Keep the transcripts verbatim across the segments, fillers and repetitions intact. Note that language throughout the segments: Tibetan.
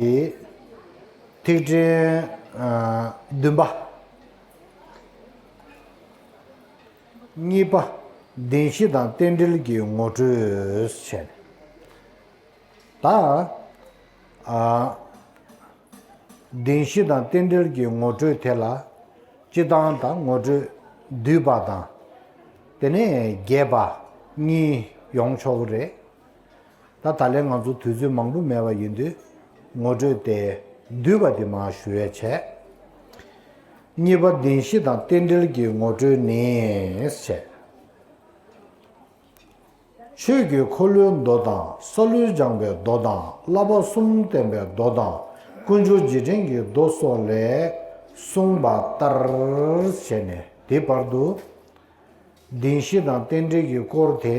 ཐིག་ཕྲེང་བདུན་པ། གཉིས་པ། བདེན་བཞི་དང་རྟེན་འབྲེལ་གྱི་ངོ་སྤྲོད་བྱས། ད། བདེན་བཞི་དང་རྟེན་འབྲེལ་གྱི་ངོ་སྤྲོད་དེ་ལ། སྤྱིར་བཏང་དང་ངོ་སྤྲོད་བསྡུས་པ་དང་། དེ་ནས་རྒྱས་པ་གཉིས་ཡོང་ཆོག་གི་རེད། ད་ད་ལན་ང་ཚོ་དུས་ཚོད་མང་པོ་མེད་པ་ཡིན་དུས་ངོ་སྤྲོད་དེ་བསྡུས་པ་དེ་མར་ཞུ་ཡས་བྱས། གཉིས་པ། བདེན་བཞི་དང་རྟེན་འབྲེལ་གྱི་ངོ་སྤྲོད་ནི་བྱས། ཆོས་ཀྱི་འཁོར་ལོའི་མདོ་དང་། སཱ་ལུས་སྦྱངས་པའི་མདོ་དང་། བསླབ་པ་གསུམ་བསྟན་པའི་མདོ་དང་། དཀོན་མཆོག་རྗེས་དྲན་གྱི་མདོ་སོགས་ལས་གསུངས་པ་ལྟར་བྱས་ནས་དེ་བར་དུ། བདེན་བཞི་དང་རྟེན་འབྲེལ་གྱི་སྐོར་དེ།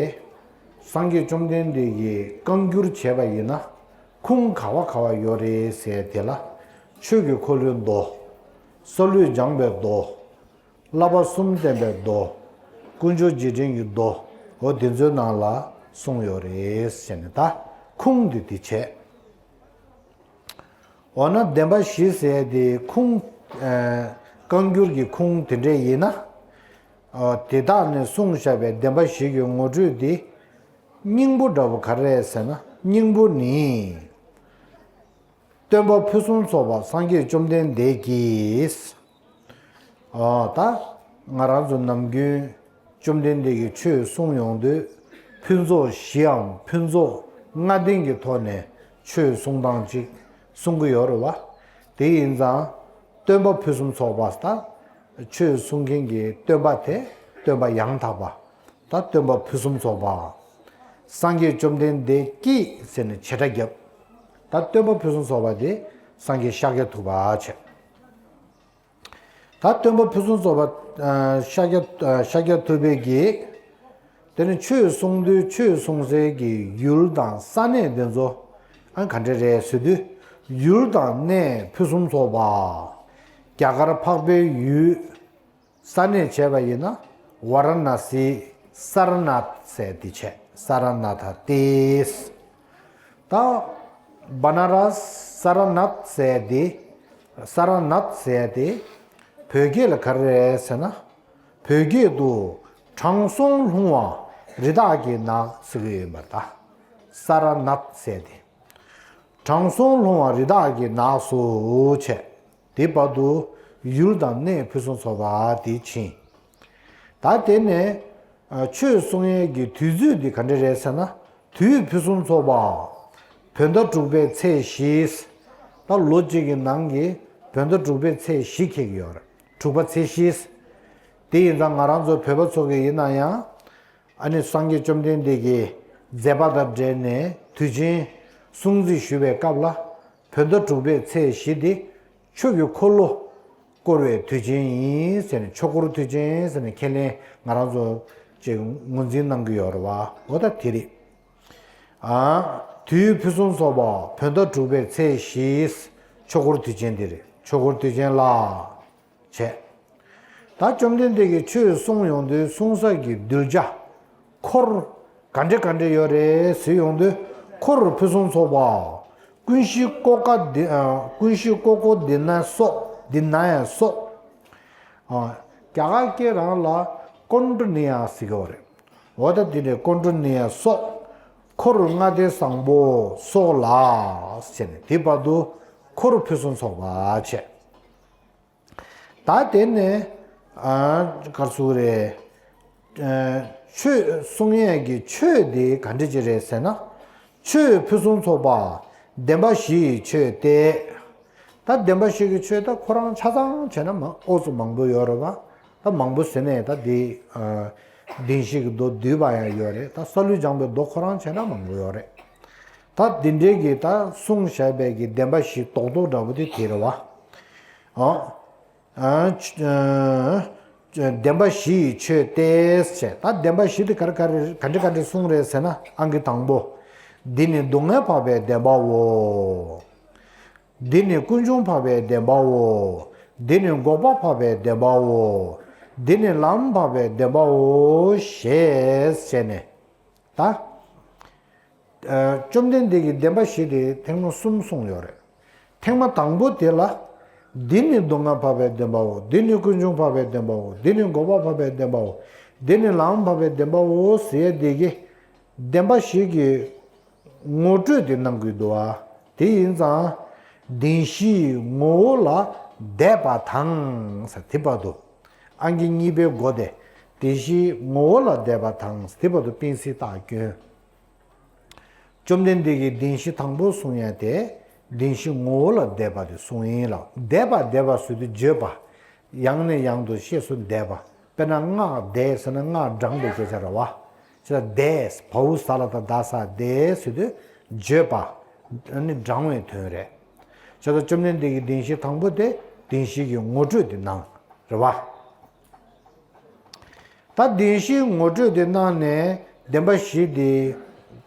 སངས་རྒྱས་བཅོམ་ལྡན་འདས་ཀྱིས་བཀའ་འགྱུར་བྱས་པ་ཡིན་ན། ཁུངས་ག་བ་ག་བ་ཡོད་རེད་ཟེར་དེ་ལ། ཆོས་ཀྱི་འཁོར་ལོའི་མདོ། སཱ་ལུས་སྦྱངས་པའི་མདོ། བསླབ་པ་གསུམ་བསྟན་པའི་མདོ། དཀོན་མཆོག་རྗེས་དྲན་གྱི་མདོ། འོ་དེ་ཚོའི་ནང་ལ་གསུངས་ཡོད་རེད་ཟེར་ནས་ད་ཁུངས་དེ་དེ་བྱས། འོ་ན་བདེན་པ་བཞི་ཟེར་དེ་ཁུངས། ཨ། བཀའ་འགྱུར་གྱི་ཁུངས་དེ་འདྲས་ཡིན་ན། ཨ། དེ་དག་ནས་གསུངས་བཞག་པའི་བདེན་པ་བཞི་གི་ངོ་སྤྲོད་དེ། སྙིང་པོ་འདྲ་བོ་ག་རེ་རེད་ཟེར་ན། སྙིང་པོ་ནི། སྟོན་པ་ཕུན་སུམ་ཚོགས་པ་སངས་རྒྱས་བཅོམ་ལྡན་འདས་ཀྱིས། ཨ། ད་ང་རང་ཚོ་ནམ་རྒྱུན་བཅོམ་ལྡན་འདས་ཀྱིས་ཆོས་གསུངས་ཡོང་དུས། ཕུན་ཚོགས་བཞིའམ་ཕུན་ཚོགས་ལྔ་ལྡན་གྱི་ཐོག་ནས་ཆོས་གསུང་སྟངས་ཅིག་གསུང་གི་ཡོད་རེད་བ། དེ་ཡིན་ཙང་། སྟོན་པ་ཕུན་སུམ་ཚོགས་པ་ད། ཆོས་གསུང་མཁན་གྱི་སྟོན་པ་དེ་སྟོན་པ་ཡང་དག་པ། ད་སྟོན་པ་ཕུན་སུམ་ཚོགས་པ། སངས་རྒྱས་བཅོམ་ལྡན་འདས་ཀྱིས་ཟེར་ནས་བྱེ་བྲག་བརྒྱབ། ད་སྟོན་པ་ཕུན་སུམ་ཚོགས་པ་དེ་སངས་རྒྱས་ཤཱཀྱ་ཐུབ་པ་བྱས། ད་སྟོན་པ་ཕུན་སུམ་ཚོགས་པ། ཨ། ཤཱཀྱ། ཨ། ཤཱཀྱ་ཐུབ་པས་ཀྱིས། དེ་ནི་ཆོས་གསུང་དུས་ཆོས་གསུང་སའི་གི་ཡུལ་དང་ས་གནས་དེ་ཚོ། ཨ། ག་འདྲ་རེད་ཟེར་དུས། ཡུལ་དང་གནས་ཕུན་སུམ་ཚོགས་པ། རྒྱ་གར་འཕགས་པའི་ཡུལ། ས་གནས་བྱས་པ་ཡིན་ན། ཝཱ་ར་ཎ་སི། ས་ར་ནཱཐ་ཟེར་དེ་བྱས། ས་ར་ནཱ་ཐ་སྟེ། ད་བ་ན་ར་ས་ར་ནཱཐ་ཟེར་དེ། ས་ར་ནཱཐ་ཟེར་དེ། བོད་སྐད་ལ་ག་རེ་རེད་ཟེར་ན། བོད་སྐད་དུ་དྲང་སྲོང་ལྷུང་བ་རི་དྭགས་ཀྱི་ནགས་ཟེར་གྱི་ཡོད་པ་རེད་ད། ས་ར་ནཱཐ་ཟེར་དེ། དྲང་སྲོང་ལྷུང་བ་རི་དྭགས་ཀྱི་ནགས་སུ་བྱས། དེ་བར་དུ་ཡུལ་དང་གནས་ཕུན་སུམ་ཚོགས་པ་དེ་ཕྱིན། ད་དེ་ནས་ཆོས་གསུང་ཡས་ཀྱི་དུས་ཚོད་འདི་ག་འདྲ་རེད་ཟེར་ན། དུས་ཕུན་སུམ་ཚོགས་པ། བོད་ཟླ་དྲུག་པའི་ཚེས་བཞི། ད་ལོ་གཅིག་གི་ནང་གི་བོད་ཟླ་དྲུག་པའི་ཚེས་བཞི་འཁེལ་གྱི་ཡོད་རེད། དྲུག་པ་ཚེས་བཞི། དེ་ཡིན་ཙང་ང་རང་ཚོ་བོད་པ་ཚོ་གི་ཡིན་ན་ཡང་། ཨ་ནི་སངས་རྒྱས་བཅོམ་ལྡན་འདས་ཀྱི་མཛད་པ་དང་འབྲེལ་ནས་དུས་ཆེན་སྲུང་བརྩི་ཞུ་བའི་སྐབས་ལ། བོད་ཟླ་དྲུག་པའི་ཚེས་བཞི་འདི་ཆོས་ཀྱི་འཁོར་ལོ་བསྐོར་བའི་དུས་ཆེན་ཡིན་ཟེར་ནས། ཆོས་འཁོར་དུས་ཆེན་ཟེར་ནས་ཁས་ལེན་ང་རང་ཚོ་ཅིག་ངོས་འཛིན་གནང་གི་ཡོད་རེད་བ། འོ་ད་དེ་རེད། ཨ། དུས་ཕུན་སུམ་ཚོགས་པ་བོད་ཟླ་དྲུག་པའི་ཚེས་བཞི། ཆོས་འཁོར་དུས་ཆེན་འདི་རེད། ཆོས་འཁོར་དུས་ཆེན་ལ། བྱས། ད་བཅོམ་ལྡན་འདས་ཀྱིས་ཆོས་གསུངས་ཡོང་དུས་གསུང་ས་ཀྱི་གདུལ་བྱ། འཁོར། ག་འདྲ་ག་འདྲ་ཡོད་རེད་ཟེར་ཡོང་དུས། འཁོར་ཕུན་སུམ་ཚོགས་པ། ཀུན་གཞི་ཀོ་ཀ་དི། ཨ། ཀུན་གཞི་ཀོ་ཀོ་དི་ན་སོགས། དི་ན་ཡ་སོགས། ཨ། རྒྱ་གར་སྐད་རང་ལ་ཀོན་ཌ་ནི་ཡ་ཟེར་གྱི་ཡོད་རེད། འོ་ད་དེ་ནས་ཀོན་ཌ་ནི་ཡ་སོགས། འཁོར་ལྔ་སྡེ་བཟང་པོ་སོགས་ལ་ཟེར་ནས་དེ་བར་དུ་འཁོར་ཕུན་སུམ་ཚོགས་པ་བྱས། ད་དེ་ནས། ཨ། ག་རེ་ཟེར་དགོས་རེད། ཨ། ཆོས་གསུང་ཡས་ཀྱི་ཆོས་དེ་ག་འདྲ་ཅིག་རེད་ཟེར་ན། ཆོས་ཕུན་སུམ་ཚོགས་པ། བདེན་པ་བཞི་ཡི་ཆོས་ཏེ། ད་བདེན་པ་བཞི་གི་ཆོས་ད་ཁོ་རང་ཆ་ཚང་བྱས་ན་མང་ཨོ་ཙམ་མང་པོ་ཡོད་རེད་བ། ད་མང་པོ་ཟེར་ནས་ད་དེ། ཨ། བདེན་བཞི་གི་མདོ་བསྡུས་པ་ཡང་ཡོད་རེད། ད་སཱ་ལུས་སྦྱངས་པའི་མདོ་ཁོ་རང་བྱས་ན་མང་པོ་ཡོད་རེད། ད་འདི་འདྲའི་གི་ད་གསུངས་བཞག་པའི་གི་བདེན་པ་བཞི་རྡོག་རྡོག་འདྲ་པོ་དེ་དེ་རེད་བ། ཨོ། ཨ། ཨ། བདེན་པ་བཞི་ཡི་ཆོས་ཏེ་ཟེར། ད་བདེན་པ་བཞི་དེ་ག་རེ་ག་རེ་ག་འདྲ་ག་འདྲ་གསུངས་རེད་ཟེར་ན། ཨང་ཀི་དང་པོ། འདི་ནི་སྡུག་བསྔལ་འཕགས་པའི་བདེན་པའོ། འདི་ནི་ཀུན་འབྱུང་འཕགས་པའི་བདེན་པའོ། འདི་ནི་འགོག་པ་འཕགས་པའི་བདེན་པའོ། འདི་ནི་ལམ་འཕགས་པའི་བདེན་པའོ་ཞེས་བྱས་ནས། ད། ཨ། བཅོམ་ལྡན་འདས་ཀྱིས་བདེན་པ་བཞི་དེ་ཐེངས་མ་གསུམ་གསུངས་ཡོད་རེད། ཐེངས་མ་དང་པོ་དེ་ལ། འདི་ནི་སྡུག་བསྔལ་འཕགས་པའི་བདེན་པའོ། འདི་ནི་ཀུན་འབྱུང་འཕགས་པའི་བདེན་པའོ། འདི་ནི་འགོག་པ་འཕགས་པའི་བདེན་པའོ། འདི་ནི་ལམ་འཕགས་པའི་བདེན་པའོ་ཟེར་དེ་གི། བདེན་པ་བཞི་གི་ངོ་སྤྲོད་དེ་གནང་དགོས་འདུག་བ། དེ་ཡིན་ཙང་། བདེན་བཞིའི་ངོ་བོ་ལ་དད་པ་དང་ཟེར་དེ་བར་དུ། ཨང་ཀི་གཉིས་པའི་སྒོ་དེ། བདེན་བཞིའི་ངོ་བོ་ལ་དད་པ་དང་དེ་བར་དུ་པིན་སི་རྟགས་བསྐྱོན། བཅོམ་ལྡན་འདས་ཀྱིས་བདེན་བཞི་དང་པོ་གསུང་ཡ་དེ། བདེན་བཞི་ངོ་བོ་ལ་དད་པ་དེ་གསུང་ཡིན་ལ། དད་པ་དད་པ་ཟེར་དུས་བརྗོད་པ། ཡང་ནས་ཡང་དུ་ཤེས་སུ་དད་པ། དཔེར་ན་སྔགས་བཟླས་ཟེར་ན་སྔགས་བགྲངས་པའི་སྐད་ཆ་རེད་བ། ཅེས་བཟླས། བ་འོག་ས་ལ་བཏགས་བཟླས། བཟླས་ཟེར་དུས་བརྗོད་པ། ཨ་ནི་བགྲང་བའི་དོན་རེད། ཅེས་བྱ་བཅོམ་ལྡན་འདས་ཀྱིས་བདེན་བཞི་དང་པོ་དེ་བདེན་བཞི་གི་ངོ་སྤྲོད་དེ་གནང་། རེད་བ། ད་བདེན་བཞིའི་ངོ་སྤྲོད་དེ་གནང་ནས་བདེན་པ་བཞི་དེ་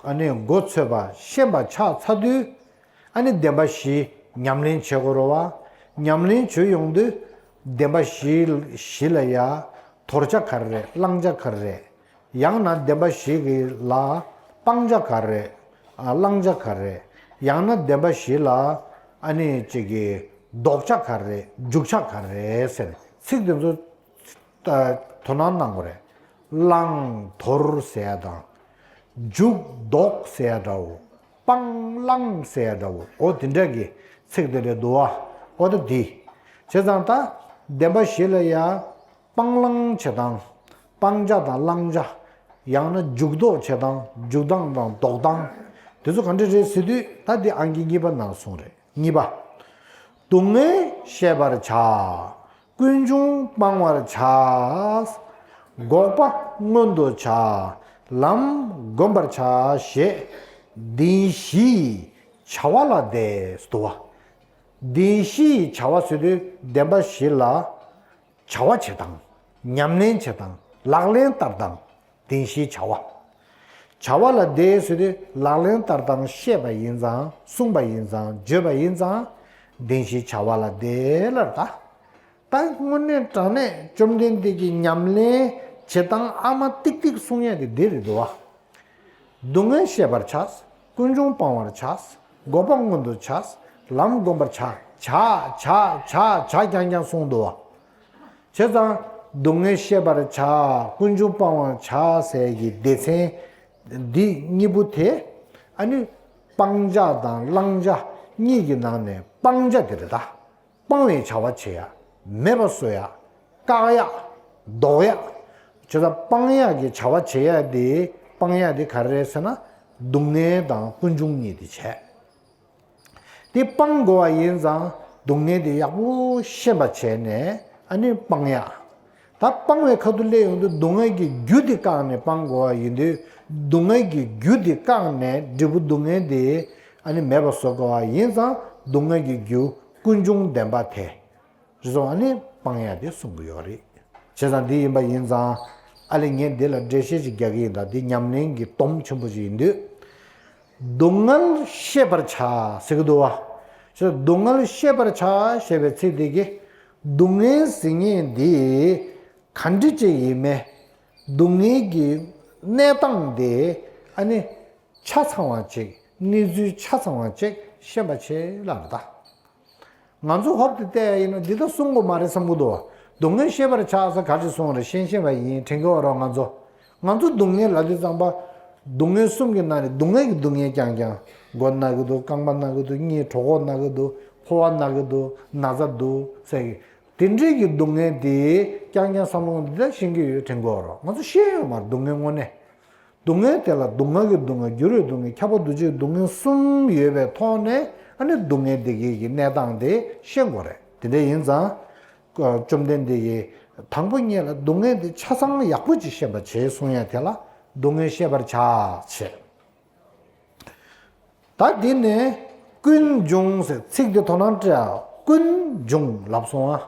ཨ་ནི་མགོ་ཚོས་པ་ཤེས་པ་ཆགས་ཚར་དུས། ཨ་ནི་བདེན་པ་བཞི་ཉམས་ལེན་བྱེད་དགོས་རེད་བ། ཉམས་ལེན་བྱེད་ཡོང་དུས་བདེན་པ་བཞི་བཞི་ལ་ཡ་དོར་བྱ་ག་རེ་རེད། བླང་བྱ་ག་རེ་རེད། ཡང་ན་བདེན་པ་བཞི་གི་ལ་སྤང་བྱ་ག་རེ་རེད། ཨ་བླང་བྱ་ག་རེ་རེད། ཡང་ན་བདེན་པ་བཞི་ལ་ཨ་ནི་གཅིག་གི་ལྡོག་བྱ་ག་རེ་རེད། འཇུག་བྱ་ག་རེ་རེད་ཟེར་ཚིག་དེ་ཚོ། ད་དོ་སྣང་གནང་དགོས་རེད། བླང་དོར་ཟེར་ཡ་དང་། འཇུག་ལྡོག་ཟེར་ཡ་འདྲ་བོ། སྤང་བླང་ཟེར་ཡ་འདྲ་བོ། འོ་དེ་འདྲ་གི་ཚིག་དེ་འདྲ་འདུག་བ། འོ་ད་འདི། བྱས་ཙང་ད་བདེན་པ་བཞི་ལ་ཡ་སྤང་བླང་བྱེད་སྟངས། སྤང་བྱ་དང་བླང་བྱ། ཡང་ན་འཇུག་ལྡོག་བྱེད་སྟངས། འཇུག་སྟངས་དང་ལྡོག་སྟངས། དེ་ཚོ་ག་འདྲ་རེད་ཟེར་དུས་ད་འདི་ཨང་ཀི་གཉིས་པ་ནང་གསུངས་རེད། གཉིས་པ། སྡུག་བསྔལ་ཤེས་པར་བྱ། ཀུན་འབྱུང་སྤང་བར་བྱ། འགོག་པ་མངོན་དུ་བྱ། ལམ་བསྒོམ་པར་བྱ་ཞེས། བདེན་བཞིའི་བྱ་བ་ལ་དད་དོ། བདེན་བཞིའི་བྱ་བ་ཟེར་དུས་བདེན་པ་བཞི་ལ་བྱ་བ་བྱེད་སྟངས། ཉམས་ལེན་བྱེད་སྟངས། ལག་ལེན་བསྟར་སྟངས། བདེན་བཞིའི་བྱ་བ། བྱ་བ་ལ་དད་ཟེར་དུས་ལག་ལེན་བསྟར་སྟངས་བཤད་པ་ཡིན་ཙང་གསུངས་པ་ཡིན་ཙང་བརྗོད་པ་ཡིན་ཙང་། བདེན་བཞིའི་བྱ་བ་ལ་དད་ལབ་ད། ད་དངོས་གནས་དྲང་གནས་བཅོམ་ལྡན་འདས་ཀྱི་ཉམས་ལེན་བྱེད་སྟངས་ཨ་མ་ཏིག་ཏིག་གསུང་ཡ་དེ་འདི་རེད་འདུག་བ། སྡུག་བསྔལ་ཤེས་པར་བྱ། ཀུན་འབྱུང་སྤང་བར་བྱ། འགོག་པ་མངོན་དུ་བྱ། ལམ་བསྒོམ་པར་བྱ། བྱ་བྱ་བྱ་བྱ་རྐྱང་རྐྱང་གསུངས་འདུག་བ། བྱས་ཙང་སྡུག་བསྔལ་ཤེས་པར་བྱ། ཀུན་འབྱུང་སྤང་བར་བྱ་ཟེར་གྱི་སྡེ་ཚན་འདི་གཉིས་པོ་དེ། ཨ་ནི་སྤང་བྱ་དང་བླང་བྱ་གཉིས་ཀྱི་ནང་ནས་སྤང་བྱ་དེ་རེད་ད། སྤང་བའི་བྱ་བ་བྱེད་ཡ། མེད་པ་བཟོ་ཡ། བཀག་ཡ། ལྡོག་ཡ། བྱས་ཙང་སྤང་ཡ་གི་བྱ་བ་བྱེད་ཡ་དེ། སྤང་ཡ་དེ་ག་རེ་རེད་ཟེར་ན། སྡུག་བསྔལ་དང་ཀུན་འབྱུང་གཉིས་དེ་བྱས། དེ་སྤང་དགོས་པ་ཡིན་ཙང་སྡུག་བསྔལ་དེ་ཡག་པོ་ཤེས་པ་བྱས་ནས་ཨ་ནི་སྤང་ཡ། ད་སྤང་བའི་ཁ་ཐུག་སླེབས་ཡོང་དུས་སྡུག་བསྔལ་གྱི་རྒྱུ་དེ་བཀག་ནས་སྤང་དགོས་པ་ཡིན་དུས། སྡུག་བསྔལ་གྱི་རྒྱུ་དེ་བཀག་ནས་འབྲས་བུ་སྡུག་བསྔལ་དེ་ཨ་ནི་མེད་པ་བཟོ་དགོས་པ་ཡིན་ཙང་སྡུག་བསྔལ་གྱི་རྒྱུ་ཀུན་འབྱུང་བདེན་པ་དེ། རེད་སོང་། ཨ་ནི་སྤང་ཡ་དེ་གསུང་གི་ཡོད་རེད། བྱས་ཙང་འདི་ཡིན་པ་ཡིན་ཙང་། ཨ་ལས་ངས་འདི་ལ་འགྲེལ་བཤད་ཅིག་རྒྱག་གི་ཡིན་ད། འདི་ཉམས་ལེན་གྱི་སྡོམ་ཆེན་པོ་ཅིག་ཡིན་དུས། སྡུག་བསྔལ་ཤེས་པར་བྱ་ཟེར་གི་འདུག་བ། བྱས་ཙང་སྡུག་བསྔལ་ཤེས་པར་བྱ་ཞེས་པའི་ཚིག་འདི་གིས། སྡུག་བསྔལ་ཟེར་མཁན་འདི་ག་འདྲ་ཅིག་ཡིན་མིན། སྡུག་བསྔལ་གྱི་གནས་སྟངས་དེ་ཨ་ནི་ཆ་ཚང་བ་ཅིག་གནས་ཚུལ་ཆ་ཚང་བ་ཅིག་ཤེས་པ་བྱེད་ལབ་རེད་ད། ང་ཚོ་ཧོབ་ཏེ་བལྟས་ཡ་ཡིན་ན་འདི་ལྟར་གསུང་དགོས་མ་རེད་བསམ་གྱི་འདུག་སྡུག་བསྔལ་ཤེས་པར་བྱ་ཟེར་ག་ཅིག་གསུངས་རེད། ཤེས་ཤེས་པ་ཡིན་དྲན་གྱི་ཡོད་རེད་བ། ང་ཚོ་ང་ཚོ་སྡུག་བསྔལ་ལབ་དུས་ཙམ་པ། སྡུག་བསྔལ་གསུམ་གྱི་ནང་ནས་སྡུག་བསྔལ་གྱི་སྡུག་བསྔལ་རྐྱང་རྐྱང་། མགོ་ན་གི་འདུག་རྐང་པ་ན་གི་འདུག་གཉིད་གྲོད་ཁོག་ན་གི་འདུག་ཕོ་བ་ན་གི་འདུག་ན་ཚ་འདུག་ཟེར་གི། དེ་འདྲའི་གི་སྡུག་བསྔལ་དེ་རྐྱང་རྐྱང་བསམ་བློ་འདི་ལྟར་ཤེས་ཀྱི་ཡོད་དྲན་གྱི་ཡོད་རེད་བ། ང་ཚོ་ཤེས་ཡོད་མ་རེད་སྡུག་བསྔལ་དངོས་གནས། སྡུག་བསྔལ་དེ་ལ་སྡུག་བསྔལ་གྱི་སྡུག་བསྔལ། འགྱུར་བའི་སྡུག་བསྔལ། ཁྱབ་པ་འདུ་བྱེད་སྡུག་བསྔལ་གསུམ་ཡོད་པའི་ཐོག་ནས་ཨ་ནི་སྡུག་བསྔལ་འདི་གའི་གི་གནས་སྟངས་དེ་ཤེས་དགོས་རེད། དེ་འདྲ་ཡིན་ཙང་། བཅོམ་ལྡན་འདས་ཀྱིས་དང་པོ་ཉིད་ལ་སྡུག་བསྔལ་འདི་ཆ་ཚང་ཡག་པོ་ཅིག་ཤེས་པར་བྱེད་གསུང་ཡ་དེ་ལ་སྡུག་བསྔལ་ཤེས་པར་བྱ་བྱས། ད་འདི་ནས་ཀུན་འབྱུང་ཟེར་ཚིག་འདི་དོ་སྣང་སྤྲད་ཨ། ཀུན་འབྱུང་ལབ་སོང་ཨ།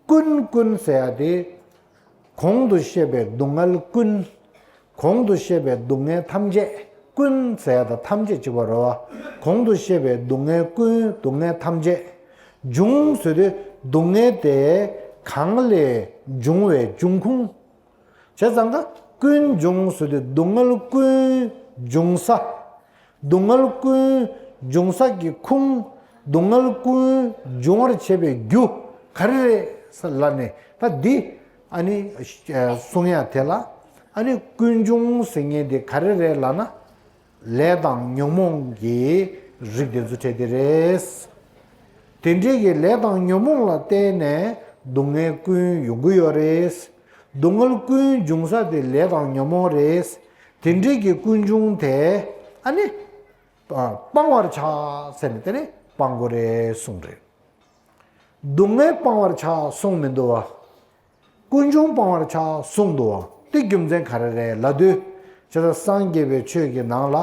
ཀུན་ཀུན་ཟེར་ཡ་དེ། གོང་དུ་བཤད་པའི་སྡུག་བསྔལ་ཀུན། གོང་དུ་བཤད་པའི་སྡུག་བསྔལ་ཐམས་ཅད། ཀུན་ཟེར་ཡ་དང་ཐམས་ཅད་གཅིག་པ་རེད་བ། གོང་དུ་བཤད་པའི་སྡུག་བསྔལ་ཀུན། སྡུག་བསྔལ་ཐམས་ཅད། འབྱུང་ཟེར་དུས་སྡུག་བསྔལ་དེ་གང་ལས་འབྱུང་བའི་འབྱུང་ཁུངས། བྱས་ཙང་ཀ་ཀུན་འབྱུང་ཟེར་དུས་སྡུག་བསྔལ་ཀུན་འབྱུང་ས། སྡུག་བསྔལ་ཀུན་འབྱུང་ས་ཀྱི་ཁུངས། སྡུག་བསྔལ་ཀུན་འབྱུང་བར་བྱེད་པའི་རྒྱུ་ག་རེ་རེད་ཟེར་ལབ་ནས། ད་འདི་ཨ་ནི་གསུང་ཡ་དེ་ལ། ཨ་ནི་ཀུན་འབྱུང་ཟེར་མཁན་དེ་ག་རེ་རེད་ལབ་ན། ལས་དང་ཉོན་མོངས་ཀྱི་རིགས་དེ་ཚོ་འཕྲད་དེ་རེད། དེ་འདྲའི་གི་ལས་དང་ཉོན་མོངས་ལ་བརྟེན་ནས་སྡུག་བསྔལ་ཀུན་ཡོང་གི་ཡོད་རེད། སྡུག་བསྔལ་ཀུན་འབྱུང་ས་དེ་ལས་དང་ཉོན་མོངས་རེད། དེ་འདྲའི་གི་ཀུན་འབྱུང་དེ་ཨ་ནི་སྤང་བར་བྱ་ཟེར་ནས་དེ་ནི་སྤང་དགོས་རེད་གསུངས་རེད། སྡུག་བསྔལ་སྤང་བར་བྱ་གསུངས་མི་འདུག་བ། ཀུན་འབྱུང་སྤང་བར་བྱ་གསུངས་འདུག་བ། དེ་རྒྱུ་མཚན་ག་རེ་རེད་ལབ་དུས། ཇི་ལྟར་སངས་རྒྱས་པའི་ཆོས་ཀྱི་ནང་ལ།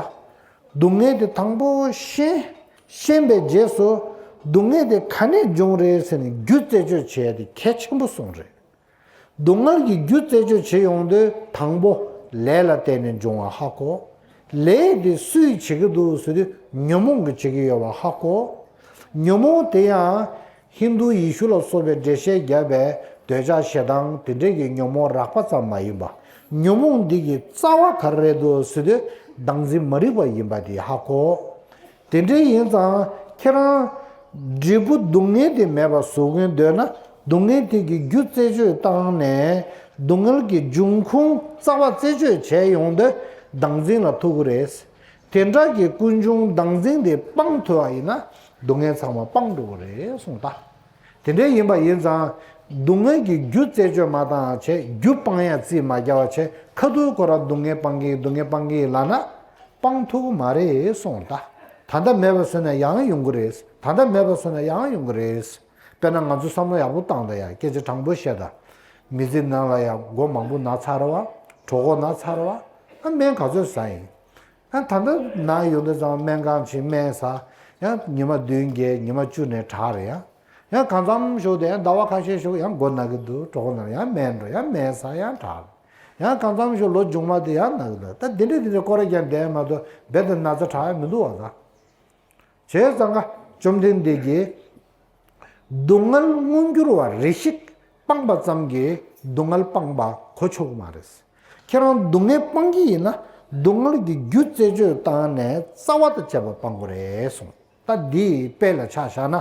སྡུག་བསྔལ་དེ་དང་པོ་ཤེས། ཤེས་པའི་རྗེས་སུ། སྡུག་བསྔལ་དེ་ག་ནས་འབྱུང་རེད་ཟེར་ནས་རྒྱུ་རྩད་གཅོད་བྱེད་ཡ་དེ་གལ་ཆེན་པོ་གསུངས་རེད། སྡུག་བསྔལ་གྱི་རྒྱུ་རྩད་གཅོད་བྱེད་ཡོང་དུས་དང་པོ་ལས་ལ་བརྟེན་ནས་འབྱུང་བ་ཧ་གོ། ལས་དེ་སུས་བྱེད་ཀྱི་འདུག་ཟེར་དུས་ཉོན་མོངས་ཀྱིས་བྱེད་ཀྱི་ཡོད་པ་ཧ་གོ། ཉོན་མོངས་དེ་ཡང་ཧིན་དུ་ཡེ་ཤུ་ལ་སོགས་པའི་འགྲེལ་བཤད་བརྒྱབ་པའི་འདོད་ཆགས་ཞེ་སྡང་དེ་འདྲས་ཀྱི་ཉོན་མོངས་རགས་པ་ཙམ་མ་ཡིན་པ། ཉོན་མོངས་འདི་གི་རྩ་བ་ག་རེ་རེད་འདུག་ཟེར་དུས་བདག་འཛིན་མ་རིག་པ་ཡིན་པ་དེ་ཧ་གོ། དེ་འདྲ་ཡིན་ཙང་ཁྱེད་རང་འབྲས་བུ་སྡུག་བསྔལ་དེ་མེད་པ་བཟོ་གིན་འདོད་ན། སྡུག་བསྔལ་དེ་གི་རྒྱུ་རྩད་གཅོད་བཏང་ནས་སྡུག་བསྔལ་གྱི་འབྱུང་ཁུངས་རྩ་བ་རྩད་གཅོད་བྱས་ཡོང་དུས་བདག་འཛིན་ལ་ཐུག་གི་རེད། དེ་འདྲ་གི་ཀུན་འབྱུང་བདག་འཛིན་དེ་སྤང་ཐུབ་པ་ཡིན་ན་སྡུག་བསྔལ་ཚང་མ་སྤང་འགྲོ་གི་རེད་གསུངས་ད། དེ་འདྲ་ཡིན་པ་ཡིན་ཙང་། སྡུག་བསྔལ་གྱི་རྒྱུ་རྩད་གཅོད་མ་བཏང་བྱས། རྒྱུ་སྤང་ཡ་རྩིས་མ་རྒྱག་པ་བྱས། ཁ་ཐུག་ཁོ་རང་སྡུག་བསྔལ་སྤང་གི་ཡིན། སྡུག་བསྔལ་སྤང་གི་ཡིན་ལབ་ན། སྤང་ཐུབ་ཀྱི་མ་རེད་གསུངས་ད། ད་ལྟ་མེད་པ་བཟོས་ན་ཡང་ཡོང་གི་རེད། ད་ལྟ་མེད་པ་བཟོས་ན་ཡང་ཡོང་གི་རེད། དཔེར་ན་ང་ཚོ་བསམ་བློ་ཡག་པོ་བཏང་ད་ཡ། སྐད་ཆ་དྲང་པོ་བཤད་ད། མི་ཚེ་ནང་ལ་ཡ་མགོ་མང་པོ་ན་ཚར་བ། གྲོད་ཁོག་ན་ཚར་བ། ཨ་སྨན་ག་ཚོད་ཟ་ཡིན། ཡང་ད་ལྟ་ན་ཡོང་དུས་ཙང་སྨན་ཁང་ཕྱིན་སྨན་ཟ། ཡང་ཉི་མ་བདུན་བརྒྱད་ཉི་མ་བཅུ་ནས་དྲག་རེད་ཡ། ཡང་གང་འཚམ་ཞིག་དེ་ཡང་ཟླ་བ་ཁ་ཤས་ཤིག་ཡང་མགོ་ན་གི་འདུག་གྲོད་ཁོག་ན། ཡང་སྨན་འགྲོ། ཡང་སྨན་ཟ། ཡང་དྲག་རེད། ཡང་གང་འཚམ་ཞིག་ལོ་མཇུག་མ་དེ་ཡང་ན་གི་འདུག་ད་འདི་འདྲ་འདི་འདྲ་སྐོར་ར་རྒྱག་བསྡད་མ་གཏོགས་རྦད་དེ་ན་ཚ་དྲག་ཡ་མི་འདུག་བ་ད། བྱས་ཙང་ཀ་བཅོམ་ལྡན་འདས་ཀྱིས་སྡུག་བསྔལ་མངོན་གྱུར་བ་རེ་ཞིག་སྤངས་པ་ཙམ་གྱིས་སྡུག་བསྔལ་སྤངས་པ་གོ་ཆོག་གི་མ་རེད། ཁྱེད་རང་སྡུག་བསྔལ་སྤང་གི་ཡིན་ན་སྡུག་བསྔལ་གྱི་རྒྱུ་རྩད་གཅོད་བཏང་ནས་རྩ་བ་དང་བཅས་པ་སྤང་དགོས་རེད་གསུངས། ད་འདིའི་དཔེ་ལ་ཆ་བཞག་ན།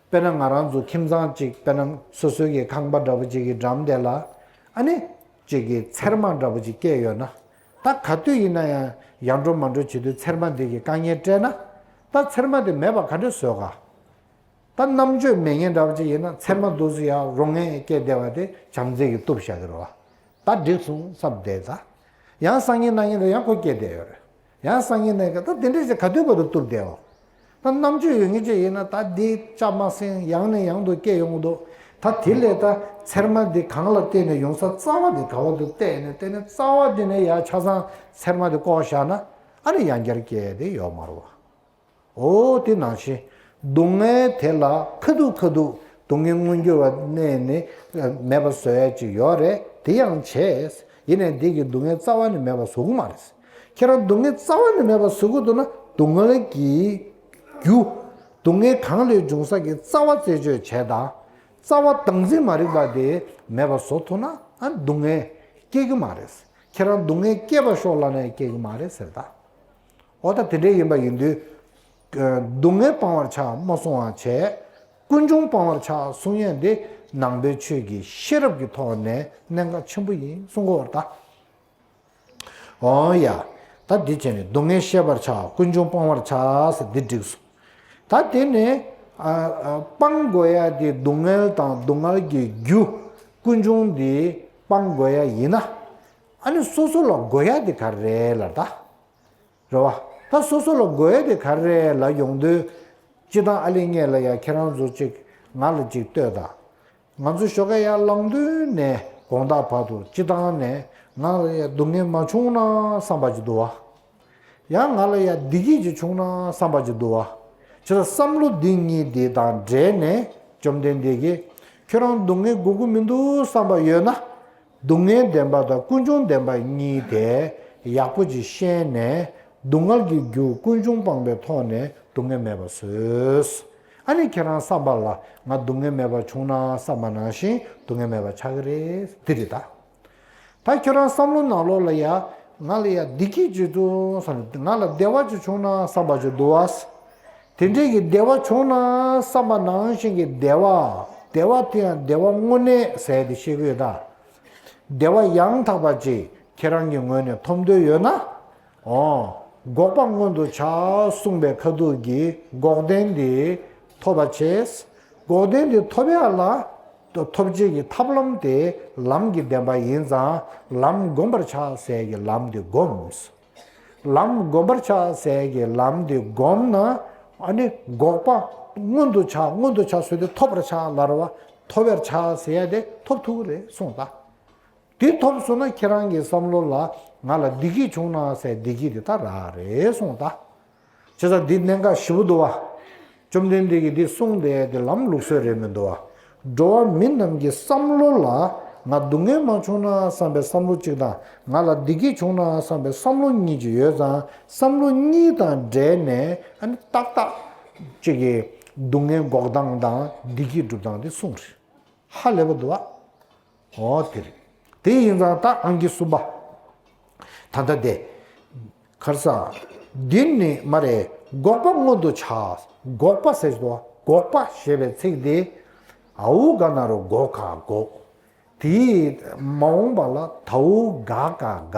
དཔེར་ན་ང་རང་ཚོ་ཁྱིམ་ཚང་གཅིག་དཔེར་ན་སོ་སོའི་གི་ཁང་པ་འདྲ་པོ་གཅིག་གི་འགྲམ་དེ་ལ་ཨ་ནི་གཅིག་གི་ཚེར་མ་འདྲ་པོ་གཅིག་སྐྱེས་ཡོད་ན། ད་ག་དུས་ཡིན་ན་ཡང་ཡར་འགྲོ་མར་འགྲོ་བྱེད་དུས་ཚེར་མ་འདི་གི་དཀའ་ངལ་སྤྲད་ན། ད་ཚེར་མ་དེ་མེད་པ་ག་འདྲ་བཟོ་ག་ད་རྣམ་དཔྱོད་མེད་མཁན་འདྲ་པོ་ཅིག་ཡིན་ན་ཚེར་མ་འདུག་སེ་ཡར་རོ་ངས་སྐྱེས་བསྡད་པ་དེ་བྱམས་བརྩེ་གིས་གཏུབ་བཞག་གི་རེད་བ། ད་འགྲིག་སོང་བསམ་བསྡད་ད། ཡང་སང་ཉིན་གནངས་ཉིན་ལ་ཡང་ཁོ་སྐྱེས་བསྡད་ཡོད་རེད། ཡང་སང་ཉིན་གནངས་ཉིན་ད་དེ་འདྲ་ཅིག་ག་དུས་བར་དུ་གཏུབ་བསྡད་འོ། ད་རྣམ་དཔྱོད་ཡོད་མཁན་ཅིག་ཡིན་ན་ད་འདི་ལྕགས་མ་སེང་ཡང་ནས་ཡང་དུ་སྐྱེས་ཡོང་གི་འདུག་ད་དེ་ལས་ད་ཚེར་མ་འདི་གང་ལ་བརྟེན་ནས་ཡོང་ས་རྩ་བ་འདི་ག་བ་འདུག་བལྟས་ནས་བལྟས་ནས་རྩ་བ་འདི་ནས་ཡར་ཆ་ཚང་ཚེར་མ་འདི་བཀོག་བཞག་ན་ཨ་ནི་ཡང་བསྐྱར་སྐྱེས་བསྡད་ཡོད་མ་རེད་བ། འོ་དེ་ནང་བཞིན་སྡུག་བསྔལ་དེ་ལ་ཁ་ཐུག་ཁ་ཐུག་སྡུག་བསྔལ་མངོན་གྱུར་བ་གནས་ནས་མེད་པ་བཟོ་ཡ་ཅིག་ཡོད་རེད། དེ་ཡང་བྱས། ཡིན་ནའི་འདི་གི་སྡུག་བསྔལ་རྩ་བ་ནས་མེད་པ་བཟོ་གི་མ་རེད། ཁྱེད་རང་སྡུག་བསྔལ་རྩ་བ་ནས་མེད་པ་བཟོ་གི་འདུག་ན་སྡུག་བསྔལ་གྱི་རྒྱུ། སྡུག་བསྔལ་གང་ལས་འབྱུང་ས་གི་རྩ་བ་རྩད་གཅོད་བྱས་དང་། རྩ་བ་བདག་འཛིན་མ་རིག་པ་དེ་མེད་པ་བཟོ་ཐུབ་ན་ཨ་སྡུག་བསྔལ་སྐྱེ་གི་མ་རེད། ཁྱེད་རང་སྡུག་བསྔལ་སྐྱེས་པ་ཤོག་ལབ་ན་སྐྱེ་གི་མ་རེད་ཟེར་ད། འོ་ད་དེ་འདྲ་ཡིན་པ་ཡིན་དུས། སྡུག་བསྔལ་སྤང་བར་བྱ་མ་གསུང་བ་བྱས། ཀུན་འབྱུང་སྤང་བར་བྱ་གསུང་ཡས་འདི་ནང་པའི་ཆོས་ཀྱི་ཤེས་རབ་ཀྱི་ཐོག་ནས་གནད་འགག་ཆེན་པོ་ཡིན་གསུང་གི་ཡོད་རེད་ད། འོ་ཡ། ད་འདི་བྱས་ནས་སྡུག་བསྔལ་ཤེས་པར་བྱ། ཀུན་འབྱུང་སྤང་བར་བྱ་ཟེར་འདི་འགྲིགས་སོང་། ད་དེ་ནས་ཨ་ཨ་སྤང་དགོས་ཡ་དེ་སྡུག་བསྔལ་དང་སྡུག་བསྔལ་གྱི་རྒྱུ་ཀུན་འབྱུང་འདི་སྤང་དགོས་ཡ་ཡིན་ན། ཨ་ནི་སོ་སོ་ལ་དགོས་ཡ་དེ་ག་རེ་རེད་ལབ་ད། རེད་བ། ད་སོ་སོ་ལ་དགོས་ཡ་དེ་ག་རེ་རེད་ལབ་ཡོང་དུས། སྤྱིར་བཏང་ཨ་ལེ་ངས་ལ་ཡ་ཁྱེད་རང་ཚོ་གཅིག་ང་ལ་གཅིག་ལྟོས་དང་། ང་ཚོ་ཞོགས་ཀས་ཡར་ལངས་དུས་ནས་དགོང་དག་བར་དུ་སྤྱིར་བཏང་ནས་ང་ལ་ཡ་སྡུག་བསྔལ་མ་བྱུང་ན་བསམ་པ་ཅིག་འདུག་བ། ཡང་ང་ལ་ཡ་བདེ་སྐྱིད་ཅིག་བྱུང་ན་བསམ་པ་ཅིག་འདུག་བ། བྱས་ཙང་བསམ་བློ་འདི་གཉིས་འདི་དང་འབྲེལ་ནས་བཅོམ་ལྡན་འདས་ཀྱིས་ཁྱོད་རང་སྡུག་བསྔལ་དགོས་ཀྱི་མི་འདུག་བསམ་པ་ཡོད་ན། སྡུག་བསྔལ་བདེན་པ་དང་ཀུན་འབྱུང་བདེན་པ་གཉིས་དེ་ཡག་པོ་ཅིག་ཤེས་ནས་སྡུག་བསྔལ་གྱི་རྒྱུ་ཀུན་འབྱུང་སྤངས་པའི་ཐོག་ནས་སྡུག་བསྔལ་མེད་པ་བཟོས། ཨ་ནི་ཁྱེད་རང་བསམ་པ་ལ་ང་སྡུག་བསྔལ་མེད་པ་བྱུང་ན་བསམ་པ་ནང་བཞིན་སྡུག་བསྔལ་མེད་པ་ཆགས་ཀྱི་རེད། འདི་རེད་ད། ད་ཁྱོད་རང་བསམ་བློ་ནང་ལོགས་ལ་ཡ། ང་ལ་ཡ་བདེ་སྐྱིད་ཅིག་འདུག་བསམ་ནས་ང་ལ་བདེ་བ་ཅིག་བྱུང་ན་བསམ་པ་ཅིག་འདུག་བ། དེ་འདྲའི་གི་བདེ་བ་བྱུང་ན་བསམ་པ་ནང་བཞིན་གྱི་བདེ་བ། བདེ་བ་དེ་ཡང་བདེ་བ་དངོས་གནས་ཟེར་ཏེ་བཤད་ཀྱི་ཡོད་ད། བདེ་བ་ཡང་དག་པ་ཅིག་ཁྱེད་རང་གི་ངོས་ནས་ཐོབ་འདོད་ཡོད་ན། འོ། འགོག་པ་མངོན་དུ་བྱ་གསུངས་པའི་ཁ་ཐུག་གི་འགོག་བདེན་འདི་ཐོབ་པ་བྱས། འགོག་བདེན་འདི་ཐོབ་ཡག་ལ། ཐོབ་བྱེད་ཀྱི་ཐབས་ལམ་དེ་ལམ་གྱི་བདེན་པ་ཡིན་ཙང་ལམ་བསྒོམ་པར་བྱ་ཟེར་གྱི་ལམ་འདི་བསྒོམས། ལམ་བསྒོམ་པར་བྱ་ཟེར་གྱི་ལམ་འདི་བསྒོམས་ན། ཨ་ནི་འགོག་པ་མངོན་དུ་བྱ། མངོན་དུ་བྱ་ཟེར་དུས་ཐོབ་པར་བྱ་ལབ་རེད་བ། ཐོབ་པར་བྱ་ཟེར་ཡ་དེ་ཐོབ་ཐུབ་ཀྱི་རེད་གསུངས་ད། དེ་ཐོབ་སོང་ན་ཁྱེད་རང་གི་བསམ་བློ་ལ་ང་ལ་བདེ་སྐྱིད་བྱུང་ན་ཟེར་བདེ་སྐྱིད་དེ་ད་རག་རེད་གསུངས་ད། བྱས་ཙང་འདི་གནད་འགག་ཞེ་པོ་འདུག་བ། བཅོམ་ལྡན་འདས་ཀྱིས་འདི་གསུངས་བསྡད་དེ་ལམ་ལུགས་སྲོལ་རེད་མི་འདུག་བ། འགྲོ་བ་མི་རྣམས་ཀྱི་བསམ་བློ་ལ་ང་སྡུག་བསྔལ་མ་བྱུང་ན་བསམ་པའི་བསམ་བློ་གཅིག་དང་། ང་ལ་བདེ་སྐྱིད་བྱུང་ན་བསམ་པའི་བསམ་བློ་གཉིས་ཀྱི་ཡོད་ཙང་། བསམ་བློ་གཉིས་དང་འབྲེལ་ནས་ཨ་ནི་ཏག་ཏག་གཅིག་གི་སྡུག་བསྔལ་འགོག་སྟངས་དང་བདེ་སྐྱིད་སྒྲུབ་སྟངས་དེ་གསུངས་རེད། ཧ་ལས་པ་འདུག་བ། འོ་དེ་རེད། དེ་ཡིན་ཙང་ད་ཨང་ཀི་གསུམ་པ། ད་ལྟ་དེ། ཁར་ས། འདི་ནི་མ་རེད། འགོག་པ་མངོན་དུ་བྱ། འགོག་པ་ཟེར་གྱི་འདུག་བ། འགོག་པ་ཞེས་པའི་ཚིག་འདི། འ་འུ་ག་ན་རོ་འགོ་ག་འགོག་དེའི་མ་འོངས་པ་ལ་ད་འུ་ག་ག་དགག་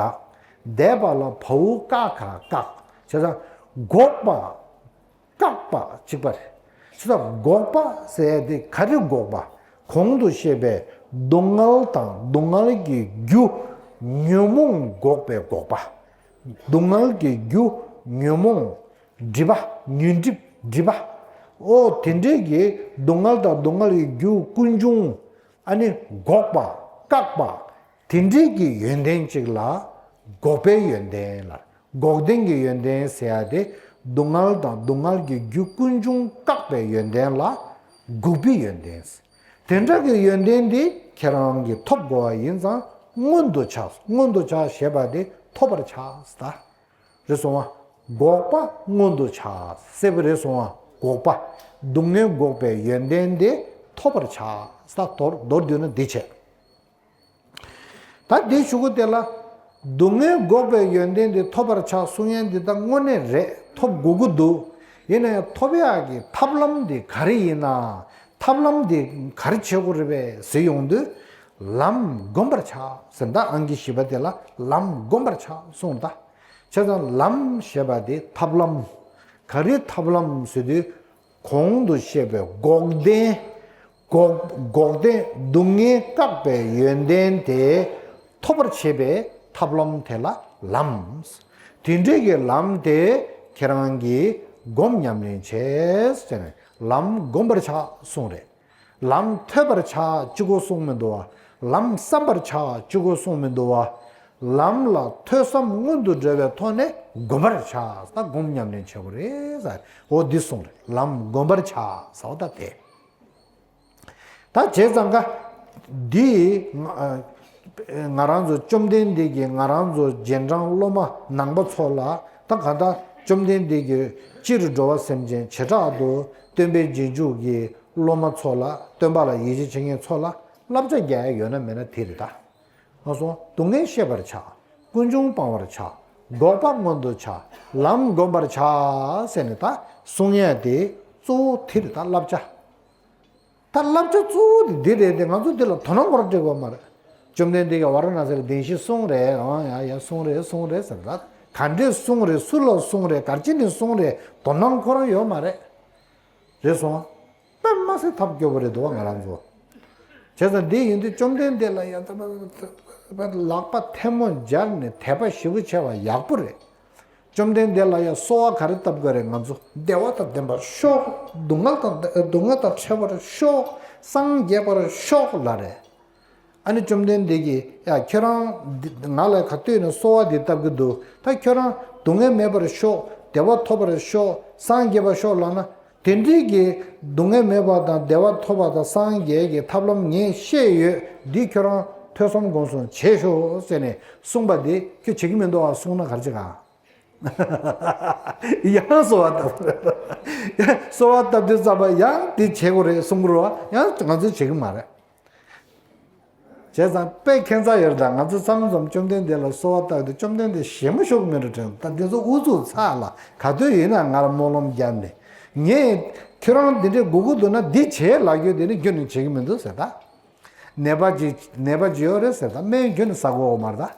འདས་པ་ལ་བ་འུ་ཀ་ག་བཀག་བྱས་ཙང་འགོག་པ། བཀག་པ་གཅིག་པ་རེད། ཆུ་ཚ་འགོག་པ་ཟེར་ཡ་དེ་ག་རེ་འགོག་པ། གོང་དུ་བཤད་པའི་སྡུག་བསྔལ་དང་སྡུག་བསྔལ་གྱི་རྒྱུ་ཉོན་མོངས་འགོག་པའི་འགོག་པ། སྡུག་བསྔལ་གྱི་རྒྱུ་ཉོན་མོངས་སྒྲིབ་པ། ཉོན་སྒྲིབ་སྒྲིབ་པ། ཨོ་དེ་འདྲའི་གི་སྡུག་བསྔལ་དང་སྡུག་བསྔལ་གྱི་རྒྱུ་ཀུན་འབྱུང་ཨ་ནི་འགོག་པ། བཀག་པ། དེ་འདྲའི་གི་ཡོན་ཏན་གཅིག་ལ་འགོག་པའི་ཡོན་ཏན་ལ། འགོག་བདེན་གྱི་ཡོན་ཏན་ཟེར་ཡ་དེ་སྡུག་བསྔལ་དང་སྡུག་བསྔལ་གྱི་རྒྱུ་ཀུན་འབྱུང་བཀག་པའི་ཡོན་ཏན་ལ་འགོག་པའི་ཡོན་ཏན། དེ་འདྲ་གི་ཡོན་ཏན་དེ་ཁྱེད་རང་གིས་ཐོབ་དགོས་པ་ཡིན་ཙང་མངོན་དུ་བྱ། མངོན་དུ་བྱ་ཞེས་པ་དེ་ཐོབ་པར་བྱ་ཟེར། རེད་སོང་བ། འགོག་པ་མངོན་དུ་བྱ་ཟེར་བ་རེད་སོང་བ། འགོག་པ། སྡུག་བསྔལ་འགོག་པའི་ཡོན་ཏན་དེ་ཐོབ་པར་བྱ་ཟེར། མདོར་མདོར་བསྡུས་ན་འདི་བྱས། ད་འདི་ཞུ་གི་དེ་ལ། སྡུག་བསྔལ་འགོག་པའི་ཡོན་ཏན་དེ་ཐོབ་པར་བྱ་གསུང་ཡན་འདི་ད་དངོས་གནས་རེད། ཐོབ་དགོས་ཀྱི་འདུག་ཡིན་ན་ཡང་ཐོབ་ཡག་གི་ཐབས་ལམ་དེ་ག་རེ་ཡིན་ན། ཐབས་ལམ་དེ་ག་རེ་བྱེད་དགོས་རེད་པས་ཟེར་ཡོང་དུས། ལམ་བསྒོམ་པར་བྱ་ཟེར། ད་ཨང་ཀི་བཞི་པ་དེ་ལ་ལམ་བསྒོམ་པར་བྱ་གསུངས་ད། བྱས་ཙང་ལམ་ཞེས་པ་དེ་ཐབས་ལམ། ག་རེ་ཐབས་ལམ་ཟེར་དུས། གོང་དུ་བཤད་པའི་འགོག་བདེན། འགོག་འགོག་བདེན་སྡུག་བསྔལ་བཀག་པའི་ཡོན་ཏན་དེ་ཐོབ་པར་བྱེད་པའི་ཐབས་ལམ་དེ་ལ་ལམ། དེ་འདྲའི་གི་ལམ་དེ་ཁྱེད་རང་གིས་སྒོམ་ཉམས་ལེན་བྱས་ཟེར་ནས་ལམ་བསྒོམ་པར་བྱ་གསུངས་རེད། ལམ་ཐོས་པར་བྱ་གཅིག་པོ་གསུངས་མི་འདུག་བ། ལམ་བསམ་པར་བྱ་གཅིག་པོ་གསུངས་མི་འདུག་བ། ལམ་ལ་ཐོས་བསམ་སྔོན་དུ་འགྲོ་བའི་ཐོག་ནས་བསྒོམ་པར་བྱ། ད་སྒོམ་ཉམས་ལེན་བྱེད་དགོས་རེད་ཟེར། འོ་འདི་གསུངས་རེད། ལམ་བསྒོམ་པར་བྱ་ཟེར་བ་ད་དེ། ད་བྱས་ཙང་ཀ་འདི་ང་ང་རང་ཚོ་བཅོམ་ལྡན་འདས་ཀྱིས་ང་རང་ཚོ་རྗེས་འབྲང་སློབ་མ་ནང་པ་ཚོ་ལ། ད་ག་ད་བཅོམ་ལྡན་འདས་ཀྱིས་སྤྱིར་འགྲོ་བ་སེམས་ཅན་བྱེ་བྲག་ཏུ་སྟོན་པའི་རྗེས་འཇུག་གི་སློབ་མ་ཚོ་ལ། སྟོན་པ་ལ་ཡིད་ཆེས་བྱེད་མཁན་ཚོ་ལ་བསླབ་བྱ་རྒྱག་ཡ་ཡོད་ན་མེད་ན་དེ་རེད་ད། ང་སོང་སྡུག་བསྔལ་ཤེས་པར་བྱ། ཀུན་འབྱུང་སྤང་བར་བྱ། འགོག་པ་མངོན་དུ་བྱ། ལམ་བསྒོམ་པར་བྱ་ཟེར་ནས་ད་གསུང་ཡ་དེ་གཙོ་བོ་དེ་རེད་ད། བསླབ་བྱ། ད་བསླབ་བྱ་གཙོ་བོ་དེ་འདི་རེད་དེ། ང་ཚོ་འདི་ལ་དོ་སྣང་ཁོ་རང་སྤྲད་དགོས་མ་རེད། བཅོམ་ལྡན་འདས་ཀྱིས་ཝཱ་ར་ཎ་སི་ལ་བདེན་བཞི་གསུངས་རེད། ཨང་ཡ་ཡ་གསུངས་རེད་གསུངས་རེད་ཟེར་ད། ག་འདྲས་གསུངས་རེད། སུ་ལ་གསུངས་རེད། ག་རེ་བྱས་ནས་གསུངས་རེད། དོ་སྣང་ཁོ་རང་ཡོད་མ་རེད། རེད་སོང་། དཔེ་མ་སྲིད་ཐབས་སྐྱོ་པོ་རེད་འདུག་བ་ང་རང་ཚོ། བྱས་ཙང་འདི་ཡིན་དུས་བཅོམ་ལྡན་འདས་ལ་ཡང་ལག་པ་ཐལ་མོ་སྦྱར་ནས་དད་པ་ཞེ་པོ་བྱས་པ་ཡག་པོ་རེད། བཅོམ་ལྡན་འདས་ལ་ཡང་གསོལ་བ་ག་རེ་བཏབ་དགོས་རེད། ང་ཚོ་བདེ་བ་དང་ལྡན་པར་ཤོག་སྡུག་བསྔལ་དང་སྡུག་བསྔལ་དང་བྲལ་བར་ཤོག་སངས་རྒྱས་པར་ཤོག་ལབ་རེད། ཨ་ནི་བཅོམ་ལྡན་འདས་ཀྱིས་ཡ་ཁྱོད་རང་འདི་ང་ལ་ག་དུས་ནས་གསོལ་བ་འདི་བཏབ་ཀྱི་འདུག་ད་ཁྱོད་རང་སྡུག་བསྔལ་མེད་པར་ཤོག་བདེ་བ་ཐོབ་པར་ཤོག་སངས་རྒྱས་པར་ཤོག་ལབ་ན། དེ་འདྲའི་གི་སྡུག་བསྔལ་མེད་པ་དང་བདེ་བ་ཐོབ་པ་དང་སངས་རྒྱས་ཀྱི་ཐབས་ལམ་ངས་ཤེས་ཡོད། འདི་ཁྱོད་རང་ཐོས་བསམ་སྒོམ་གསུམ་བྱེད་ཤོག་ཟེར་ནས་གསུངས་པ་འདི་ཁྱོད་བྱེད་ཀྱི་མི་འདུག་ཨ་གསུངས་ན་ག་རེ་བྱེད་ག་ཡང་གསོལ་བ་བཏབ། གསོལ་བ་བཏབ་དུས་ཙམ་པ་ཡང་འདི་བྱེད་དགོས་རེད་གསུང་གི་རེད་བ། ཡང་ང་ཚོས་བྱེད་ཀྱི་མ་རེད། བྱས་ཙང་དཔེ་ཁྱད་མཚར་ཡོད་རེད་ད། ང་ཚོ་མཚམས་མཚམས་བཅོམ་ལྡན་འདས་ལ་གསོལ་བ་བཏབ་དུས་བཅོམ་ལྡན་འདས་ཞེ་མོ་ཞུ་གི་མེད་འགྲོ་དྲན། ད་འདི་ཚོ་ཨུ་ཚུགས་ཚར་ལ་ག་དུས་ཡིན་ན་ང་ལ་སྨོན་ལམ་བརྒྱབ་ནས་ ངས་ཁྱོད་རང་འདི་འདྲའི་སྒུག་གི་འདུག་ན་འདི་བྱེད་ལབ་རྒྱུ་དེ་ནི་ཁྱོད་ནི་བྱེད་ཀྱི་མི་འདུག་ཟེར་ད། ནད་པ་ཅིག་ནད་པ་ཅིག་ཡོད་རེད་ཟེར་ད་སྨན་ཁྱོད་ནི་ཟ་དགོས་འོ་མ་རེད་ད།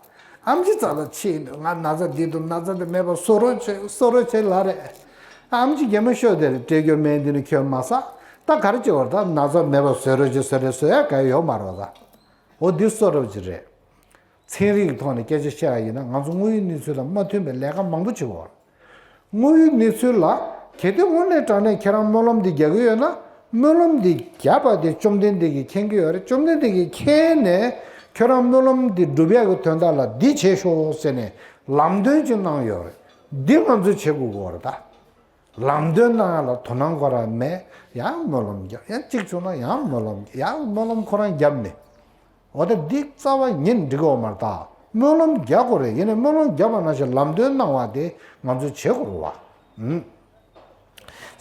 ཨམ་ཆི་རྩ་ལ་ཆེ་ང་ན་ཚ་འདི་འདུག་ན་ཚ་འདི་མེད་པ་བཟོ་རོགས་བྱེད་བཟོ་རོགས་བྱེད་ལབ་རེད། ཨམ་ཆི་རྒན་མོ་ཤོག་དེ་རེད་སྤྲད་རྒྱུ་སྨན་འདི་ནི་ཁྱོད་མ་ཟ། ད་ག་རེ་བྱེད་བར་ད་ན་ཚ་མེད་པ་བཟོ་རོགས་བྱེད་བཟོ་རེད་བཟོ་ཡ་ག་ཡོད་མ་རེད་བ་ད། འོ་འདི་བཟོ་རོགས་བྱེད་རེད། ཚན་རིག་གི་ཐོག་ནས་སྐད་ཆ་བཤད་ཡ་ཡིན་ན་ང་ཚོ་དངོས་ཡོད་གནས་ཚུལ་ལ་མ་མཐུན་པའི་ལས་ཀ་མང་པོ་བྱེད་དགོས། དངོས་ཡོད་གནས་ཚུལ་ལ་གལ་ཏེ་དངོས་གནས་དྲང་གནས་ཁྱེད་རང་སྨོན་ལམ་འདི་རྒྱག་གི་ཡོད་ན་སྨོན་ལམ་འདི་རྒྱབ་པ་དེ་བཅོམ་ལྡན་འདས་ཀྱིས་མཁྱེན་གྱི་ཡོད་རེད། བཅོམ་ལྡན་འདས་ཀྱིས་མཁྱེན་ནས་ཁྱོད་རང་སྨོན་ལམ་འདི་འགྲུབ་ཡག་གི་དོན་དག་ལ་འདི་བྱེད་ཤོག་ཟེར་ནས་ལམ་སྟོན་ཅིག་གནང་ཡོད་རེད། འདི་ང་ཚོས་བྱེད་དགོས་ཀྱི་ཡོད་རེད་ད། ལམ་སྟོན་གནང་ཡ་ལ་དོ་སྣང་ཁོ་རང་མེད། ཡང་སྨོན་ལམ་རྒྱབ། ཡང་གཅིག་བྱུང་ན་ཡང་སྨོན་ལམ་རྒྱབ། ཡང་སྨོན་ལམ་ཁོ་རང་རྒྱབ་ནས། འོ་ད་འདི་རྩ་བ་ཉིད་འགྲིག་གི་ཡོད་མ་རེད་ད། སྨོན་ལམ་རྒྱག་དགོས་རེད། ཡིན་ནའི་སྨོན་ལམ་རྒྱབ་པ་ནང་བཞིན་ལམ་སྟོན་གནང་བ་དེ་ང་ཚོས་བྱེད་དགོས་རེད་བ། ཨུམ།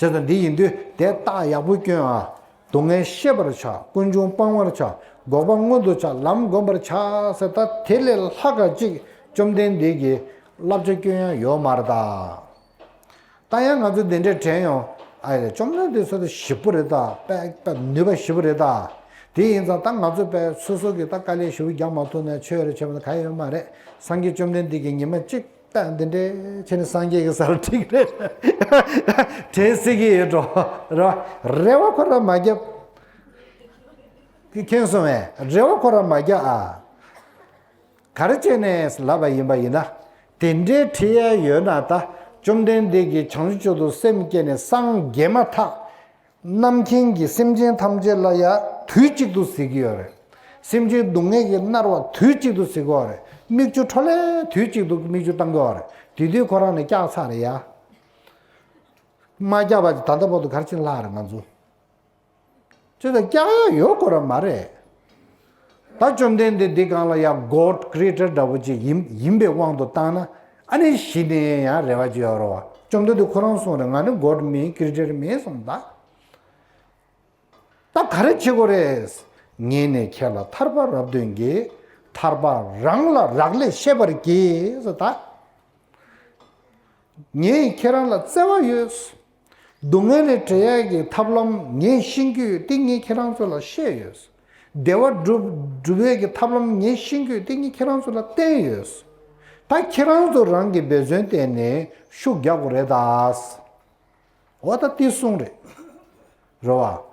བྱས་ཙང་འདི་ཡིན་དུས་དེ་རྟགས་ཡག་པོ་སྐྱོན་ཨ། སྡུག་བསྔལ་ཤེས་པར་བྱ། ཀུན་འབྱུང་སྤང་བར་བྱ། འགོག་པ་མངོན་དུ་བྱ། ལམ་བསྒོམ་པར་བྱ་ཟེར་ད་དེ་ལས་ལྷག་ག་ཅིག་བཅོམ་ལྡན་འདས་ཀྱི་བསླབ་བྱ་སྐྱོན་ཡ་ཡོད་མ་རེད་ད། ད་ཡང་ང་ཚོ་འདི་འདྲའི་དྲན་ཡོང་། ཨ་ཡ་བཅོམ་ལྡན་འདས་ཚོ་ད་ཞིབ་པོ་རེད་ད། དཔེ་དཔེ་ནུས་པ་ཞིབ་པོ་རེད་ད། དེ་ཡིན་ཙང་ད་ང་ཚོ་དཔེ་སོ་སོ་གི་ད་དཀའ་ལས་ཞིབ་པོ་རྒྱག་མ་ཐུབ་ན་ཆོས་རེད་ཆོས་མ་རེད་ག་ཡོད་མ་རེད། སངས་རྒྱས་བཅོམ་ལྡན་འདས་ཀྱིས་ཉི་མ་གཅིག་ད་འདི་འདྲའི་བྱས་ནས་སངས་རྒྱས་ཀྱི་སར་ཁྲིད་རེད། དྲན་སྲིད་ཀྱི་ཡོད་འགྲོ། རེ་བ་རེ་བ་ཁོ་རང་མ་རྒྱབ། མཁྱེན་སོང་བས་རེ་བ་ཁོ་རང་མ་རྒྱབ་ཨ། ག་རེ་བྱས་ནས་ལབ་པ་ཡིན་པ་ཡིན་ན། དེ་འདྲའི་ཁྲིད་ཡ་ཡོད་ན་ད་བཅོམ་ལྡན་འདས་ཀྱིས་བྱང་ཆུབ་མཆོག་ཏུ་སེམས་བསྐྱེད་ནས་སངས་རྒྱས་མ་ཐག་རྣམ་མཁྱེན་གྱི་སེམས་ཅན་ཐམས་ཅད་ལ་ཡ་དུས་གཅིག་ཏུ་གཟིགས་ཀྱི་ཡོད་རེད། སེམས་ཅན་སྡུག་བསྔལ་གྱིས་མནར་བ་དུས་གཅིག་ཏུ་གཟིགས་ཀྱི་ཡོད་རེད། མིག་ཆུ་འཕྲོ་ལས་དུས་གཅིག་ཏུ་མིག་ཆུ་བཏང་གི་ཡོད་རེད། དེ་དུས་ཁོ་རང་ནས་བཀྱག་ཚར་རེད་ཡ། མ་བཀྱག་པ་ཅིག་ད་ལྟ་བར་དུ་ག་རེ་བྱས་ནས་ལྷག་རེད་ང་ཚོ། ཅི་ལྟར་བཀྱག་ཡ་ཡོད་དགོས་ར་མ་རེད། ད་བཅོམ་ལྡན་འདས་འདི་སྒང་ལ་ཡང་God Creator འདྲ་བོ་ཅིག་ཡིན་ཡིན་པའི་དབང་དུ་བཏང་ན་ཨ་ནི་གཞི་ནས་ཡང་རེ་བ་ཅིག་ཡོད་རེད་བ། བཅོམ་ལྡན་འདས་ཁོ་རང་གསུངས་རེད། ང་ནི་God མིན་Creator མིན་གསུངས་ད། ད་ག་རེ་བྱེད་དགོས་རེད། ངས་ནི་ཁྱེད་ལ་ཐར་པ་རབ་སྟོན་གྱིས། ཐར་པ་རང་ལ་རག་ལས་ཤེས་པར་གྱིས་ཟེར་ད། ངས་ཁྱེད་རང་ལ་བརྩེ་བ་ཡོད། སྡུག་བསྔལ་ལས་གྲོལ་ཡག་གི་ཐབས་ལམ་ངས་ཤེས་ཀྱི་ཡོད་དེ་ངས་ཁྱེད་རང་ཚོ་ལ་བཤད་ཡོད། བདེ་བ་སྒྲུབ་སྒྲུབ་ཡག་གི་ཐབས་ལམ་ངས་ཤེས་ཀྱི་ཡོད་དེ་ངས་ཁྱེད་རང་ཚོ་ལ་བསྟན་ཡོད། ད་ཁྱེད་རང་ཚོ་རང་གིས་འབད་བརྩོན་བསྟན་ནས་ཤུགས་རྒྱག་དགོས་རེད་ད། འོ་ད་དེ་གསུངས་རེད། རེད་བ།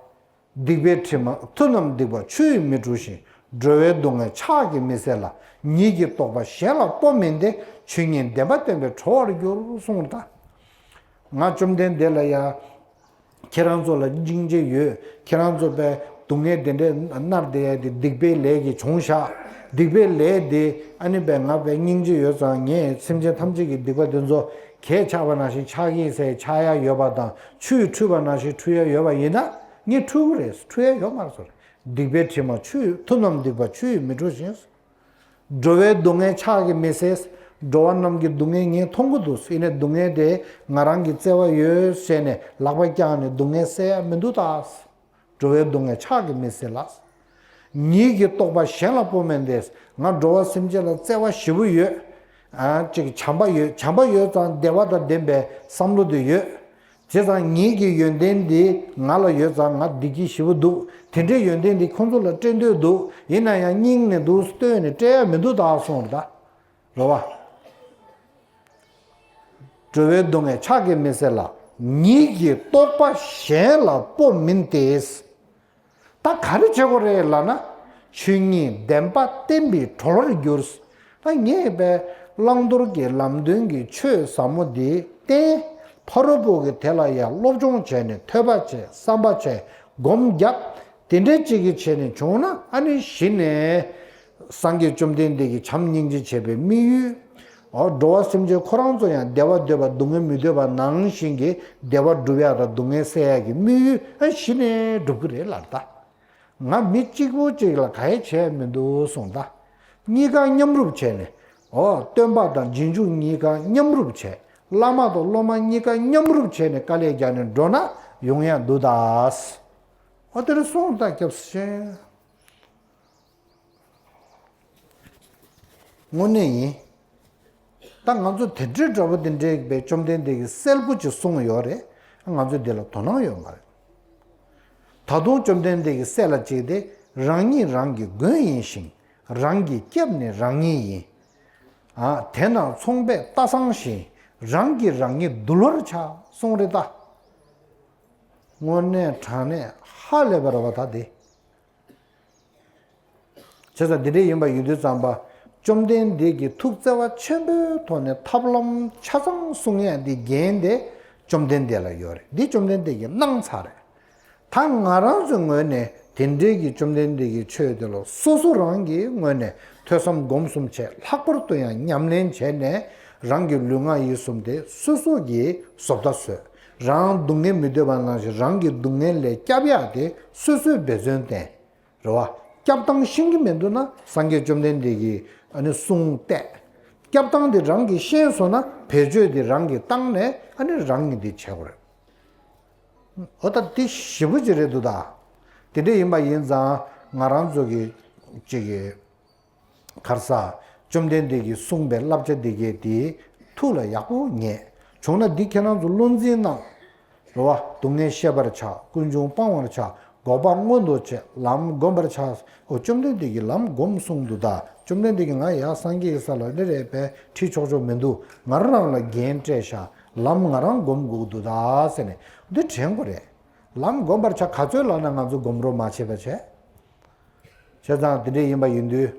སྡིག་པའི་དྲི་མ་མཐུ་རྣམས་སྡིག་པ་ཆུ་ཡིས་མི་འཁྲུ་ཞིང་། འགྲོ་བའི་སྡུག་བསྔལ་ཕྱག་གིས་མི་སེལ་ལ། ཉིད་ཀྱི་རྟོགས་པ་གཞན་ལ་སྤོ་མིན་ཏེ། ཆོས་ཉིད་བདེན་པ་བསྟན་པས་གྲོལ་བར་འགྱུར་གསུངས་ད། ང་བཅོམ་ལྡན་འདས་ལ་ཡ། ཁྱེད་རང་ཚོ་ལ་སྙིང་རྗེ་ཡོད། ཁྱེད་རང་ཚོ་པའི་སྡུག་བསྔལ་དེ་འདྲའི་མནར་བསྡད་ཡ་དེ་སྡིག་པའི་ལས་ཀྱིས་བྱུང་ཤག་སྡིག་པའི་ལས་དེ་ཨ་ནི་པའི་ང་པའི་སྙིང་རྗེ་ཡོད་ཙང་ངས་སེམས་ཅན་ཐམས་ཅད་ཀྱི་སྡིག་པ་དེ་ཚོ་གས་ཆག་པ་ནང་བཞིན་ཆག་གི་ཟེར་ཆག་ཡ་ཡོད་པ་དང་ཆུས་འཁྲུད་པ་ནང་བཞིན་འཁྲུད་ཡ་ཡོད་པ་ཡིན་ན་ངས་འཁྲུད་གི་རེད། འཁྲུད་ཡ་ཡོད་མ་རེད་ཟེར། སྡིག་པའི་དྲི་མ་ཆུ་མཐུ་རྣམས་སྡིག་པ་ཆུ་ཡིས་མི་འཁྲུ་ཞིང་། འགྲོ་བའི་སྡུག་བསྔལ་ཕྱག་གིས་མི་སེལ། འགྲོ་བ་རྣམས་ཀྱི་སྡུག་བསྔལ་ངས་མཐོང་གི་འདུག་ཡིན་ནའི་སྡུག་བསྔལ་དེ་ང་རང་གི་བརྩེ་བ་ཡོད་ཟེར་ནས་ལག་པ་བརྐྱངས་ནས་སྡུག་བསྔལ་སེལ་ཡ་མི་འདུག་ད། འགྲོ་བའི་སྡུག་བསྔལ་ཕྱག་གིས་མི་སེལ་ལ། ཉིད་ཀྱི་རྟོགས་པ་གཞན་ལ་སྤོ་མིན་ཏེ། ང་འགྲོ་བ་སེམས་ཅན་ལ་བརྩེ་བ་ཞེ་པོ་ཡོད། ཨ་ཅིག་བྱམས་པ་ཡོད། བྱམས་པ་ཡོད་ཙང་བདེ་བ་དང་ལྡན་པའི་བསམ་བློ་དེ་ཡོད། བྱས་ཙང་ཉིད་ཀྱི་ཡོན་ཏན་འདི་ང་ལ་ཡོད་ཙང་ང་བདེ་སྐྱིད་ཞེ་པོ་འདུག་དེ་འདྲའི་ཡོན་ཏན་འདི་ཁོང་ཚོ་ལ་སྤྲད་འདོད་འདུག་ཡིན་ན་ཡང་སྙིང་ནས་འདུག་ལྟོས་ནས་སྤྲད་ཡ་མི་འདུག་ད་གསུངས་རེད་ད། རེད་བ། འགྲོ་བའི་སྡུག་བསྔལ་ཕྱག་གིས་མི་སེལ་ལ། ཉིད་ཀྱི་རྟོགས་པ་གཞན་ལ་སྤོ་མིན་ཏེ། ད་ག་རེ་བྱེད་དགོས་རེད་ལབ་ན། ཆོས་ཉིད་བདེན་པ་བསྟན་པས་གྲོལ་བར་འགྱུར། ད་ངས་པའི་བླང་དོར་གྱི་ལམ་སྟོན་གྱི་ཆོས་ཟབ་མོ་འདི་བསྟན། ཕ་རོལ་པོ་གི་དེ་ལ་ཡང་སློབ་སྦྱོང་བྱས་ནས་ཐོས་པ་བྱས་བསམ་པ་བྱས་སྒོམ་བརྒྱབ། དེ་འདྲའི་གཅིག་གི་བྱས་ནས་བྱུང་ན་ཨ་ནི་གཞི་ནས་སངས་རྒྱས་བཅོམ་ལྡན་འདས་ཀྱི་བྱམས་སྙིང་རྗེ་བྱས་པའི་དམིགས་ཡུལ། འོ་འགྲོ་བ་སེམས་ཅན་ཁོ་རང་ཚོ་ཡང་བདེ་བ་འདོད་པ་སྡུག་བསྔལ་མི་འདོད་པ་ནང་བཞིན་གྱི་བདེ་བ་སྒྲུབ་ཡག་དང་སྡུག་བསྔལ་སེལ་ཡག་གི་དམིགས་ཡུལ་ཨ་གཞི་ནས་འགྲུབ་ཀྱི་རེད་ལབ་ད། ང་མི་གཅིག་པུ་གཅིག་ལ་ག་ཡེ་བྱས་མི་འདུག་གསུངས་ད། གཉིས་ཀ་མཉམ་རུབ་བྱས་ནས། འོ་སྟོན་པ་དང་རྗེས་འཇུག་གཉིས་ཀ་མཉམ་རུབ་བྱས། བླ་མ་དང་སློབ་མ་གཉིས་ཀ་མཉམ་རུབ་བྱས་ནས་དཀའ་ལས་རྒྱག་ནས་འགྲོ་ན་ཡོང་ཡག་འདུག་ད། འོ་དེ་རུ་གསུངས་ད་སྐྱབས་སུ་མཆི། དངོས་གནས་ཡིན། ད་ང་ཚོ་དེ་འདྲའི་འདྲ་པོ་དེ་འདྲའི་བའི་བཅོམ་ལྡན་འདས་ཀྱིས་གསལ་པོ་ཅིག་གསུངས་ཡོད་རེད། ང་ཚོས་འདི་ལ་དོ་སྣང་ཡོད་མ་རེད། ད་དུང་བཅོམ་ལྡན་འདས་ཀྱིས་སྲས་ལ་གཅིག་སྟེ། རང་ཉིད་རང་གི་མགོན་ཡིན་ཞིང་། རང་གི་སྐྱབས་ནི་རང་ཉིད་ཡིན། ཨ། དེས་ན་ཚོང་པས་རྟ་བཟང་བཞིན། རང་གིས་རང་ཉིད་འདུལ་བར་བྱ། གསུངས་རེད་ད། དངོས་གནས་དྲང་གནས་ཧ་ལས་པ་རེད་བ་ད་དེ། བྱས་ཙང་འདི་འདྲ་ཡིན་པ་ཡིན་དུས་ཙམ་པ། བཅོམ་ལྡན་འདས་ཀྱིས་ཐུགས་བརྩེ་བ་ཆེན་པོའི་ཐོག་ནས་ཐབས་ལམ་ཆ་ཚང་གསུང་ཡ་འདི་འགན་དེ་བཅོམ་ལྡན་འདས་ལ་ཡོད་རེད། འདི་བཅོམ་ལྡན་འདས་ཀྱིས་གནང་ཚར་རེད། ད་ང་རང་ཚོའི་ངོས་ནས་དེ་འདྲའི་གི་བཅོམ་ལྡན་འདས་ཀྱི་ཆོས་དེ་ལ་སོ་སོ་རང་གི་ངོས་ནས་ཐོས་བསམ་སྒོམ་གསུམ་བྱས། ལྷག་པར་དུ་ཡང་ཉམས་ལེན་བྱས་ནས། རང་གི་ལུས་ངག་ཡིད་གསུམ་དེ་སོ་སོ་གིས་བཟོ་ལྟ་བཟོས། རང་སྡུག་བསྔལ་མི་འདོད་པ་ནང་བཞིན་རང་གི་སྡུག་བསྔལ་ལས་སྐྱབས་ཡག་དེ་སོ་སོས་འབད་བརྩོན་བསྟེན། རེད་བ། སྐྱབས་སྟངས་ཤེས་ཀྱི་མི་འདུག་ན་སངས་རྒྱས་བཅོམ་ལྡན་འདས་ཀྱི་ཨ་ནི་གསུང་བལྟས། སྐྱབས་སྟངས་དེ་རང་གིས་ཤེས་སོང་ན་བེད་སྤྱོད་དེ་རང་གིས་བཏང་ནས་ཨ་ནི་རང་གིས་དེ་བྱེད་དགོས་རེད། འོ་ད་དེ་ཞེ་པོ་ཅིག་རེད་འདུག་ད། དེ་འདྲ་ཡིན་པ་ཡིན་ཙང་ང་རང་ཚོ་གི་ཅིག་གི་ག་རེ་ཟ། བཅོམ་ལྡན་འདས་ཀྱིས་གསུངས་པའི་བསླབ་བྱ་འདི་གས་དེ་ཐུགས་ལ་ཡག་པོ་ངེས་བྱུང་ན། འདི་ཁྱེད་རང་ཚོ་བློ་འཛིན་གནང་། རེད་བ། སྡུག་བསྔལ་ཤེས་པར་བྱ། ཀུན་འབྱུང་སྤང་བར་བྱ། འགོག་པ་མངོན་དུ་བྱེད། ལམ་བསྒོམ་པར་བྱ། འོ་བཅོམ་ལྡན་འདས་ཀྱིས་ལམ་བསྒོམ་གསུངས་འདུག་ད། བཅོམ་ལྡན་འདས་ཀྱིས་ང་ཡར་སངས་རྒྱས་ཀྱི་ས་ལ་ནི་རེད་པས་ཁྲིད་ཆོག་ཆོག་མི་འདུག་ང་རང་རང་ལ་འགན་སྤྲད་ཤག་ལམ་ང་རང་བསྒོམ་དགོས་འདུག་ད་ཟེར་ནས་འདི་དྲན་དགོས་རེད། ལམ་བསྒོམ་པར་བྱ་ག་ཚོད་ལབ་ན་ང་ཚོ་སྒོམ་རོགས་མ་བྱེད་པ་བྱས། བྱས་ཙང་དེ་འདྲ་ཡིན་པ་ཡིན་དུས།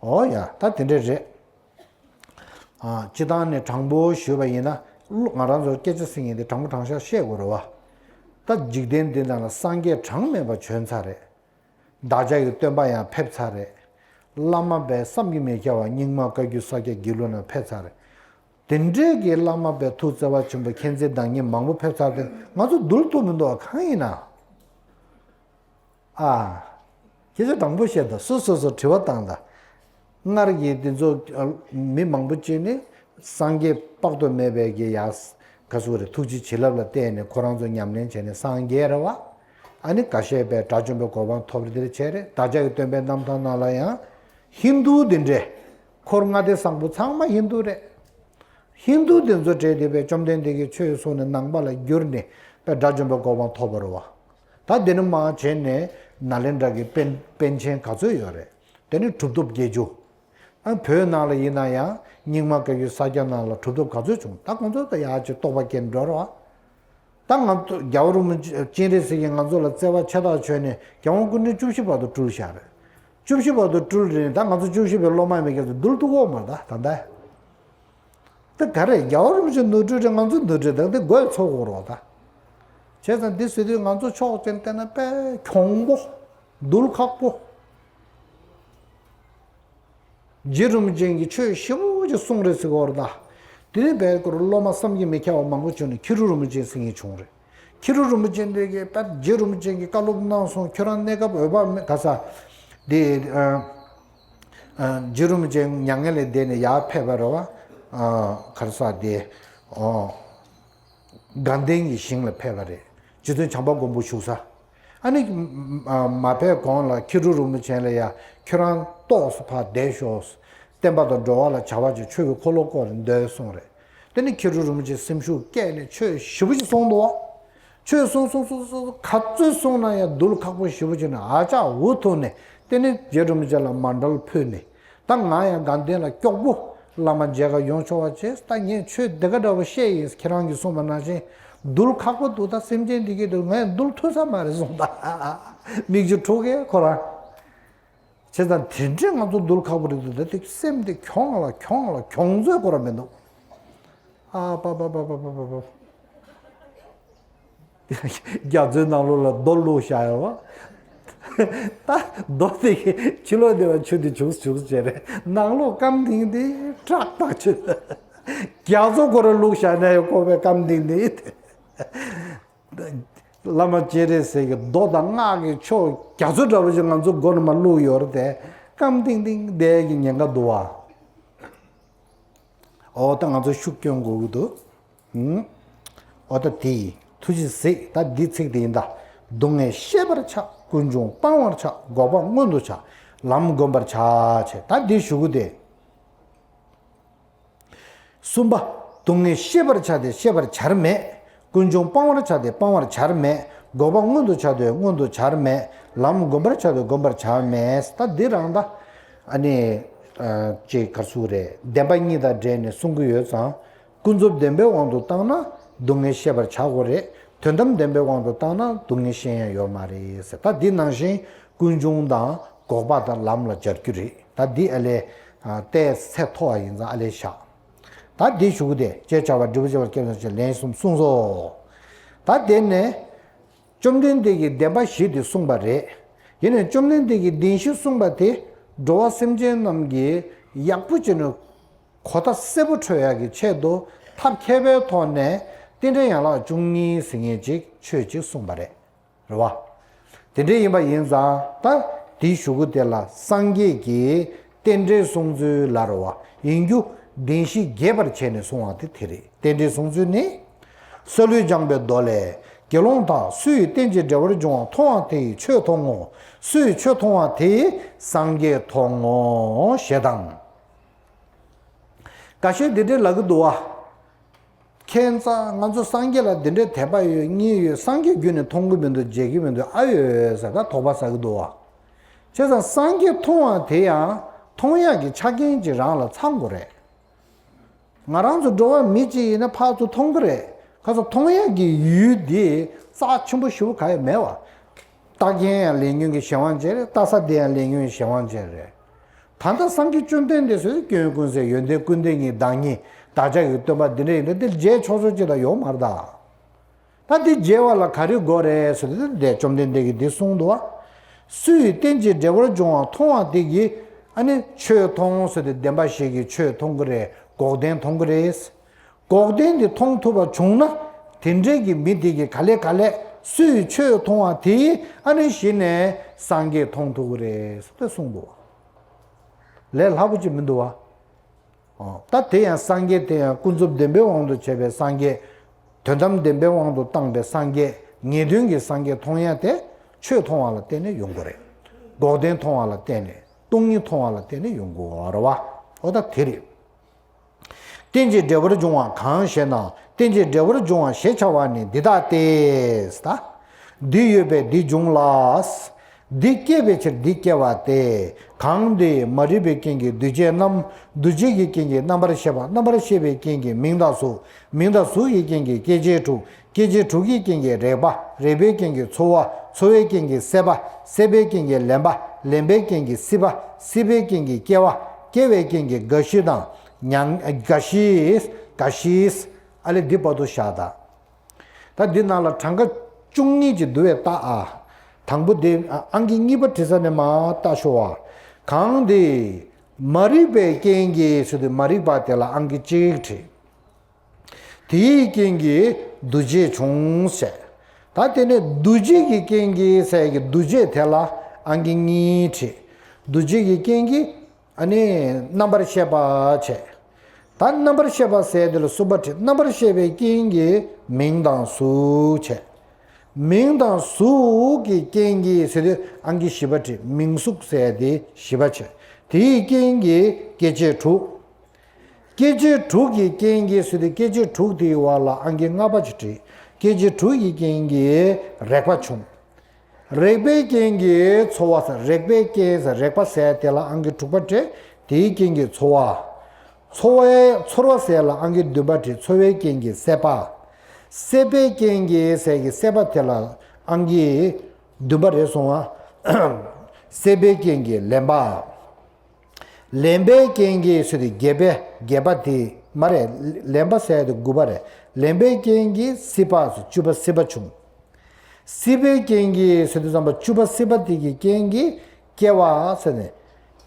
ཨོ་ཡ། ད་དེ་འདྲས་རེད། ཨ། སྤྱི་བཏང་ནས་དྲང་པོ་ཞུས་པ་ཡིན་ན། ང་རང་ཚོར་སྐད་ཆ་ཟེར་མཁན་དེ་དྲང་པོ་དྲང་བཞག་བཤད་དགོས་རེད་བ། ད་འཇིག་རྟེན་འདི་ནང་ལ་སངས་རྒྱས་གྲངས་མེད་པ་བྱོན་ཚར་རེད། བདག་ཅག་གི་སྟོན་པ་ཡང་ཕེབས་ཚར་རེད། བླ་མ་པའི་བསམ་གྱིས་མི་ཁྱབ་པ་རྙིང་མ་བཀའ་བརྒྱུད་ས་སྐྱ་དགེ་ལུགས་ནང་ཕེབས་ཚར་རེད། དེ་འདྲས་ཀྱི་བླ་མ་པའི་ཐུགས་བརྩེ་བ་ཆེན་པོ་མཁྱེན་བརྩེ་བདག་ཉིད་མང་པོ་ཕེབས་ཚར་ཏེ་ང་ཚོ་འདུལ་ཐུབ་མི་འདུག་ག་གང་ཡིན་ན། ཨ། སྐད་ཆ་དྲང་པོ་བཤད་དང་། སོ་སོ་སོ་དྲི་བ་བཏང་དང་། སྔར་གྱི་དེ་ཚོ་མི་མང་པོ་ཅིག་ནི་སངས་རྒྱས་དཔག་ཏུ་མེད་པའི་གི་ཡ་ག་ཟེར་དགོས་རེད། ཐུགས་རྗེ་བྱིན་རླབས་ལ་བརྟེན་ནས་ཁོ་རང་ཚོ་ཉམས་ལེན་བྱས་ནས་སངས་རྒྱས་རེད་བ། ཨ་ནི་འགའ་ཤས་པས་དགྲ་བཅོམ་པའི་གོ་འཕང་ཐོབ་རེད། དེ་འདྲ་བྱས་རེད། བདག་ཅག་གི་སྟོན་པའི་རྣམ་ཐར་ནང་ལ་ཡང་ཧིན་དུ་དེ་འདྲས་འཁོར་ལྔ་སྡེ་བཟང་པོ་ཚང་མ་ཧིན་དུ་རེད། ཧིན་དུ་དེ་ཚོ་བྲལ་ཏེ་པའི་བཅོམ་ལྡན་འདས་ཀྱིས་ཆོས་གསུངས་ནས་ནང་པ་ལ་བསྒྱུར་ནས་པའི་དགྲ་བཅོམ་པའི་གོ་འཕང་ཐོབ་པ་རེད་བ། ད་དེ་ནི་མ་བྱས་ནས་ནཱ་ལེནྡྲ་གི་པཎ་པཎ་ཆེན་ག་ཚོད་ཡོད་རེད། དེ་ནི་གྲུབ་ཐོབ་བརྒྱད་ཅུ། ཨ། བོད་ནང་ལ་ཡིན་ན་ཡང་རྙིང་མ་བཀའ་བརྒྱུད་ས་སྐྱ་ནང་ལ་གྲུབ་ཐོབ་ག་ཚོད་བྱུང་། ད་ཁོང་ཚོ་ད་ཡག་ཅིག་རྟོགས་པ་སྐྱེས་འགྲོ་རོགས། ད་ང་ཚོ་རྒྱལ་བ་རིན་པོ་ཆེ་སྤྱན་རས་གཟིགས་ཀྱིས་ང་ཚོ་ལ་བརྩེ་བ་ཆེ་ཐག་ཆོད་ནས་རྒྱལ་དབང་སྐུ་ཕྲེང་བཅུ་བཞི་བར་དུ་སྤྲུལ་བཞག་རེད། བཅུ་བཞི་བར་དུ་སྤྲུལ་རེད། ད་ང་ཚོ་བཅུ་བཞི་པའི་སློབ་མ་མེད་མཁན་ཚོ་འདུལ་ཐུབ་ཀྱི་ཡོད་མ་རེད་ད། ད་ལྟ་ད་ག་རེ་རྒྱལ་བ་རིན་པོ་ཆེ་ནོར་འཁྲུལ་རེད། ང་ཚོ་ནོར་འཁྲུལ་ད་འདི་དགོད་ཚོར་དགོས་རེད་ད། བྱས་ཙང་འདི་ཟེར་དུས་ང་ཚོ་ཕྱོགས་གཅིག་ནས་བལྟས་ན་དཔེ་གྱོང་པོ། འདུལ་ཁག་པོ། རྗེ་རིན་པོ་ཆེ་གིས་ཆོས་ཞེ་པོ་ཅིག་གསུངས་རེད་ཟེར་གྱི་ཡོད་རེད་ད། དེ་ནས་བལ་སྐོར་སློབ་མ་བསམ་གྱིས་མི་ཁྱབ་པ་མང་པོ་བྱུང་ནས་ཁེ་རུ་རིན་པོ་ཆེ་ཟེར་མཁན་བྱུང་རེད། ཁེ་རུ་རིན་པོ་ཆེ་འདི་གིས་ད་རྗེ་རིན་པོ་ཆེ་གིས་བཀའ་སློབ་གནང་སོང་། ཁྱོད་རང་གནས་སྐབས་འོས་འབབ་མེད་ག་ས། དེ་ཨ་ཨ་རྗེ་རིན་པོ་ཆེ་མྱ་ངན་ལས་འདས་ནས་ཡར་ཕེབས་པ་རེད་བ། ཨ་ག་རེ་ཟེར་དེ། ཨོ། དགའ་ལྡན་གྱི་ཞིང་ལ་ཕེབས་པ་རེད། རྗེ་བཙུན་བྱམས་པ་མགོན་པོ་བཞུགས་ས། ཨ་ནི་མ་ཕེབས་གོང་ལ་ཁེ་རུ་རིན་པོ་ཆེ་ལ་ཡ་ཁྱོད་རང་ཏོག་ཙམ་ཕར་བསྡད་ཤོག་བསྟན་པ་དང་འགྲོ་བ་ལ་བྱ་བ་ཅིག་ཆོས་ཀྱི་འཁོར་ལོ་བསྐོར་ནས་སྡོད་གསུངས་རེད། དེ་ནི་ཁེ་རུ་རིན་པོ་ཆེ་སེམས་ཤུགས་སྐྱེས་ནས་ཆོས་ཞེ་པོ་ཅིག་གསུངས་འདུག་བ། ཆོས་གསུངས་གསུངས་གསུངས་གསུངས་ག་ཚོད་གསུངས་ན་ཡང་འདུལ་ཁག་པོ་ཞེ་པོ་ཅིག་ནས་ཨ་ཅག་འུ་ཐུག་ནས་དེ་ནི་རྗེ་རིན་པོ་ཆེ་ལ་མཎྜལ་ཕུལ་ནས། ད་ང་ཡང་དགའ་ལྡན་ལ་སྐྱོ་པོ། བླ་མ་མཇལ་ཁ་ཡོང་ཆོག་པ་བྱས། ད་ངས་ཆོས་འདི་ག་འདྲ་པོ་བཤད་ཡིན། ཁྱེད་རང་གིས་གསུངས་པ་ནང་བཞིན་འདུལ་ཁག་པོ་འདུག་ད་སེམས་ཅན་འདི་གས་འདུལ་ངས་འདུལ་ཐུབ་ས་མ་རེད་གསུངས། ད་མིག་ཆུ་འཁྲུག་གས་ཁོ་རང་། བྱས་ཙང་དེ་འདྲས་ང་ཚོ་འདུལ་ཁག་པོ་རེད་འདུག་ད་དེ་སེམས་དེ་གྱོང་ལ་གྱོང་ལ་གྱོང་ཚོད་ཁོ་རང་མི་འདུག་ཨ་པ་པ་པ། རྒྱ་མཚོའི་ནང་ལོགས་ལ་རྡོ་བླུགས་བཞག་ཡོད་པ། ད་རྡོ་དེ་གི་ཕྱི་ལོགས་དེ་བ་ཆུ་དེ་བྱུགས་བྱུགས་བྱས་རེད། ནང་ལོགས་སྐམ་ཐིང་ཐིང་ཀྲག་ཀྲག་ཆུ། རྒྱ་མཚོ་ཁོ་རང་བླུགས་བཞག་ན་ཡང་ཁོ་པའི་སྐམ་ཐིང་ཐིང་། བླ་མ་སྤྱན་རས་གཟིགས་ཀྱི་མདོ་དང་སྔགས་ཀྱི་ཆོས་རྒྱ་མཚོ་འདྲ་པོ་ཞིག་ང་ཚོ་མགོ་ནས་མར་བླུགས་ཡོད་རེད་དེ། སྐམ་ཐིང་ཐིང་བསྡད་ཀྱི་ཉེན་ཁ་འདུག་བ། འོ་ད་ང་ཚོ་ཤུགས་སྐྱོན་དགོས་ཀྱི་འདུག་ཨུམ། འོ་ད་དེ་ཡིན། ཐུགས་རྗེས་གཟིགས། ད་འདི་ཚིག་དེ་ཡིན་ད། སྡུག་བསྔལ་ཤེས་པར་བྱ། ཀུན་འབྱུང་སྤང་བར་བྱ། འགོག་པ་མངོན་དུ་བྱ། ལམ་བསྒོམ་པར་བྱ། བྱས་ད་འདི་ཞུ་གི་དེ། གསུམ་པ། སྡུག་བསྔལ་ཤེས་པར་བྱ་སྟེ་ཤེས་པར་བྱར་མེད། ཀུན་འབྱུང་སྤང་བར་བྱ་སྟེ་སྤང་བར་བྱར་མེད། འགོག་པ་མངོན་དུ་བྱ་སྟེ་མངོན་དུ་བྱར་མེད། ལམ་བསྒོམ་པར་བྱ་སྟེ་བསྒོམ་པར་བྱར་མེད། ད་འདི་རང་ད། ཨ་ནི། ཅེས་ག་ཚུགས་རེད། བདེན་པ་གཉིས་དང་འབྲེལ་ནས་གསུང་གི་ཡོད་ཙང་། ཀུན་རྫོབ་བདེན་པའི་དབང་དུ་བཏང་ན་སྡུག་བསྔལ་ཤེས་པར་བྱ་དགོས་རེད། དོན་དམ་བདེན་པའི་དབང་དུ་བཏང་ན་སྡུག་བསྔལ་ཤེས་ཡ་ཡོད་མ་རེད་ཟེར། ད་འདི་ནང་བཞིན་ཀུན་འབྱུང་དང་འགོག་པ་དང་ལམ་ལ་སྦྱར་རྒྱུ་རེད། ད་འདི་ཨ་ལས། ཏོག་ཙམ་ཚད་མཐོ་བ་ཡིན་ཙང་ཨ་ལས་བཞག་ད་འདི་ཞུ་གི་དེ་ཅེས་བྱ་བ་འབྲས་བུ་སྐྱེ་བར་སྐྱེ་བར་བྱེད་ལན་གསུམ་གསུངས་སོ། ད་དེ་ནས། བཅོམ་ལྡན་འདས་ཀྱིས་བདེན་པ་བཞི་དེ་གསུངས་པ་རེད། ཡིན་ནའི་བཅོམ་ལྡན་འདས་ཀྱིས་བདེན་བཞི་གསུངས་པ་དེ། འགྲོ་བ་སེམས་ཅན་རྣམས་ཀྱིས་ཡག་པོ་བྱས་ནས་གོ་བརྡ་གསལ་པོ་འཕྲོད་ཡག་གི་ཆེད་དུ་ཐབས་མཁས་པའི་ཐོག་ནས་རྟེན་འབྲེལ་ཡན་ལག་བཅུ་གཉིས་ཟེར་མཁན་ཅིག་ཆོས་ཅིག་གསུངས་པ་རེད། རེད་བ། དེ་འདྲ་ཡིན་པ་ཡིན་ཙང་ད་དེའི་གཞུག་གུ་དེ་ལ་སངས་རྒྱས་ཀྱིས་རྟེན་འབྲེལ་གསུངས་ཚུལ་ལ་རེད་བ། ཡིན་རྒྱུ་བདེན་བཞི་རྒྱས་པར་བྱས་ནས་གསུངས་པ་དེ་དེ་རེད། རྟེན་འབྲེལ་གསུངས་ཚུལ་ནི། སཱ་ལུས་སྦྱངས་པའི་མདོ་ལས། དགེ་སློང་དག་སུ་ཡིས་རྟེན་ཅིང་འབྲེལ་བར་འབྱུང་བ་མཐོང་བ་དེ་ཡིས་ཆོས་མཐོང་ངོ་། སུ་ཡིས་ཆོས་མཐོང་བ་དེ་ཡིས་སངས་རྒྱས་མཐོང་ངོ་ཞེས་དང་། འགའ་ཤས་འདི་འདྲའི་ལབ་ཀྱི་འདུག་བ། ཁྱད་མཚར། ང་ཚོ་སངས་རྒྱས་ལ་འདི་འདྲའི་དད་པ་ཡོད་མཁན་ཡོད། སངས་རྒྱས་རྒྱུད་ནས་མཐོང་གི་མི་འདུག་མཇལ་གྱི་མི་འདུག་ཨ་ཡོད་ཟེར་ད་དོགས་པ་ཟ་གི་འདུག་བ། བྱས་ཙང་སངས་རྒྱས་མཐོང་བ་དེ་ཡང་མཐོང་ཡག་གི་ཆ་རྐྱེན་ཅིག་རང་ལ་ཚང་དགོས་རེད། ང་རང་ཚོ་འགྲོ་བ་མི་གཅིག་ཡིན་ན་ཕར་ཚུར་མཐོང་གི་རེད། ཁ་སང་མཐོང་ཡག་གི་ཡུལ་འདི་རྩ་ཆེན་པོ་ཞེ་པོ་ག་ཡང་མེད་བ། ལྟ་མཁན་ཡང་ལས་ཉོན་གྱི་གཞན་དབང་ཅན་རེད། ལྟ་ས་དེ་ཡང་ལས་ཉོན་གྱི་གཞན་དབང་ཅན་རེད། ད་ལྟ་སངས་རྒྱས་བཅོམ་ལྡན་འདས་སུ་སྐྱོན་ཀུན་ཟད་ཡོན་ཏན་ཀུན་ལྡན་གཉིས་བདག་ཉིད་བདག་ཅག་གི་སྟོན་པ་འདི་འདྲ་ཡིན་ན་འདི་མཇལ་ཆོག་ཆོག་ཅིག་ལ་ཡོང་མ་རེད་ད། ད་འདི་མཇལ་བ་ལ་ག་རེ་དགོས་རེད་ཟེར་དུས་འདི་བཅོམ་ལྡན་འདས་ཀྱིས་འདི་གསུངས་འདུག་བ། སུ་ཡིས་རྟེན་ཅིང་འབྲེལ་བར་འབྱུང་བ་མཐོང་བ་དེ་གིས་ཨ་ནི་ཆོས་མཐོང་ཟེར་དུས་བདེན་པ་བཞི་གི་ཆོས་མཐོང་གི་རེད། འགོག་བདེན་མཐོང་གི་རེད། འགོག་བདེན་དེ་མཐོང་ཐུབ་པ་བྱུང་ན། དེ་འདྲའི་གི་མི་དེ་གིས་ག་ལེ་ག་ལེ་སུ་ཡིས་ཆོས་མཐོང་བ་དེ་ཨ་ནི་གཞི་ནས་སངས་རྒྱས་མཐོང་ཐུབ་ཀྱི་རེད་ཟེར་གསུངས་འདུག་ལས་སླ་པོ་ཅིག་མི་འདུག་བ། ཨོ། ད་དེ་ཡང་སངས་རྒྱས་དེ་ཡང་ཀུན་རྫོབ་བདེན་པའི་དབང་དུ་བྱས་པའི་སངས་རྒྱས། དོན་དམ་བདེན་པའི་དབང་དུ་བཏང་པའི་སངས་རྒྱས། ངེས་དོན་གྱི་སངས་རྒྱས་མཐོང་ཡ་དེ་ཆོས་མཐོང་བ་ལ་བརྟེན་ནས་ཡོང་དགོས་རེད། འགོག་བདེན་མཐོང་བ་ལ་བརྟེན་ནས། སྟོང་ཉིད་མཐོང་བ་ལ་བརྟེན་ནས་ཡོང་དགོས་རེད་བ། ཨོ་ད་དེ་རེད། རྟེན་ཅིང་འབྲེལ་བར་འབྱུང་བ་གང་ཞེ་ན། རྟེན་ཅིང་འབྲེལ་བར་འབྱུང་བ་ཞེས་བྱ་བ་ནི་འདི་ལྟ་སྟེ། ད། འདི་ཡོད་པས་འདི་འབྱུང་ལ། འདི་སྐྱེད་པའི་ཕྱིར་འདི་སྐྱེ་བ་སྟེ། གང་འདི་མ་རིག་པའི་རྐྱེན་གྱིས་འདུ་བྱེད་རྣམས། འདུ་བྱེད་ཀྱི་རྐྱེན་གྱིས་རྣམ་པར་ཤེས་པ། རྣམ་པར་ཤེས་པའི་རྐྱེན་གྱིས་མིང་དང་གཟུགས། མིང་དང་གཟུགས་ཀྱི་རྐྱེན་གྱིས་སྐྱེ་མཆེད་དྲུག་སྐྱེ་མཆེད་དྲུག་གི་རྐྱེན་གྱིས་རེག་པ། རེག་པའི་རྐྱེན་གྱིས་ཚོར་བ། ཚོར་བའི་རྐྱེན་གྱིས་སྲེད་པ། སྲེད་པའི་རྐྱེན་གྱིས་ལེན་པ། ལེན་པའི་རྐྱེན་གྱིས་སྲིད་པ། སྲིད་པའི་རྐྱེན་གྱིས་སྐྱེ་བ། སྐྱེ་བའི་རྐྱེན་གྱིས་རྒ་ཤི་དང་། མྱང་། རྒ་ཤི། རྒ་ཤི། ཨ་ལས་འདི་བར་དུ་བཞག་ད། ད་འདི་ནང་ལ་གྲངས་ཀ་བཅུ་གཉིས་ཀྱི་བསྡུ་བའི་རྟགས་ཨ། དང་པོ་དེ་ཨང་ཀི་གཉིས་པ་བྲིས་ས་ནས་མར་ལྟ་ཤོག་ཨ། གང་འདི། མ་རིག་པའི་རྐྱེན་གྱིས་ཟེར་དུས་མ་རིག་པ་དེ་ལ་ཨང་ཀི་གཅིག་བྲིས། དེའི་རྐྱེན་གྱིས་འདུ་བྱེད་བྱུང་ཟེར། ད་དེ་ནས་འདུ་བྱེད་ཀྱི་རྐྱེན་གྱིས་ཟེར་གྱི་འདུ་བྱེད་དེ་ལ་ཨང་ཀི་གཉིས་བྲིས། འདུ་བྱེད་ཀྱི་རྐྱེན་གྱིས་ཨ་ནི་རྣམ་པར་ཤེས་པ་བྱས། ད་རྣམ་པར་ཤེས་པ་ཟེར་དེ་ལ་གསུམ་པ་བྲིས། རྣམ་པར་ཤེས་པའི་རྐྱེན་གྱིས་མིང་དང་གཟུགས་བྱས། མིང་དང་གཟུགས་ཀྱི་རྐྱེན་གྱིས་ཟེར་དུས་ཨང་ཀི་བཞི་པ་བྲིས། མིང་གཟུགས་ཟེར་དེ་བཞི་པ་བྱས། དེའི་རྐྱེན་གྱིས་སྐྱེ་མཆེད་དྲུག་སྐྱེ་མཆེད་དྲུག་གི་རྐྱེན་གྱིས་ཟེར་དུས་སྐྱེ་མཆེད་དྲུག་དེའི་བར་ལ་ཨང་ཀི་ལྔ་པ་ཅིག་བྲིས། སྐྱེ་མཆེད་དྲུག་གི་རྐྱེན་གྱིས་རེག་པ་བྱུང་། རེག་པའི་རྐྱེན་གྱིས་ཚོར་བ་ཟེར། རེག་པའི་རྐྱེན་ཟེར། རེག་པ་ཟེར་དེ་ལ་ཨང་ཀི་དྲུག་པ་བྲིས། དེའི་རྐྱེན་གྱིས་ཚོར་བ། ཚོར་བའི་ཚོར་བ་ཟེར་ལ་ཨང་ཀི་བདུན་པ་བྲིས། ཚོར་བའི་རྐྱེན་གྱིས་སྲེད་པ། སྲེད་པའི་རྐྱེན་གྱིས་ཟེར་གྱི་སྲེད་པ་དེ་ལ་ཨང་ཀི་བདུན་པ་རེད་སོང་ཨ། སྲེད་པའི་རྐྱེན་གྱིས་ལེན་པ། ལེན་པའི་རྐྱེན་གྱིས་ཟེར་དུས་བརྒྱད་པའི་བརྒྱད་པ་དེ་མ་རེད། ལེན་པ་ཟེར་དུས་དགུ་པ་རེད། ལེན་པའི་རྐྱེན་གྱིས་སྲིད་པ་ཟེར་བཅུ་པ་སྲིད་པ་བྱུང་། སྲིད་པའི་རྐྱེན་གྱིས་ཟེར་དུས་ཙམ་པ་བཅུ་པ་སྲིད་པ་དེ་གི་རྐྱེན་གྱིས་སྐྱེ་བ་ཟེར་ནས།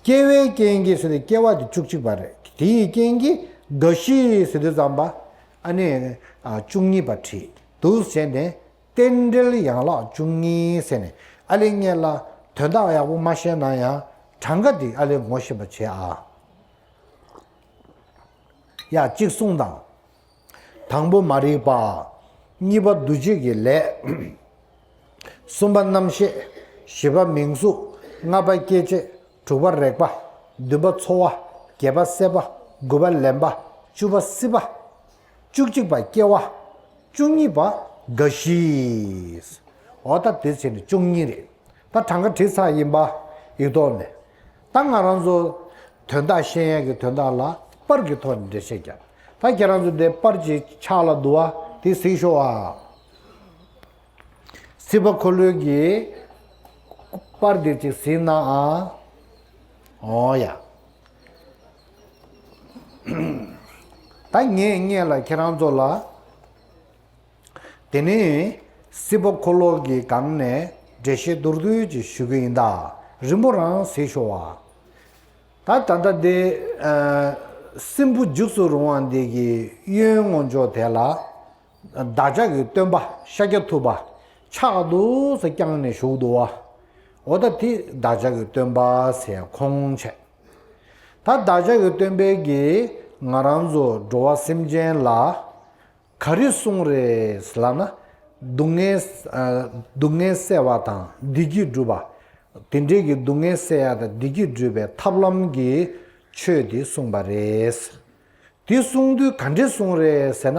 སྐྱེ་བའི་རྐྱེན་གྱིས་ཟེར་དུས་སྐྱེ་བ་དེ་བཅུ་གཅིག་པ་རེད། དེ་ཡི་རྐྱེན་གྱིས་རྒ་ཤི་ཟེར་དུས་ཙམ་པ་ཨ་ནི་བཅུ་གཉིས་པ་བྲིས་འདུག་ཟེར་ནས། རྟེན་འབྲེལ་ཡན་ལག་བཅུ་གཉིས་ཟེར་ནས་ཨ་ལེ་ངེད་ལ་དོན་དག་ཡག་པོ་མ་ཤེས་ན་ཡང་གྲངས་ཀ་འདི་ཨ་ལེ་ངོ་ཤེས་པ་བྱེད་ཨ། ཡ་གཅིག་གསུངས་དང་། དང་པོ་མ་རིག་པ། གཉིས་པ་འདུ་བྱེད་ཀྱི་ལས། གསུམ་པ་རྣམ་ཤེས། བཞི་པ་མིང་གཟུགས། ལྔ་པ་སྐྱེ་མཆེད། དྲུག་པ་རེག་པ། བདུན་པ་ཚོར་བ། བརྒྱད་པ་སྲེད་པ། དགུ་པ་ལེན་པ། བཅུ་པ་སྲིད་པ། བཅུ་གཅིག་པ་སྐྱེ་བ། བཅུ་གཉིས་པ་རྒ་ཤི། འོ་ད་དེ་བྱས་ནས་བཅུ་གཉིས་རེད། ད་གྲངས་ཀ་བྲིས་ཚར་ཡིན་པ། ཡིག་ཐོག་ནས། ད་ང་རང་ཚོ་དོན་དག་ཤེས་ཡག་གི་དོན་དག་ལ་པར་གྱི་ཐོག་ནས་འགྲེལ་བཤད་རྒྱབ། ད་ཁྱེད་རང་ཚོ་དེ་པར་གྱི་ཕྱག་ལ་འདུག་བ། དེ་གཟིགས་ཤོག་ཨ། སྲིད་པ་འཁོར་ལོའི་གི་པར་འདིར་ཅིག་གཟིགས་ན་ཨ། འོ་ཡ། ད་ངས་སྔོན་ལ་ཁྱེད་རང་ཚོ་ལ། དེ་ནས་སྲིད་པ་འཁོར་ལོ་གི་སྒང་ནས་འགྲེལ་བཤད་མདོར་བསྡུས་ཅིག་ཞུ་གི་ཡིན་ད། རིང་པོ་རང་གཟིགས་ཤོག་ཨ། ད་ད་ལྟ་དེ། ཨ། སྲིན་བུ་འཇིགས་སུ་རུང་བ་འདི་གི་གཡོན་ངོས་ཕྱོགས་དེ་ལ། བདག་ཅག་གི་སྟོན་པ་ཤཱཀྱ་ཐུབ་པ་ཕྱག་ཏུ་བརྐྱངས་ནས་བཞུགས་འདུག་བ། འོ་ད་དེ་བདག་ཅག་གི་སྟོན་པ་ཟེར་ཁོང་བྱས། ད་བདག་ཅག་གི་སྟོན་པས་ཀྱིས་ང་རང་ཚོ་འགྲོ་བ་སེམས་ཅན་ལ་ག་རེ་གསུངས་རེད་ལབ་ན། སྡུག་བསྔལ། ཨ། སྡུག་བསྔལ་སེལ་བ་དང་བདེ་སྐྱིད་སྒྲུབ་པ། དེ་འདྲའི་གི་སྡུག་བསྔལ་སེལ་ཡ་དང་བདེ་སྐྱིད་སྒྲུབ་པའི་ཐབས་ལམ་གྱི་ཆོས་དེ་གསུངས་པ་རེད། དེ་གསུང་དུས་ག་འདྲས་གསུང་རེད་ཟེར་ན།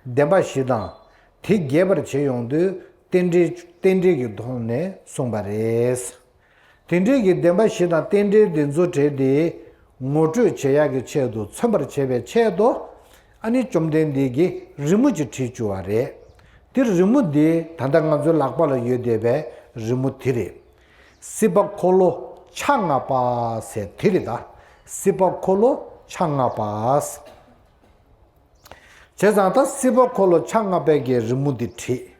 བདེན་པ་བཞི་དང་། དེ་རྒྱས་པར་བྱེད་ཡོང་དུས་རྟེན་འབྲེལ་རྟེན་འབྲེལ་གྱི་ཐོག་ནས་གསུངས་པ་རེད། དེ་འདྲས་ཀྱི་བདེན་པ་བཞི་དང་རྟེན་འབྲེལ་དེ་ཚོ་བྲལ་ཏེ། ངོ་སྤྲོད་བྱེད་ཡག་གི་ཆེད་དུ་མཚོན་པར་བྱེད་པའི་ཆེད་དུ། ཨ་ནི་བཅོམ་ལྡན་འདས་ཀྱིས་རི་མོ་ཅིག་བྲིས་བཅུག་པ་རེད། དེ་རི་མོ་འདི་ད་ལྟ་ང་ཚོའི་ལག་པ་ལ་ཡོད་བསྡད་པའི་རི་མོ་དེ་རེད། སྲིད་པ་འཁོར་ལོ་ཕྱག་ལྔ་པ་ཟེར་དེ་རེད་ད། སྲིད་པ་འཁོར་ལོ་ཕྱག་ལྔ་པ། བྱས་ཙང་ད་སྲིད་པ་འཁོར་ལོ་ཕྱག་ལྔ་པའི་གི་རི་མོ་འདི་བྲིས།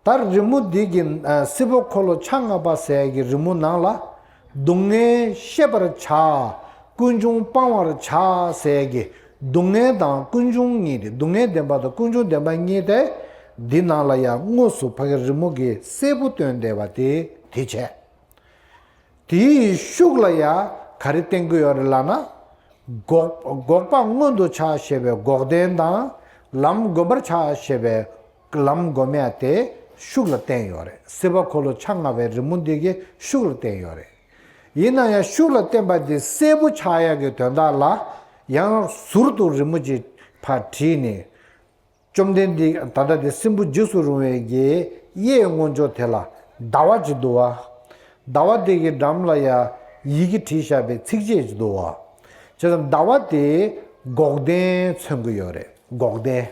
ད་རི་མོ་འདི་གི། ཨ། སྲིད་པ་འཁོར་ལོ་ཕྱག་ལྔ་པ་ཟེར་གི་རི་མོ་ནང་ལ། སྡུག་བསྔལ་ཤེས་པར་བྱ། ཀུན་འབྱུང་སྤང་བར་བྱ་ཟེར་གི། སྡུག་བསྔལ་དང་ཀུན་འབྱུང་གཉིས་ཏེ། སྡུག་བསྔལ་བདེན་པ་དང་ཀུན་འབྱུང་བདེན་པ་གཉིས་ཏེ། འདི་ནང་ལ་ཡང་དངོས་སུ་ཕ་གི་རི་མོ་གི་གསལ་པོ་སྟོན་བསྡད་པ་དེ་དེ་བྱས། དེའི་ཤུགས་ལ་ཡང་ག་རེ་བསྟན་གྱི་ཡོད་རེད་ལབ་ན། འགོག་འགོག་པ་མངོན་དུ་བྱ་ཞེས་པའི་འགོག་བདེན་དང་། ལམ་བསྒོམ་པར་བྱ་ཞེས་པའི་ལམ་བསྒོམ་ཡ་དེ་ཤུགས་ལ་བསྟན་ཡོད་རེད། སྲིད་པ་འཁོར་ལོ་ཕྱག་ལྔ་པའི་རི་མོ་འདི་གི་ཤུགས་ལ་བསྟན་ཡོད་རེད། ཡིན་ན་ཡང་ཤུགས་ལ་བསྟན་པ་དེ་གསལ་པོ་ཆགས་ཡ་གི་དོན་དག་ལ་ཡང་ཟུར་དུ་རི་མོ་ཅིག་ཕར་བྲིས་ནས། བཅོམ་ལྡན་འདས་ད་ལྟ་དེ་སྲིན་པོ་འཇིགས་སུ་རུང་བའི་གི་གཡས་ངོས་ཕྱོགས་དེ་ལ་ཟླ་བ་ཅིག་འདུག་བ། ཟླ་བ་དེ་གི་འགྲམ་ལ་ཡ་ཡི་གེ་བྲིས་བཞག་པའི་ཚིགས་བཅད་ཅིག་འདུག་བ། བྱས་ཙང་ཟླ་བ་དེ་འགོག་བདེན་མཚོན་གྱི་ཡོད་རེད། འགོག་བདེན།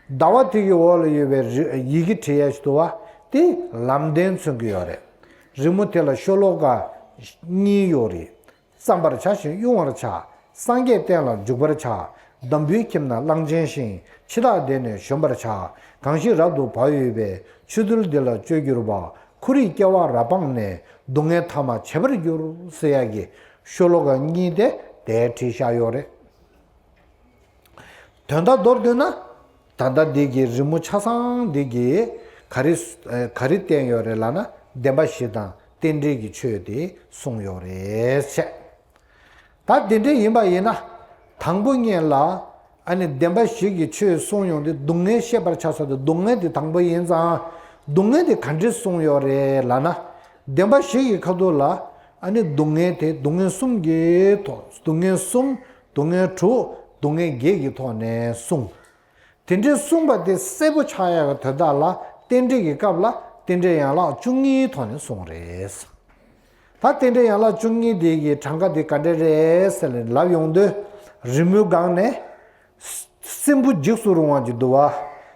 ཟླ་བ་དེ་གི་འོག་ལ་ཡོད་པའི་རི་ཡི་གེ་བྲིས་ཡ་ཞིག་འདུག་བ། དེ་ལམ་བདེན་མཚོན་གྱི་ཡོད་རེད། རི་མོ་དེ་ལ་ཤོ་ལོ་ཀ་གཉིས་ཡོད་རེད། བརྩམ་པར་བྱ་ཞིང་དབྱུང་བར་བྱ། སངས་རྒྱས་བསྟན་ལ་འཇུག་པར་བྱ། འདམ་བུའི་ཁྱིམ་ན་གླང་ཆེན་བཞིན། འཆི་བདག་འདི་ནས་གཞོམ་པར་བྱ། གང་ཞིག་རབ་ཏུ་བག་ཡོད་པས། ཆོས་འདུལ་འདི་ལ་སྤྱོད་གྱུར་པ། འཁོར་བའི་སྐྱེ་བ་རབ་སྤངས་ནས། སྡུག་བསྔལ་ཐ་མ་བྱེད་པར་འགྱུར། ཟེར་ཡ་གི་ཤོ་ལོ་ཀ་གཉིས་དེ་དེ་བྲིས་བཞག་ཡོད་རེད། དོན་དག་མདོར་བསྡུས་ན། ད་ལྟ་འདི་གི་རི་མོ་ཆ་ཚང་འདི་གི་ག་རེ་ག་རེ་བསྟན་ཡོད་རེད་ལབ་ན། བདེན་པ་བཞི་དང་རྟེན་འབྲེལ་གྱི་ཆོས་དེ་གསུངས་ཡོད་རེད་བཤད། ད་དེ་འདྲ་ཡིན་པ་ཡིན་ན། དང་པོ་ཉིད་ལ། ཨ་ནི་བདེན་པ་བཞི་གི་ཆོས་གསུངས་ཡོང་དུས་སྡུག་བསྔལ་ཤེས་པར་བྱ་ཟེར་དུས་སྡུག་བསྔལ་དེ་དང་པོ་ཡིན་ཙང་། སྡུག་བསྔལ་དེ་ག་འདྲས་གསུངས་ཡོད་རེད་ལབ་ན། བདེན་པ་བཞི་གི་ཁ་ཐུག་ལ། ཨ་ནི་སྡུག་བསྔལ་དེ་སྡུག་བསྔལ་གསུམ་གྱི་ཐོག་སྡུག་བསྔལ་གསུམ། སྡུག་བསྔལ་དྲུག་སྡུག་བསྔལ་བརྒྱད་ཀྱི་ཐོག་ནས་གསུངས། དེ་འདྲའི་གསུངས་པ་དེ་གསལ་པོ་ཆགས་ཡག་གི་དོན་དག་ལ་རྟེན་འབྲེལ་གྱི་སྐབས་ལ་རྟེན་འབྲེལ་ཡན་ལག་བཅུ་གཉིས་ཐོག་ནས་གསུངས་རེད། ད་རྟེན་འབྲེལ་ཡན་ལག་བཅུ་གཉིས་དེ་གི་གྲངས་ཀ་དེ་ག་འདྲ་རེད་ཟེར་ནས་ལབ་ཡོང་དུས། རི་མོའི་སྒང་ནས། སྲིན་པོ་འཇིགས་སུ་རུང་བ་ཅིག་འདུག་བ།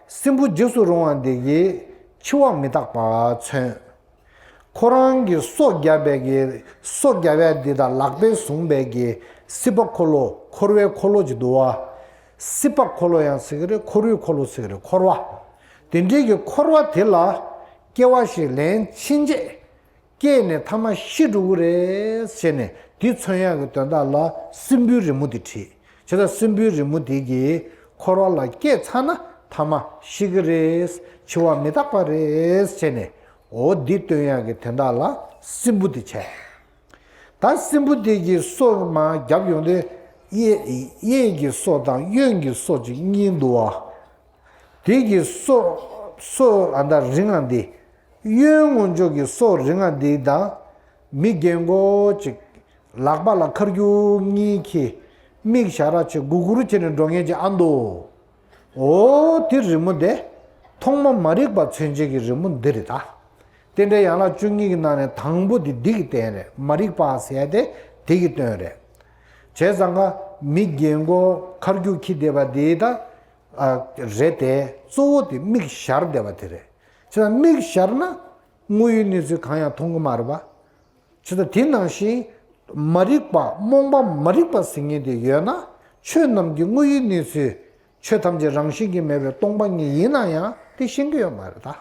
སྲིན་པོ་འཇིགས་སུ་རུང་བ་འདི་གིས་འཆི་བ་མི་རྟག་པ་མཚོན། ཁོ་རང་གི་སོ་བརྒྱབ་པའི་གི་སོ་བརྒྱབ་པའི་འདི་དང་ལག་པས་བཟུང་བའི་གི་སྲིད་པ་འཁོར་ལོ་འཁོར་བའི་འཁོར་ལོ་ཅིག་འདུག་བ། སྲིད་པ་འཁོར་ལོ་ཡང་ཟེར་གི་རེད། འཁོར་བའི་འཁོར་ལོ་ཟེར་གི་རེད། འཁོར་བ། དེ་འདྲའི་གི་འཁོར་བ་དེ་ལ་སྐྱེ་བ་ཞིག་ལེན་ཕྱིན་ཆད། སྐྱེས་ནས་ཐ་མ་ཤི་འགྲོ་གི་རེད་ཟེར་ནས་དེ་མཚོན་ཡག་གི་དོན་དག་ལ་སྲིན་པོའི་རི་མོ་དེ་བྲིས། བྱས་ཙང་སྲིན་པོའི་རི་མོ་དེ་གིས་འཁོར་བ་ལ་སྐྱེས་ཚར་ན་ཐ་མ་ཤི་གི་རེད། འཆི་བ་མི་རྟག་པ་རེད་ཟེར་ནས། འོ་འདི་སྟོན་ཡག་གི་དོན་དག་ལ་སྲིན་པོ་དེ་བྱས། ད་སྲིན་པོ་དེ་གིས་སོ་མར་བརྒྱབ་ཡོང་དུས། གཡས་གཡས་ཀྱི་སོ་དང་གཡོན་གྱི་སོ་ཅིག་གཉིས་འདུག་བ། དེ་གི་སོ། སོ་ཨ་ད་རིང་ང་འདི། གཡོན་ངོས་ཕྱོགས་ཀྱི་སོ་རིང་ང་འདི་དང་། མི་རྒན་གོག་ཅིག་ལག་པ་ལ་མཁར་རྒྱུག་གཉིས་འཁྱེར། མིག་ཞར་ར་ཆེ་སྒུར་སྒུར་བྱས་ནས་འགྲོ་མཁན་ཅིག་ཨ་འདུག་འོ་དེ་རི་མོ་དེ་ཐོག་མ་མ་རིག་པ་མཚོན་བྱེད་ཀྱི་རི་མོ་འདི་རེད་ད། རྟེན་འབྲེལ་ཡན་ལག་བཅུ་གཉིས་ཀྱི་ནང་ནས་དང་པོ་དེ་འདི་གི་རྟེན་རེད། མ་རིག་པ་ཟེར་ཡ་དེ་དེ་གི་རྟེན་རེད། བྱས་ཙང་ཀ་མི་རྒན་གོག་ཁ་རྒྱུག་ཁྱི་བསྡད་པ་དེ་ད་རེད་དེ། གཙོ་བོ་དེ་མིག་ཞར་བསྡད་པ་དེ་རེད། བྱས་ཙང་མིག་ཞར་ན་དངོས་ཡོད་གནས་ཚུལ་གང་ཡང་མཐོང་གི་མ་རེད་པ། བྱས་ཙང་དེ་ནང་བཞིན་མ་རིག་པ་རྨོངས་པ་མ་རིག་པ་ཟེར་མཁན་དེ་ཡོད་ན་ཆོས་རྣམས་ཀྱི་དངོས་ཡོད་གནས་ཚུལ། ཆོས་ཐམས་ཅད་རང་བཞིན་གྱིས་མེད་པའི་སྟོང་པ་ཉིད་ཡིན་ན་ཡང་དེ་ཤེས་ཀྱི་ཡོད་མ་རེད་ད།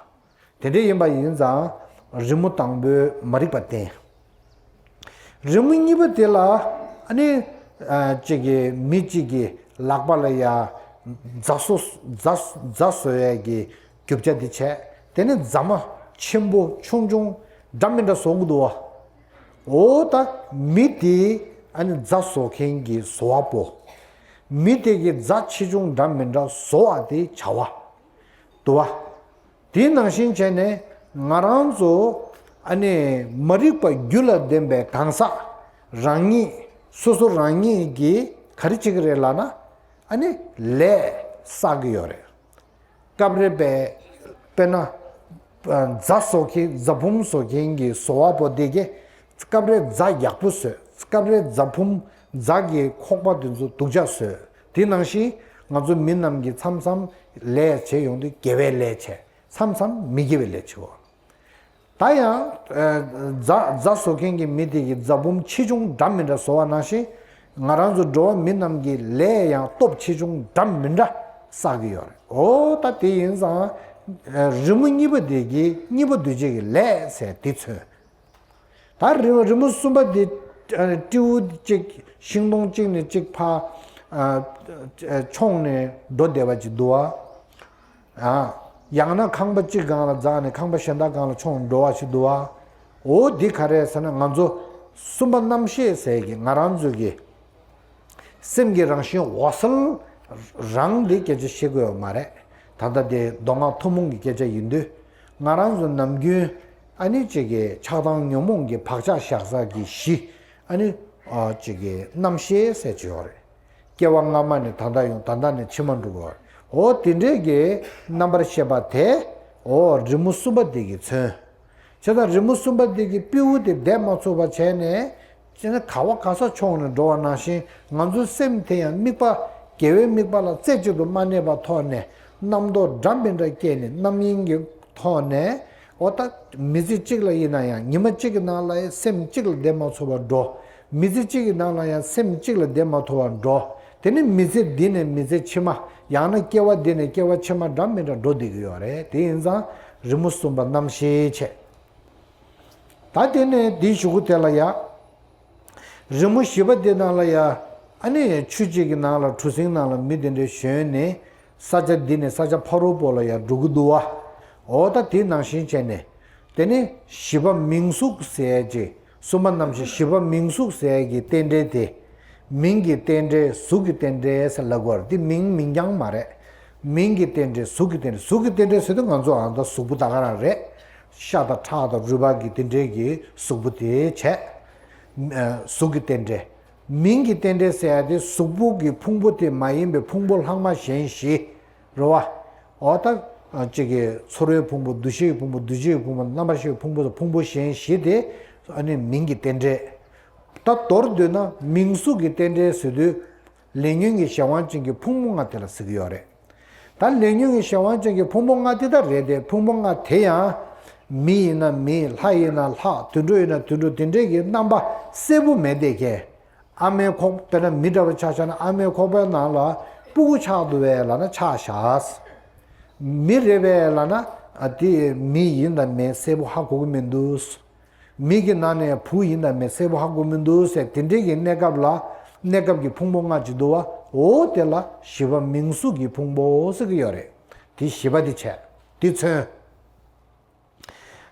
དེ་འདྲ་ཡིན་པ་ཡིན་ཙང་རི་མོ་དང་པོའི་མ་རིག་པ་བསྟན། རི་མོ་གཉིས་པ་དེ་ལ་ཨ་ནི་ཨ་གཅིག་གི་མི་གཅིག་གི་ལག་པ་ལ་ཡ་རྫ་བཟོ་རྫ་རྫ་བཟོ་ཡས་ཀྱི་རྒྱུ་ཆ་དེ་བྱས། དེ་ནས་རྫ་མ་ཆེན་པོ་ཆུང་ཆུང་འདྲ་མི་འདྲ་བཟོ་གི་འདུག་བ། འོ་ད་མི་དེ་ཨ་ནི་རྫ་བཟོ་མཁན་གྱི་བཟོ་བ་པོ། མི་དེ་གི་རྫ་ཆེ་ཆུང་འདྲ་མི་འདྲ་བཟོ་བ་དེ་བྱ་བ་འདུག་བ། དེའི་ནང་བཞིན་བྱས་ནས་ང་རང་ཚོ་ཨ་ནི་མ་རིག་པ་རྒྱུད་ལ་ལྡན་པའི་གང་ཟག་རང་ཉིད་སོ་སོ་རང་ཉིད་ཀྱིས་ག་རེ་བྱེད་ཀྱི་རེད་ལབ་ན་ཨ་ནི་ལས་བསགས་ཀྱི་ཡོད་རེད། སྐབས་རེ་དཔེ་དཔེར་ན་རྫ་བཟོ་མཁན་རྫ་ཕུམ་བཟོ་མཁན་གྱི་བཟོ་བ་པོ་དེ་གས་སྐབས་རེ་རྫ་ཡག་པོ་བཟོས། སྐབས་རེ་རྫ་ཕུམ་རྫ་གི་ཁོག་པ་དེ་ཚོ་སྡུག་ཅག་བཟོས། དེ་ནང་བཞིན་ང་ཚོ་མི་རྣམས་ཀྱིས་མཚམས་མཚམས་ལས་བྱེད་ཡོང་དུས་དགེ་བའི་ལས་བྱེད། མཚམས་མཚམས་མི་དགེ་བའི་ལས་བྱེད་འོ། ད་ཡང་རྫ་རྫ་བཟོ་མཁན་གྱི་མི་དེ་གིས་རྫ་བུམ་ཆེ་ཆུང་འདྲ་མི་འདྲ་བཟོ་བ་ནང་བཞིན་ང་རང་ཚོ་འགྲོ་བ་མི་རྣམས་ཀྱི་ལས་ཡང་སྟོབས་ཆེ་ཆུང་འདྲ་མི་འདྲ་བསགས་ཀྱི་ཡོད་རེད། འོ་ད་དེ་ཡིན་ཙང་རི་མོ་གཉིས་པ་དེ་གིས་གཉིས་པ་འདུས་བྱས་ཀྱི་ལས་ཟེར་དེ་མཚོན། ད་རི་རི་མོ་གསུམ་པ་དེ་སྤྲེའུ་གཅིག་ཤིང་སྡོང་གཅིག་ནས་གཅིག་ཕར་མཆོངས་ནས་འགྲོ་བསྡད་པ་ཅིག་འདུག་བ། ཡང་ན་ཁང་པ་གཅིག་སྒང་ལ་འཛེགས་ནས་ཁང་པ་གཞན་དག་སྒང་ལ་མཆོངས་འགྲོ་བ་ཞིག་འདུག་བ། འོ་འདི་ག་རེ་ཟེར་ན་ང་ཚོ་གསུམ་པ་རྣམ་ཤེས་ཟེར་གྱི་ང་རང་ཚོ་གི་སེམས་ཀྱི་རང་བཞིན་འོད་གསལ་རང་འདི་སྐད་ཆ་བཤད་དགོས་ཡོད་མ་རེད། ད་ལྟ་དེ་མདོ་སྔགས་ཐུན་མོང་གི་སྐད་ཆ་ཡིན་དུས་ང་རང་ཚོ་ནམ་རྒྱུན་ཨ་ནི་གཅིག་གི་ཆགས་སྡང་ཉོན་མོངས་ཀྱི་བག་ཆགས་བཞག་ས་གི་གཞི་ཨ་ནི་གཅིག་གི་རྣམ་ཤེས་ཟེར་གྱི་ཡོད་རེད། སྐྱེ་བ་སྔ་མ་ནས་ད་ལྟ་ཡོང་ད་ལྟ་ནས་ཕྱི་མ་འགྲོ་གི་ཡོད་རེད། འོ་དེ་འདྲས་ཀྱི་རྣམ་པར་ཤེས་པ་དེ་འོ་རི་མོ་གསུམ་པ་དེ་གིས་མཚོན། བྱས་ཙང་རི་མོ་གསུམ་པ་འདི་གི་སྤྲེའུ་དེ་བསྡད་མ་ཚུགས་པ་བྱས་ནས་བྱས་ན་ག་བ་ག་ས་མཆོངས་ནས་འགྲོ་བ་ནང་བཞིན་ང་ཚོའི་སེམས་དེ་ཡང་དམིགས་པ་དགེ་བའི་དམིགས་པ་ལ་རྩེ་གཅིག་ཏུ་མ་གནས་པ་ཐོག་ནས་རྣམ་རྟོག་འདྲ་མི་འདྲ་སྐྱེས་ནས་རྣམ་གཡེང་གི་ཐོག་ནས་འོ་ད་མི་ཚེ་གཅིག་ལ་ཡིན་ན་ཡང་ཉི་མ་གཅིག་གི་ནང་ལ་ཡང་སེམས་གཅིག་ལ་བསྡད་མ་ཚུགས་པར་འགྲོ། མི་ཚེ་གཅིག་གི་ནང་ལ་ཡང་སེམས་གཅིག་ལ་བསྡད་མ་ཐུབ་པར་འགྲོ། དེ་ནི་མི་ཚེ་འདི་ནས་མི་ཚེ་ཕྱི་མ་ཡང་ན་སྐྱེ་བ་འདི་ནས་སྐྱེ་བ་ཕྱི་མ་འདྲ་མི་འདྲ་འགྲོ་བསྡད་ཀྱི་ཡོད་རེད། དེ་ཡིན་ཙང་རི་མོ་གསུམ་པ་རྣམ་ཤེས་བྱས། ད་དེ་ནས་འདི་གཞུག་གུ་དེ་ལ་ཡ། རི་མོ་བཞི་པ་འདི་ནང་ལ་ཡ། ཨ་ནི་ཆུ་གཅིག་གི་ནང་ལ་གྲུ་གཟིངས་ནང་ལ་མི་དེ་འདྲའི་ཞོན་ནས་ས་ཆ་འདི་ནས་ས་ཆ་ཕ་རོལ་པོ་ལ་ཡ་འགྲོ་གི་འདུག་བ། འོ་ད་དེ་ནང་བཞིན་བྱས་ནས། དེ་ནི་བཞི་པ་མིང་གཟུགས་ཟེར་ཡ་ཅིག་གསུམ་པ་རྣམ་ཤེས་བཞི་པ་མིང་གཟུགས་ཟེར་ཡ་གི་རྟེན་འབྲེལ་དེ། མིང་གི་རྟེན་འབྲེལ་གཟུགས་ཀྱི་རྟེན་འབྲེལ་ཟེར་ལབ་དགོས་རེད། འདི་མིང་མིང་རྐྱང་མ་རེད། མིང་གི་རྟེན་འབྲེལ་གཟུགས་ཀྱི་རྟེན་འབྲེལ་གཟུགས་ཀྱི་རྟེན་འབྲེལ་ཟེར་དུས་ང་ཚོ་ཨ་ད་གཟུགས་པོ་ད་ག་རང་རེད། ཤ་དང་ཁྲག་དང་རུས་པ་གི་རྟེན་འབྲེལ་གྱི་གཟུགས་པོ་དེ་བྱས། གཟུགས་ཀྱི་རྟེན་འབྲེལ། མིང་གི་རྟེན་འབྲེལ་ཟེར་ཡ་དེ་གཟུགས་པོ་གི་ཕུང་པོ་དེ་མ་ཡིན་པའི་ཕུང་པོ་ལྷག་མ་གཞན་བཞི། རེད་བ། འོ་ད། གཅིག་གི་ཚོར་བའི་ཕུང་པོ་འདུ་ཤེས་ཀྱི་ཕུང་པོ་འདུ་བྱེད་ཀྱི་ཕུང་པོ་རྣམ་པར་ཤེས་པའི་ཕུང་པོ་སོགས་ཕུང་པོ་གཞན་བཞི་དེ་ཨ་ནི་མིང་གི་རྟེན་འབྲེལ། ད་མདོར་བསྡུས་ན་མིང་གཟུགས་ཀྱི་རྟེན་འབྲེལ་ཟེར་དུས་ལས་ཉོན་གྱི་གཞན་དབང་ཅན་གྱི་ཕུང་པོ་ལྔ་དེ་ལ་ཟེར་གྱི་ཡོད་རེད། ད་ལས་ཉོན་གྱི་གཞན་དབང་ཅན་གྱི་ཕུང་པོ་ལྔ་དེ་ད་རེད་དེ་ཕུང་པོ་ལྔ་དེ་ཡང་མི་ཡིན་ན་མི་ལྷ་ཡིན་ན་ལྷ་དུད་འགྲོ་ཡིན་ན་དུད་འགྲོ་དེ་འདྲས་ཀྱི་རྣམ་པ་གསལ་པོ་མེད་དེ་ཁེ། ཨ་མའི་ཁོག་དཔེར་ན་མི་འདྲ་བ་ཆ་བཞག་ན་ཨ་མའི་ཁོག་པའི་ནང་ལ་སྤུ་གུ་ཆགས་འདུག་བས་ལབ་ན་ཆགས་བཞག་མི་རེད་བས་ལབ་ན་ཨ་དེ་མི་ཡིན་དང་མེད་གསལ་པོ་ཧ་གོ་གི་མི་འདུག་མི་གི་ནང་ནས་བུ་ཡིན་དང་མེད་གསལ་པོ་ཧ་གོ་མི་འདུག་ཟེར་དེ་འདྲའི་གི་གནས་སྐབས་ལ་གནས་སྐབས་ཀྱི་ཕུང་པོ་ལྔ་ཅིག་འདུག་བ། འོ་དེ་ལ་བཞི་པ་མིང་གཟུགས་ཀྱི་ཕུང་པོ་ཟེར་གི་ཡོད་རེད། དེ་བཞི་པ་དེ་བྱས་དེ་མཚོན།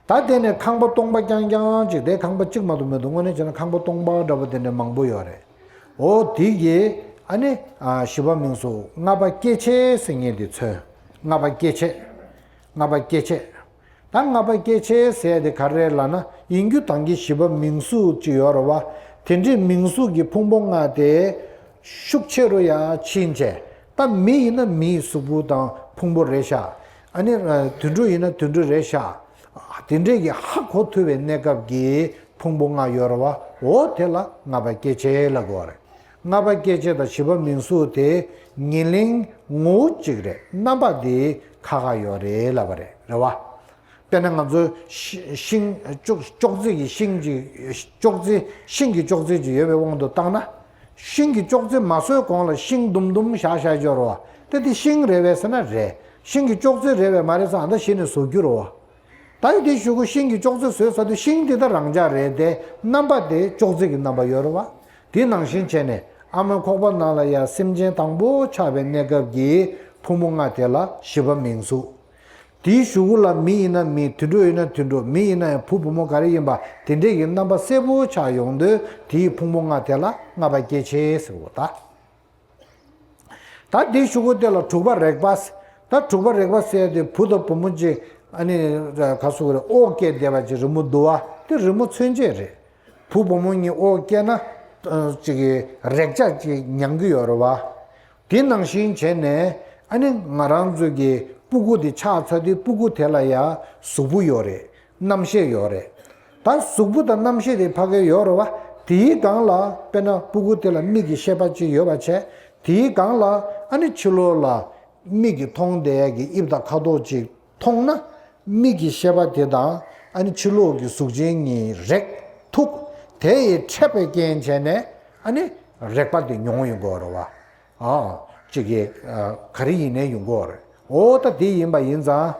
ད་དེ་ནས་ཁང་པ་སྟོང་པ་རྐྱང་རྐྱང་ཅིག་དེ་ཁང་པ་གཅིག་མ་གཏོགས་མི་འདུག་དངོས་གནས་བྱས་ན་ཁང་པ་སྟོང་པ་འདྲ་པོ་དེ་འདྲ་མང་པོ་ཡོད་རེད། འོ་དེ་གི་ཨ་ནི་བཞི་པ་མིང་གཟུགས་ལྔ་པ་སྐྱེ་མཆེད་ཟེར་མཁན་དེ་མཚོན། ལྔ་པ་སྐྱེ་མཆེད། ལྔ་པ་སྐྱེ་མཆེད། ད་ལྔ་པ་སྐྱེ་མཆེད་ཟེར་དེ་ག་རེ་རེད་ལབ་ན་ཡིན་རྒྱུ་དང་གི་བཞི་པ་མིང་གཟུགས་ཅིག་ཡོད་རེད་བ། དེ་འདྲའི་མིང་གཟུགས་ཀྱི་ཕུང་པོ་ལྔ་དེ། ཤུགས་ཆེ་རུ་ཡང་ཕྱིན་བྱས། ད་མི་ཡིན་ན་མིའི་གཟུགས་པོ་དང་ཕུང་པོ་རེད་ཤག་ཨ་ནི་དུད་འགྲོ་ཡིན་ན་དུད་འགྲོ་རེད་ཤག་དེ་འདྲས་ཀྱི་ཧ་གོ་ཐུབ་པའི་གནས་སྐབས་ཀྱི་ཕུང་པོ་ལྔ་ཡོད་རེད་བ། འོ་དེ་ལ་ལྔ་པ་སྐྱེ་མཆེད་ལབ་དགོས་རེད། ལྔ་པ་སྐྱེ་མཆེད་དང་བཞི་པ་མིང་གཟུགས་དེ་ཉེར་ལེན་ངོ་བོ་གཅིག་རེད། རྣམ་པ་དེ་ཁ་ཁ་ཡོད་རེད་ལབ་པ་རེད། རེད་བ། དཔེར་ན་ང་ཚོ་ཤི་ཤིང་ཅོག་ཅོག་ཙེ་གི་ཤིང་གི་ཅོག་ཙེ་ཤིང་གི་ཅོག་ཙེ་ཅིག་ཡོད་པའི་དབང་དུ་བཏང་ན། ཤིང་གི་ཅོག་ཙེ་མ་བཟོས་གོང་ལ་ཤིང་དུམ་དུམ་བཞག་བཞག་ཡོད་རེད་བ། ད་དེ་ཤིང་རེད་པས་ཟེར་ན་རེད། ཤིང་གི་ཅོག་ཙེ་རེད་པས་མ་རེད་ཟེར་ཨ་ད་གཞི་ནས་བཟོ་རྒྱུ་རེད་བ། ད་ཡོད་དེ་གཞུག་གུ་ཤིང་གི་ཅོག་ཙེ་བཟོས་ཚར་དུས་ཤིང་དེ་ད་རང་འཇགས་རེད་དེ། རྣམ་པ་དེ་ཅོག་ཙེ་གི་རྣམ་པ་ཡོད་རེད་བ། དེ་ནང་བཞིན་བྱས་ནས་ཨ་མའི་ཁོག་པ་ནང་ལ་ཡ་སེམས་ཅན་དང་པོ་ཆགས་པའི་གནས་སྐབས་ཀྱི་ཕུང་པོ་ལྔ་དེ་ལ་བཞི་པ་མིང་གཟུགས། དེའི་གཞུག་གུ་ལ་མི་ཡིན་ན་མི། དུད་འགྲོ་ཡིན་ན་དུད་འགྲོ། མི་ཡིན་ན་ཡང་བུ་བུ་མོ་ག་རེ་ཡིན་པ་དེ་འདྲས་ཀྱི་རྣམ་པ་གསལ་པོ་ཆགས་ཡོང་དུས་དེའི་ཕུང་པོ་ལྔ་དེ་ལ་ལྔ་པ་སྐྱེ་མཆེད་ཟེར་བ་ད། ད་དེའི་གཞུག་གུ་དེ་ལ་དྲུག་པ་རེག་པ། ད་དྲུག་པ་རེག་པ་ཟེར་དེ་བུ་དང་བུ་མོ་གཅིག་ཨ་ནི་ག་སུ་རེ་དབུགས་སྐྱེས་བསྡད་པ་ཅིག་རི་མོ་འདུག་བ། དེ་རི་མོ་མཚོན་བྱེད་རེད། བུ་བུ་མོ་གཉིས་དབུགས་སྐྱེས་ན་ཅིག་གི་རེག་བྱ་ཅིག་མྱང་གི་ཡོད་རེད་བ། དེ་ནང་བཞིན་བྱས་ནས་ཨ་ནི་ང་རང་ཚོ་གི་སྤུ་གུ་དེ་ཆགས་ཚར་དུས་སྤུ་གུ་དེ་ལ་ཡ་གཟུགས་པོ་ཡོད་རེད། རྣམ་ཤེས་ཡོད་རེད། ད་གཟུགས་པོ་དང་རྣམ་ཤེས་དེ་ཕ་གི་ཡོད་རེད་བ། དེའི་སྒང་ལ་དཔེར་ན་སྤུ་གུ་དེ་ལ་མིག་གི་ཤེས་པ་ཅིག་ཡོད་པ་བྱས། དེའི་སྒང་ལ་ཨ་ནི་ཕྱི་ལོགས་ལ་མིག་གིས་མཐོང་བསྡད་ཡ་གི་དབྱིབས་དང་ཁ་དོག་ཅིག་མཐོང་ན། མིག་གི་ཤེས་པ་དེ་དང་ཨ་ནི་ཕྱི་ལོགས་ཀྱི་གཟུགས་ཅན་གཉིས་རེག་ཐུབ། དེ་ཡི་འཕྲད་པའི་རྐྱེན་བྱས་ནས་ཨ་ནི་རེག་པ་དེ་མྱོང་ཡོང་གི་ཡོད་རེད་བ། ཨ། གཅིག་གིས་ཨ་ག་རེ་ཡིན་ནའི་ཡོང་གི་ཡོད་རེད། འོ་ད་དེ་ཡིན་པ་ཡིན་ཙང་།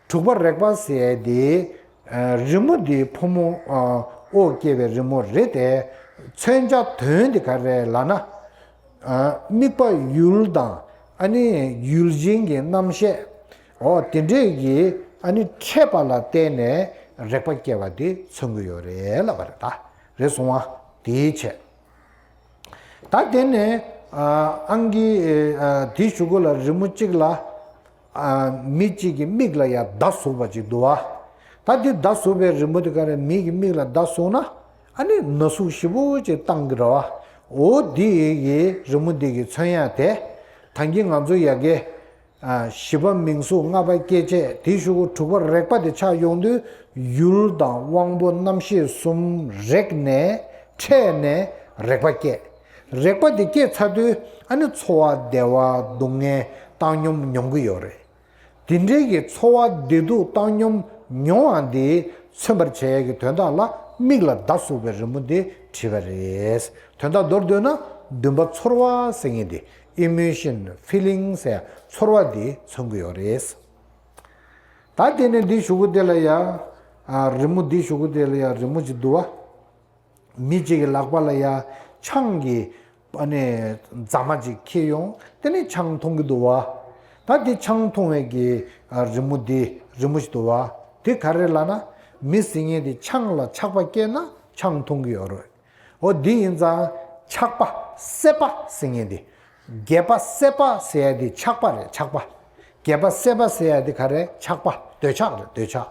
དྲུག་པ་རེག་པ་ཟེར་ཡས་དེ་ཨ་རི་མོ་དེ་ཕོ་མོ་ཨ་དབུགས་སྐྱེས་པའི་རི་མོ་རེད་དེ། མཚོན་བྱ་དོན་དེ་ག་རེ་ལབ་ན། ཨ་དམིགས་པ་ཡུལ་དང་ཨ་ནི་ཡུལ་ཅན་གྱི་རྣམ་ཤེས། འོ་དེ་འདྲས་ཀྱི་ཨ་ནི་འཕྲད་པ་ལ་བརྟེན་ནས་རེག་པ་སྐྱེ་བ་དེ་མཚོན་གྱི་ཡོད་རེད་ལབ་པ་རེད་ད། རེད་སོང་བ། དེའི་ཆེད། ད་དེ་ནས་ཨ་ཨང་ཀི་ཨ་དེའི་གཞུག་གུ་ལ་རི་མོ་གཅིག་ལ་ཨ་མི་གཅིག་གི་མིག་ལ་ཡ་མདའ་ཟུག་པ་ཅིག་འདུག་བ། ད་དེ་མདའ་ཟུག་པའི་རི་མོ་དེ་ག་རེ་མི་གི་མིག་ལ་མདའ་ཟུག་ན། ཨ་ནི་ན་ཟུག་ཞེ་པོ་ཅིག་བཏང་གི་རེད་བ། འོ་དེ་གི་རི་མོ་དེ་གི་མཚོན་ཡ་དེ། ད་གིན་ང་ཚོ་ཡ་གི་ཨ་བཞི་པ་མིང་གཟུགས། ལྔ་པ་སྐྱེ་མཆེད། དེའི་གཞུག་གུ་དྲུག་པ་རེག་པ་དེ་ཆགས་ཡོང་དུས་ཡུལ་དང་དབང་པོ་རྣམ་ཤེས་གསུམ་རེག་ནས་འཕྲད་ནས་རེག་པ་སྐྱེ། རེག་པ་དེ་སྐྱེས་ཚར་དུས་ཨ་ནི་ཚོར་བ་བདེ་བ་སྡུག་བསྔལ་བཏང་སྙོམས་མྱོང་གི་ཡོད་རེད། དེ་འདྲའི་གི་ཚོར་བ་བདེ་སྡུག་བཏང་སྙོམས་མྱོང་བ་འདི་མཚོན་པར་བྱེད་ཡས་ཀྱི་དོན་དག་ལ་མིག་ལ་མདའ་ཟུག་པའི་རི་མོ་འདི་བྲིས་པ་རེད། དོན་དག་མདོར་བསྡུས་ན་འདུན་པ་ཚོར་བ་ཟེར་མཁན་འདི། Emotion, feeling ཟེར་ཚོར་བ་འདི་མཚོན་གྱི་ཡོད་རེད། ད་དེ་ནས་འདི་གཞུག་གུ་དེ་ལ་ཡ། ཨ་རི་མོ་འདི་གཞུག་གུ་དེ་ལ་ཡ་རི་མོ་ཅིག་འདུག་བ། མི་གཅིག་གི་ལག་པ་ལ་ཡ་ཆང་གི་ཨ་ནི་རྫ་མ་ཅིག་འཁྱེར་ཡོང་། དེ་ནས་ཆང་འཐུང་གི་འདུག་བ། ད་དེ་ཆང་འཐུང་བའི་གི་ཨ་རི་མོ་འདི་རི་མོ་ཞིག་འདུག་བ། དེ་ག་རེ་ལབ་ན། མི་ཟེར་མཁན་དེ་ཆང་ལ་ཆགས་པ་སྐྱེས་ན་ཆང་འཐུང་གི་ཡོད་རེད། འོ་འདི་ཡིན་ཙང་ཆགས་པ་སྲེད་པ་ཟེར་མཁན་དེ། སྒལ་པ་སྲེད་པ་ཟེར་ཡ་དེ་ཆགས་པ་རེད། ཆགས་པ། སྒལ་པ་སྲེད་པ་ཟེར་ཡ་དེ་ག་རེ། ཆགས་པ། འདོད་ཆགས་རེད། འདོད་ཆགས།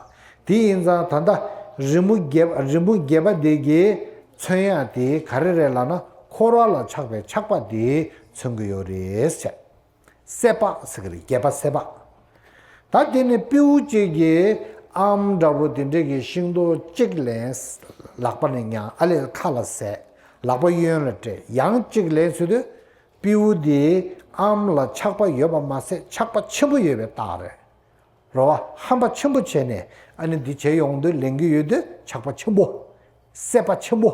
དེ་ཡིན་ཙང་ད་ལྟ་རི་མོ་སྒལ་རི་མོ་སྒལ་པ་དེ་གིས་མཚོན་ཡ་དེ་ག་རེ་རེད་ལབ་ན། འཁོར་བ་ལ་ཆགས་པའི་ཆགས་པ་དེ་མཚོན་གྱི་ཡོད་རེད་ཟེར། སྲེད་པ་ཟེར་གྱི་རེད། སྒལ་པ་སྲེད་པ། ད་དེ་ནི་སྤྲེའུ་གཅིག་གིས་ཨམ་འདྲ་པོ་དེ་འདྲས་ཀྱི་ཤིང་ཏོག་གཅིག་ལེན། ལག་པ་ནས་མྱངས། ཨ་ལས་ཁ་ལ་ཟས། ལག་པ་གཡོན་ལ་སྤྲད། ཡང་གཅིག་ལེན་ཟེར་དུས། སྤྲེའུ་དེ་ཨམ་ལ་ཆགས་པ་ཡོད་པ་མ་ཟད་ཆགས་པ་ཆེན་པོ་ཡོད་པའི་རྟགས་རེད། རེད་བ། ཧམ་པ་ཆེན་པོ་བྱས་ནས་ཨ་ནི་འདི་བྱས་ཡོང་དུས་ལེན་གྱི་ཡོད་དུས་ཆགས་པ་ཆེན་པོ། སྲེད་པ་ཆེན་པོ།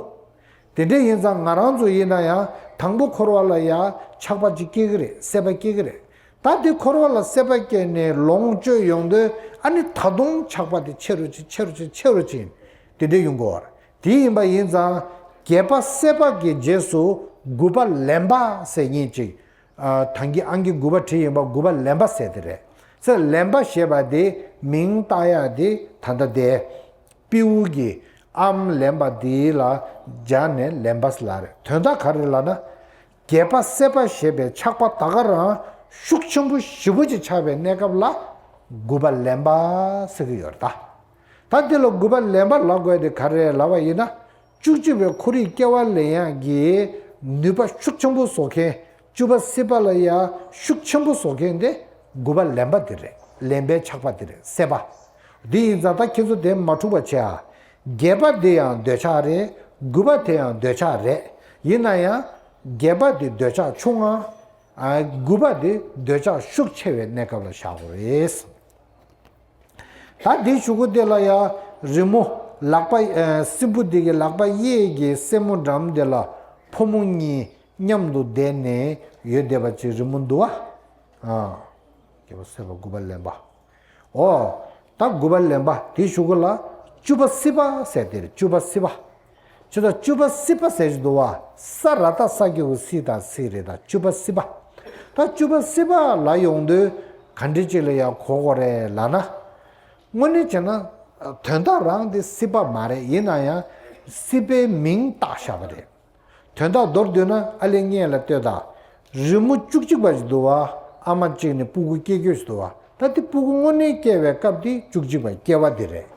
དེ་འདྲ་ཡིན་ཙང་ང་རང་ཚོ་ཡིན་ན་ཡང་དང་པོ་འཁོར་བ་ལ་ཡང་ཆགས་པ་ཅིག་སྐྱེ་གི་རེད། སྲེད་པ་སྐྱེ་གི་རེད། ད་དེ་འཁོར་བ་ལ་སྲེད་པ་སྐྱེས་ནས་ལོངས་སྤྱོད་ཡོང་དུས་ཨ་ནི་ད་དུང་ཆགས་པ་དེ་ཆེ་རུ་ཕྱིན། ཆེ་རུ་ཕྱིན། ཆེ་རུ་ཕྱིན། དེ་འདྲ་ཡོང་གི་ཡོད་རེད། དེ་ཡིན་པ་ཡིན་ཙང་། སྒལ་པ་སྲེད་པ་གི་རྗེས་སུ་དགུ་པ་ལེན་པ་ཟེར་མཁན་ཅིག་ཨ། ད་གིན་ཨང་ཀི་དགུ་པ་བྲིས་ཡིན་པ། དགུ་པ་ལེན་པ་ཟེར་དེ་རེད། ཟེར་ལེན་པ་ཞེས་པ་དེ་མིང་བཏགས་ཡག་དེ་ད་ལྟ་དེ། སྤྲེའུ་གི་ཨམ་ལེན་པ་དེ་ལ་སྦྱར་ནས་ལེན་པ་ཟེར་ལབ་རེད། དོན་དག་ག་རེ་ལབ་ན། སྒལ་པ་སྲེད་པ་ཞེས་པའི་ཆགས་པ་ད་ག་རང་ཤུགས་ཆེན་པོ་ཞེ་པོ་ཅིག་ཆགས་པའི་གནས་སྐབས་ལ་དགུ་པ་ལེན་པ་ཟེར་གྱི་ཡོད་རེད་ད། ད་འདི་ལ་དགུ་པ་ལེན་པ་ལབ་དགོས་དེ་ག་རེ་ལབ་པ་ཡིན་ན། བཅུ་གཅིག་པའི་ཁོར་ཡུག་སྐྱེ་བ་ལེན་ཡག་གི་ ནུས་པ་ཤུགས་ཆེན་པོ་བཟོ་མཁན། བཅུ་པ་སྲིད་པ་ལ་ཡ་ཤུགས་ཆེན་པོ་བཟོ་མཁན་དེ་དགུ་པ་ལེན་པ་དེ་རེད། ལེན་པའི་ཆགས་པ་དེ་རེད། སྲེད་པ། དེ་ཡིན་ཙང་ད་ཁྱེད་ཚོ་དེ་མ་འཁྲུག་པ་བྱེད་ཨ། བརྒྱད་པ་དེ་ཡང་འདོད་ཆགས་རེད། དགུ་པ་དེ་ཡང་འདོད་ཆགས་རེད། ཡིན་ན་ཡང་བརྒྱད་པ་དེ་འདོད་ཆགས་ཆུང་ང་། ཨ། དགུ་པ་དེ་འདོད་ཆགས་ཤུགས་ཆེ་བའི་གནས་སྐབས་ལ་བཞག་དགོས་རེད། ད་འདི་གཞུག་གུ་དེ་ལ་ཡ་རི་མོ་ལག་པ། ཨ། སྲིན་པོ་འདི་གི་ལག་པ་གཡས་ཀྱི་སེན་མོ་འགྲམ་དེ་ལ་ཕོ་མོ་གཉིས་མཉམ་དུ་བསྡད་ནས་ཡོད་བསྡད་པ་ཅིག་རི་མོ་འདུག་བ། ཨ། བརྒྱད་པ་སྲེད་པ་དགུ་པ་ལེན་པ། ཨོ། ད་དགུ་པ་ལེན་པ་དེ་གཞུག་གུ་ལ་བཅུ་པ་སྲིད་པ་ཟེར་དེ་རེད། བཅུ་པ་སྲིད་པ། ཅི་ད་བཅུ་པ་སྲིད་པ་ཟེར་གྱི་འདུག་བ། ས་ར་བཏགས་སྲ་གི་གུ་སྲི་ད་སྲིད་རེད། ད་བཅུ་པ་སྲིད་པ། ད་བཅུ་པ་སྲིད་པ་ལ་ཡོང་དུས་ག་འདྲ་ཅིག་ལ་ཡང་གོ་དགོས་རེད་ལབ་ན། དངོས་གནས་བྱས་ན་དོན་དག་རང་དེ་སྲིད་པ་མ་རེད། ཡིན་ན་ཡང་སྲིད་པའི་མིང་བཏགས་བཞག་པ་རེད། དོན་དག་མདོར་བསྡུས་ན་ཨ་ལས་སྔོན་ལ་ལྟོས་དང་། རི་མོ་བཅུ་གཅིག་པ་ཞིག་འདུག་བ། ཨ་མ་གཅིག་ནས་སྤུ་གུ་སྐྱེ་རྒྱུ་ཞིག་འདུག་བ། ད་དེ་སྤུ་གུ་དངོས་གནས་སྐྱེ་བའི་སྐབས་དེ་བཅུ་གཅིག་པ་སྐྱེ་བ་དེ་རེད།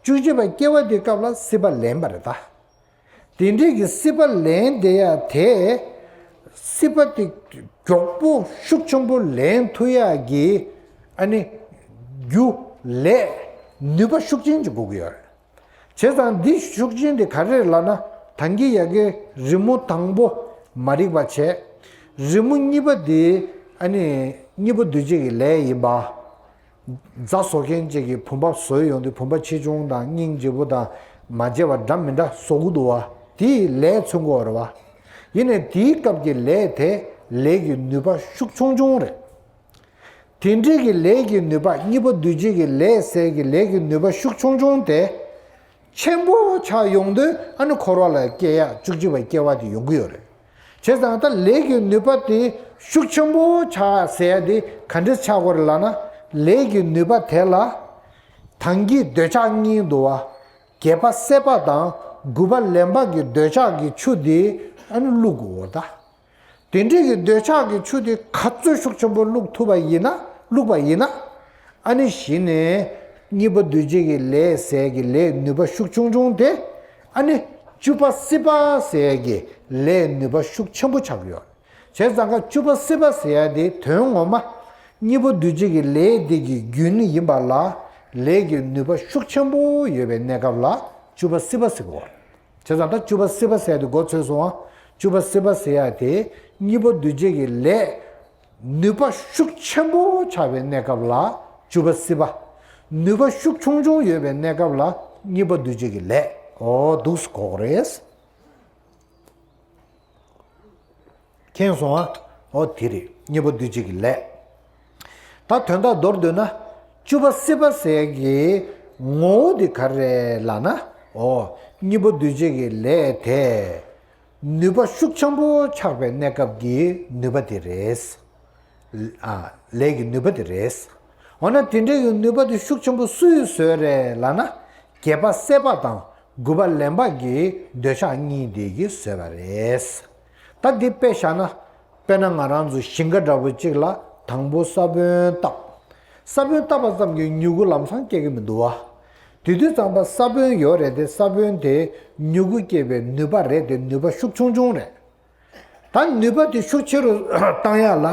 བཅུ་གཅིག་པ་སྐྱེ་བ་དེའི་སྐབས་ལ་སྲིད་པ་ལེན་པ་རེད་ད། དེ་འདྲའི་གི་སྲིད་པ་ལེན་བསྡད་ཡ་དེ། སྲིད་པ་དེ་མགྱོགས་པོ་ཤུགས་ཆེན་པོ་ལེན་ཐུབ་ཡ་གི། ཨ་ནི། རྒྱུ། ལས། ནུས་པ་ཤུགས་ཆེན་ཅིག་དགོས་ཀྱི་ཡོད་རེད། བྱས་ཙང་འདི་ཤུགས་ཆེན་དེ་ག་རེ་རེད་ལབ་ན། ད་གིན་ཡ་གི་རི་མོ་དང་པོ་མ་རིག་པ་བྱས། རི་མོ་གཉིས་པ་དེ་ཨ་ནི་སྙིང་པོ་འདུས་བྱས་ཀྱི་ལས་ཡིན་པ། རྫ་བཟོ་མཁན་ཅིག་གིས་བུམ་པ་བཟོས་ཡོང་དུས་བུམ་པ་ཆེ་ཆུང་དང་སྙིང་རྗེ་པོ་དང་མ་བརྗེ་བ་འདྲ་མི་འདྲ་བཟོ་གི་འདུག་བ། དེ་ཡི་ལས་མཚོན་གྱི་ཡོད་རེད་བ། ཡིན་ནའི་དེའི་སྐབས་ཀྱི་ལས་དེ་ལས་ཀྱི་ནུས་པ་ཤུགས་ཆུང་ཆུང་རེད། དེ་འདྲའི་གི་ལས་ཀྱི་ནུས་པ། སྙིང་པོ་འདུས་བྱས་ཀྱི་ལས་ཟེར་གྱི་ལས་ཀྱི་ནུས་པ་ཤུགས་ཆུང་ཆུང་དེ་ཆེན་པོ་ཆགས་ཡོང་དུས་ཨ་ནི་འཁོར་བ་ལ་སྐྱེ་ཡ་བཅུ་གཅིག་པ་སྐྱེ་བ་དེ་ཡོང་གི་ཡོད་རེད། བྱས་ཙང་ད་ལས་ཀྱི་ནུས་པ་དེ་ཤུགས་ཆེན་པོ་ཆགས་ཟེར་ཡ་དེ་ག་འདྲ་ཆགས་དགོས་རེད་ལབ་ན། ལས་ཀྱི་ནུས་པ་དེ་ལ་ད་གིན་འདོད་ཆགས་གཉིས་འདུག་བ། བརྒྱད་པ་སྲེད་པ་དང་དགུ་པ་ལེན་པ་གི་འདོད་ཆགས་ཀྱི་ཆུ་དེ་ཨ་ནི་བླུག་དགོས་ད། དེ་འདྲའི་གི་འདོད་ཆགས་ཀྱི་ཆུ་དེ་ག་ཚོད་ཤུགས་ཆེན་པོ་བླུག་ཐུབ་པ་ཡིན་ན། བླུག་པ་ཡིན་ན། ཨ་ནི་གཞི་ནས་སྙིང་པོ་འདུས་བྱས་ཀྱི་ལས་ཟེར་གྱི་ལས་ནུས་པ་ཤུགས་ཆུང་ཆུང་དེ། ཨ་ནི་བཅུ་པ་སྲིད་པ་ཟེར་གྱི་ལས་ནུས་པ་ཤུགས་ཆེན་པོ་ཆགས་ཀྱི་ཡོད། བྱས་ཙང་ཀ་བཅུ་པ་སྲིད་པ་ཟེར་ཡ་དེ་དོན་ངོ་མ་སྙིང་པོ་འདུས་བྱས་ཀྱི་ལས་དེ་གི་རྒྱུན་ཡིན་པ་ལ། ལས་ཀྱི་ནུས་པ་ཤུགས་ཆེན་པོ་ཡོད་པའི་གནས་སྐབས་ལ་བཅུ་པ་སྲིད་པ་ཟེར་གྱི་ཡོད། བྱས་ཙང་ད་བཅུ་པ་སྲིད་པ་ཟེར་ཡ་དེ་མགོ་ཚོས་སོང་ང་། བཅུ་པ་སྲིད་པ་ཟེར་ཡ་དེ་སྙིང་པོ་འདུས་བྱས་ཀྱི་ལས་ནུས་པ་ཤུགས་ཆེན་པོ་ཆགས་པའི་གནས་སྐབས་ལ་བཅུ་པ་སྲིད་པ། ནུས་པ་ཤུགས་ཆུང་ཆུང་ཡོད་པའི་གནས་སྐབས་ལ་སྙིང་པོ་འདུས་བྱས་ཀྱི་ལས། འོ་འདུག་སེ་གོ་དགོས་རེད། མཁྱེན་སོང་ང་། འོ་དེ་རེད། སྙིང་པོ་འདུས་བྱས་ཀྱི་ལས། ད་དོན་དག་མདོར་བསྡུས་ན། བཅུ་པ་སྲིད་པ་ཟེར་གྱི་ངོ་བོ་དེ་ག་རེ་ལབ་ན། འོ། སྙིང་པོ་འདུས་བྱས་ཀྱི་ལས་དེ། ནུས་པ་ཤུགས་ཆེན་པོ་ཆགས་པའི་གནས་སྐབས་ཀྱི་ནུས་པ་དེ་རེད། ཨ། ལས་ཀྱི་ནུས་པ་དེ་རེད། འོ་ན་དེ་འདྲའི་གི་ནུས་པ་དེ་ཤུགས་ཆེན་པོ་སུས་བཟོས་རེད་ལབ་ན། བརྒྱད་པ་སྲེད་པ་དང་དགུ་པ་ལེན་པ་གི་འདོད་ཆགས་གཉིས་དེ་གིས་བཟོས་པ་རེད། ད་འདི་དཔེ་བཞག་ན། དཔེར་ན་ང་རང་ཚོ་ཞིང་ཁ་འདྲ་པོ་གཅིག་ལ་དང་པོ་ས་བོན་བཏབ། ས་བོན་བཏབ་པ་ཙམ་གྱིས་མྱུ་གུ་ལམ་སང་སྐྱེ་གི་མི་འདུག་བ། དེ་དུས་ཙམ་པ་ས་བོན་ཡོད་རེད་དེ། ས་བོན་དེ་མྱུ་གུ་སྐྱེ་བའི་ནུས་པ་རེད་དེ། ནུས་པ་ཤུགས་ཆུང་ཆུང་རེད། ད་ནུས་པ་དེ་ཤུགས་ཆེ་རུ་བཏང་ཡ་ལ།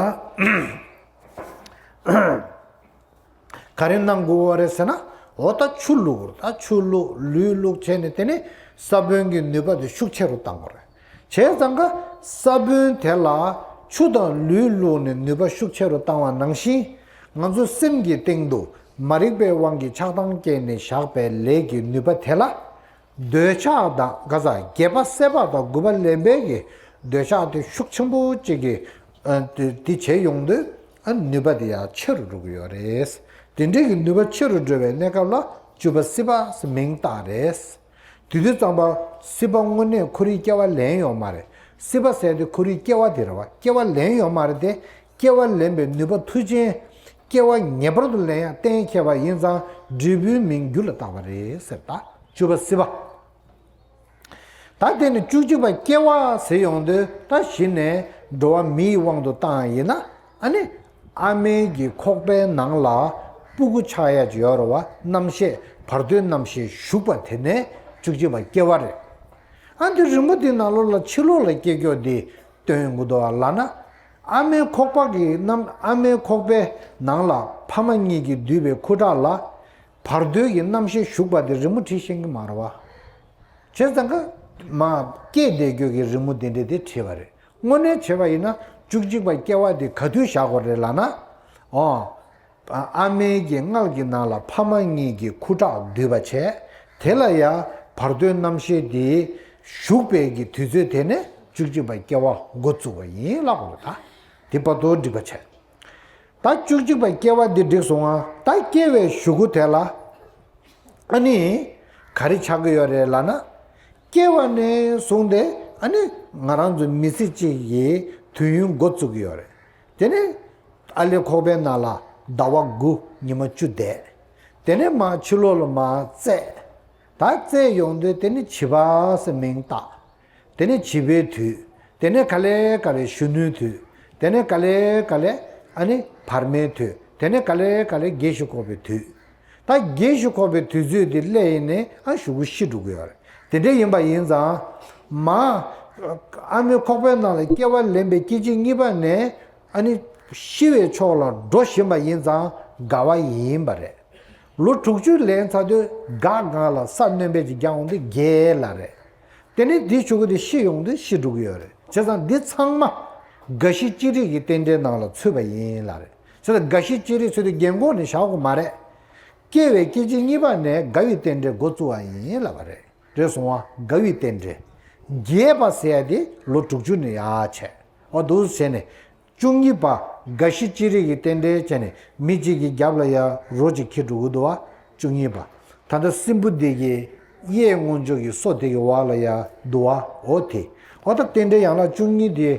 ག་རེ་གནང་དགོས་པ་རེད་ཟེར་ན། འོ་ད་ཆུ་བླུགས། ད་ཆུ་བླུགས། ལུད་བླུགས་བྱས་ནས་དེ་ནས་ས་བོན་གྱི་ནུས་པ་དེ་ཤུགས་ཆེ་རུ་བཏང་དགོས་རེད། བྱས་ཙང་ཀ་ས་བོན་དེ་ལ་ཆུ་དང་ལུད་བླུགས་ནས་ནུས་པ་ཤུགས་ཆེ་རུ་བཏང་བ་ནང་བཞིན། ང་ཚོ་སེམས་ཀྱི་སྟེང་དུ་མ་རིག་པའི་དབང་གིས་ཆགས་སྡང་སྐྱེས་ནས་བཞག་པའི་ལས་ཀྱི་ནུས་པ་དེ་ལ། འདོད་ཆགས་དང་ག་ས་བརྒྱད་པ་སྲེད་པ་དང་དགུ་པ་ལེན་པའི་གི་འདོད་ཆགས་དེ་ཤུགས་ཆེན་པོ་གཅིག་གིས། ཨ། དེ་དེ་བྱས་ཡོང་དུས། ཨ། ནུས་པ་དེ་ཡང་ཆེ་རུ་འགྲོ་གི་ཡོད་རེད། དེ་འདྲའི་གི་ནུས་པ་ཆེ་རུ་འགྲོ་བའི་གནས་སྐབས་ལ་བཅུ་པ་སྲིད་པ་ཟེར་མིང་བཏགས་རེད། དེ་དུས་ཙམ་པ་སྲིད་པ་དངོས་གནས་ཁོ་རའི་སྐྱེ་བ་ལེན་ཡོད་མ་རེད། སྲིད་པ་ཟེར་དེ་ཁོ་རའི་སྐྱེ་བ་དེ་རེད་བ། སྐྱེ་བ་ལེན་ཡོད་མ་རེད་དེ། སྐྱེ་བ་ལེན་པའི་ནུས་པ་མཐུ་ཅན། སྐྱེ་བ་ངེས་པར་དུ་ལེན་ཡང་གཏན་འཁེལ་བ་ཡིན་ཙང་འབྲས་བུའི་མིང་རྒྱུ་ལ་བཏགས་པ་རེད་ཟེར། ད་བཅུ་པ་སྲིད་པ། ད་དེ་ནི་བཅུ་གཅིག་པ་སྐྱེ་བ་ཟེར་ཡོང་དུས། ད་གཞི་ནས་འགྲོ་བ་མིའི་དབང་དུ་བཏང་ཡིན་ན། ཨ་ནི་ཨ་མའི་གི་ཁོག་པའི་ནང་ལ་སྤུ་གུ་ཆགས་ཡ་ཅིག་ཡོད་རེད་བ། རྣམ་ཤེས། བར་དོའི་རྣམ་ཤེས་ཞུགས་པ་དེ་ནས་བཅུ་གཅིག་པ་སྐྱེ་བ་རེད། ཨ་འདི་རི་མོ་འདི་ནང་ལོགས་ལ་ཕྱི་ལོགས་ལ་སྐྱེ་སྐྱོ་འདི་སྟོན་ཡོང་གི་འདུག་བ་ལབ་ན། ཨ་མའི་ཁོག་པ་གི་རྣམ་ཨ་མའི་ཁོག་པའི་ནང་ལ་ཕ་མ་གཉིས་ཀྱིས་བསྡུས་པའི་ཁུ་ཁྲག་ལ་བར་དོའི་གི་རྣམ་ཤེས་ཞུགས་པ་དེ་རི་མོ་བྲིས་ཤེས་ཀྱི་མ་རེད་བ། བྱས་ཙང་ཀ་མ་སྐྱེས་བསྡད་རྒྱུ་གི་རི་མོ་དེ་འདྲ་དེ་བྲིས་པ་རེད། དངོས་གནས་བྱས་པ་ཡིན་ན་བཅུ་གཅིག་པ་སྐྱེ་བ་དེ་ག་དུས་བཞག་དགོས་རེད་ལབ་ན། ཨོ། ཨ་མའི་གི་མངལ་གྱི་ནང་ལ་ཕ་མ་གཉིས་ཀྱི་ཁུ་ཁྲག་འདུས་པ་བྱས། དེ་ལ་ཡང་བར་དོའི་རྣམ་ཤེས་དེ་ཞུགས་པའི་གི་དུས་ཚོད་དེ་ནས་བཅུ་གཅིག་པ་སྐྱེ་བ་འགོ་བཙུགས་པ་ཡིན་ལབ་དགོས་རེད་ད། དེ་བར་དོ་འགྲིག་པ་བྱས། ད་བཅུ་གཅིག་པ་སྐྱེ་བ་འདི་འགྲིག་སོང་ང་། ད་སྐྱེ་བའི་གཞུག་གུ་དེ་ལ་ཨ་ནི་ག་རེ་ཆགས་ཀྱི་ཡོད་རེད་ལབ་ན། སྐྱེ་བ་ནས་བཟུང་སྟེ་ཨ་ནི་ང་རང་ཚོ་མི་ཚེ་གཅིག་གི་དུས་ཡུན་འགོ་བཙུགས་ཀྱི་ཡོད་རེད། དེ་ནས་ཨ་ལས་ཁོག་པའི་ནང་ལ་ཟླ་བ་དགུ་ཉི་མ་བཅུ་བསྡད། དེ་ནས་མར་ཕྱི་ལོགས་ལ་མར་བཙས། ད་བཙས་ཡོང་དུས་དེ་ནི་བྱིས་པ་ཟེར་མིང་བཏགས། དེ་ནས་བྱིས་པའི་དུས། དེ་ནས་ག་ལེ་ག་ལེ་གཞོན་ནུའི་དུས། དེ་ནས་ག་ལེ་ག་ལེ་ཨ་ནི་བར་མའི་དུས། དེ་ནས་ག་ལེ་ག་ལེ་རྒས་ཤིང་འཁོགས་པའི་དུས། ད་རྒས་ཤིང་འཁོགས་པའི་དུས་ཚོད་འདི་སླེབས་ཡིན་ནའི་ཨ་གཞུག་གུ་ཤི་འགྲོ་གི་ཡོད་རེད། དེ་འདྲ་ཡིན་པ་ཡིན་ཙང་། མ་ཨ་མའི་ཁོག་པའི་ནང་ལ་སྐྱེ་བ་ལེན་པའི་སྐྱེ་འཆི་གཉིས་པ་ནས་ཨ་ནི་ཤི་བའི་ཕྱོགས་ལ་འགྲོ་བཞིན་པ་ཡིན་ཙང་རྒ་བ་ཡིན་པ་རེད། ལོ་དྲུག་ཅུ་ལེན་ཚར་དུས་རྒ་གང་ལ་ས་སྣོན་པས་ཅིག་རྒྱག་འོང་དུས་རྒས་ལ་རེད། དེ་ནས་འདི་ཆུ་གུ་དེ་ཤི་ཡོང་དུས་ཤི་འགྲོ་གི་ཡོད་རེད། བྱས་ཙང་འདི་ཚང་མ་རྒ་ཤི་ཅི་རིགས་ཀྱི་རྟེན་འབྲེལ་ནང་ལ་ཚུད་པ་ཡིན་ལ་རེད། བྱས་ཙང་རྒ་ཤི་ཅི་རིགས་ཚུད་དུས་རྒན་གོག་ནས་བཞག་དགོས་མ་རེད། སྐྱེ་བའི་སྐྱེ་འཆི་གཉིས་པ་ནས་རྒ་བའི་རྟེན་འབྲེལ་འགོ་བཙུགས་པ་ཡིན་ལབ་པ་རེད། རེད་སོང་བ། རྒ་བའི་རྟེན་འབྲེལ། རྒས་པ་ཟེར་ཡ་དེ་ལོ་དྲུག་ཅུ་ནས་ཡར་བྱས། འོ་འདུག་བྱས་ནས། བཅུ་གཉིས་པ་རྒ་ཤི་ཅི་རིགས་ཀྱི་རྟེན་འབྲེལ་བྱས་ནས་མི་གཅིག་གི་རྒྱབ་ལ་ཡ་རོ་གཅིག་འཁྱེར་འགྲོ་གི་འདུག་བ། བཅུ་གཉིས་པ། ད་ལྟ་སྲིན་བུ་འདི་གི་གཡས་སྔོན་འཇུག་གི་སོ་དེ་གི་འོག་ལ་ཡ་འདུག་བ། འོ་དེ། འོ་ད་རྟེན་འབྲེལ་ཡན་ལག་བཅུ་གཉིས་དེ་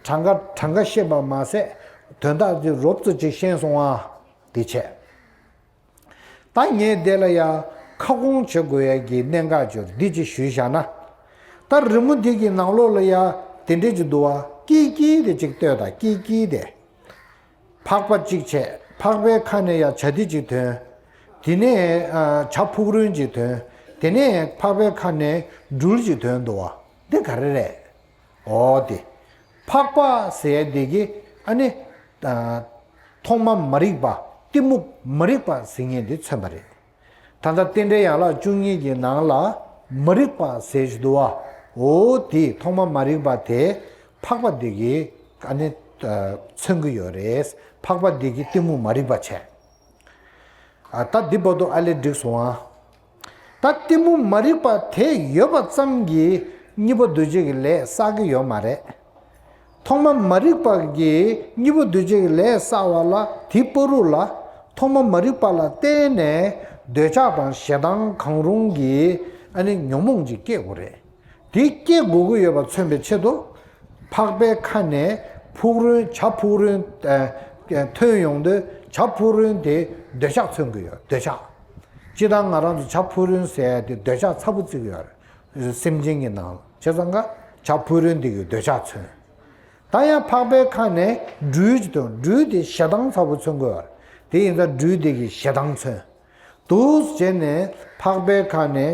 གྲངས་ཀ་གྲངས་ཀ་ཤེས་པ་མ་ཟད་དོན་དག་དེ་རོབ་ཙམ་ཅིག་ཤེས་སོང་བ། དེ་བྱས། ད་ངས་དེ་ལ་ཡ་ཁ་སྐོང་བྱེད་དགོས་ཡ་གི་གནད་འགག་ཅིག་འདི་ཅིག་ཞུས་བཞག་ན། ད་རི་མོ་འདི་གི་ནང་ལོགས་ལ་ཡ་དེ་འདྲས་ཅིག་འདུག་བ། ཀི་ཀི་དེ་ཅིག་ལྟོས་དང་། ཀི་ཀི་དེ། ཕག་པ་གཅིག་བྱས། ཕག་པའི་ཁ་ནས་ཡ་བྱ་དེ་ཅིག་ཐོན། དེ་ནས་ཨ་བྱ་ཕུག་རོན་ཅིག་ཐོན། དེ་ནས་ཕག་པའི་ཁ་ནས་སྦྲུལ་ཅིག་ཐོན་འདུག་བ། འདི་ག་རེ་རེད། འོ་དེ། ཕག་པ་ཟེར་ཡ་དེ་གི་ཨ་ནི། ཨ། ཐོག་མ་མ་རིག་པ། གཏི་མུག་མ་རིག་པ་ཟེར་མཁན་དེ་མཚོན་པ་རེད། ད་ལྟ་རྟེན་འབྲེལ་ཡན་ལག་བཅུ་གཉིས་ཀྱི་ནང་ལ་མ་རིག་པ་ཟེར་ཞིག་འདུག་བ། འོ་དེ་ཐོག་མ་མ་རིག་པ་དེ་ཕག་པ་དེ་གི་ཨ་ནི། ཨ། མཚོན་གྱི་ཡོད་རེད། ཕག་པ་དེ་གི་གཏི་མུག་མ་རིག་པ་བྱས། ཨ། ད་འདི་བར་དུ་ཨ་ལས་འགྲིག་སོང་ཨ། ད་གཏི་མུག་མ་རིག་པ་དེ་ཡོད་པ་ཙམ་གྱིས་གཉིས་པ་འདུ་བྱེད་ཀྱི་ལས་བསགས་ཀྱི་ཡོད་མ་རེད། ཐོག་མ་མ་རིག་པ་གིས་གཉིས་པ་འདུ་བྱེད་ཀྱི་ལས་བསགས་པ་ལ་དེའི་བར་དུ་ལ་ཐོག་མ་མ་རིག་པ་ལ་བརྟེན་ནས་འདོད་ཆགས་དང་ཞེ་སྡང་གང་རུང་གི་ཨ་ནི་ཉོན་མོངས་ཅིག་སྐྱེ་དགོས་རེད། དེ་སྐྱེ་དགོས་ཀྱི་ཡོད་པ་མཚོན་པའི་ཆེད་དུ། ཕག་པའི་ཁ་ནས་ཕུག་རོན། བྱ་ཕུག་རོན། ཨ། ཐོན་ཡོང་དུས་བྱ་ཕུག་རོན་དེ་འདོད་ཆགས་མཚོན་གྱི་ཡོད། འདོད་ཆགས། སྤྱིར་བཏང་ང་རང་ཚོ་བྱ་ཕུག་རོན་ཟེར་ཡ་དེ་འདོད་ཆགས་ཚ་པོ་བརྩི་གི་ཡོད་རེད། སེམས་ཅན་གྱི་ནང་ལ། བྱས་ཙང་ཀ་བྱ་ཕུག་རོན་དེ་གི་འདོད་ཆགས་མཚོན། ད་ཡང་ཕག་པའི་ཁ་ནས་སྦྲུལ་ཅིག་ཐོན། སྦྲུལ་དེ་ཞེ་སྡང་ཚ་པོ་མཚོན་གྱི་ཡོད་རེད། དེ་ཡིན་ཙང་སྦྲུལ་དེ་གི་ཞེ་སྡང་མཚོན། འདུག་བྱས་ནས་ཕག་པའི་ཁ་ནས་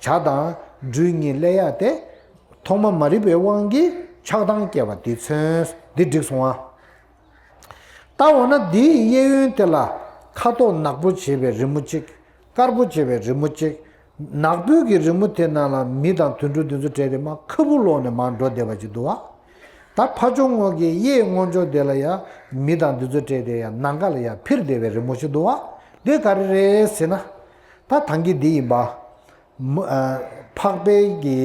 བྱ་དང་སྦྲུལ་གཉིས་སླེབས་ཡ་དེ། ཐོག་མ་མ་རིག་པའི་དབང་གིས་ཆགས་སྡང་སྐྱེ་བ་འདི་མཚོན། འདི་འགྲིག་སོང་ཨ། ད་འོ་ན་འདིའི་གཡས་གཡོན་དེ་ལ་ཁ་དོག་ནག་པོ་བྱས་པའི་རི་མོ་གཅིག། དཀར་པོ་བྱས་པའི་རི་མོ་གཅིག། ནག་པོའི་གི་རི་མོ་དེ་ནང་ལ་མི་དང་དུད་འགྲོ་འདི་ཚོ་སྤྲད་དེ་མར་ཁ་སྦུག་ལོག་ནས་མར་འགྲོ་བསྡད་པ་ཅིག་འདུག་བ། ད་ཕ་ཆུང་ངོ་གི་གཡས་སྔོན་ཕྱོགས་དེ་ལ་ཡང་མི་དང་འདི་ཚོ་སྤྲད་དེ་ཡང་ནམ་མཁའ་ལ་ཡང་འཕུར་བསྡད་པའི་རི་མོ་ཞིག་འདུག་བ། འདི་ག་རེ་རེད་ཟེར་ན། ད་ཐང་གི་འདི་ཡིན་པ། མ། ཨ། ཕག་པའི་གི་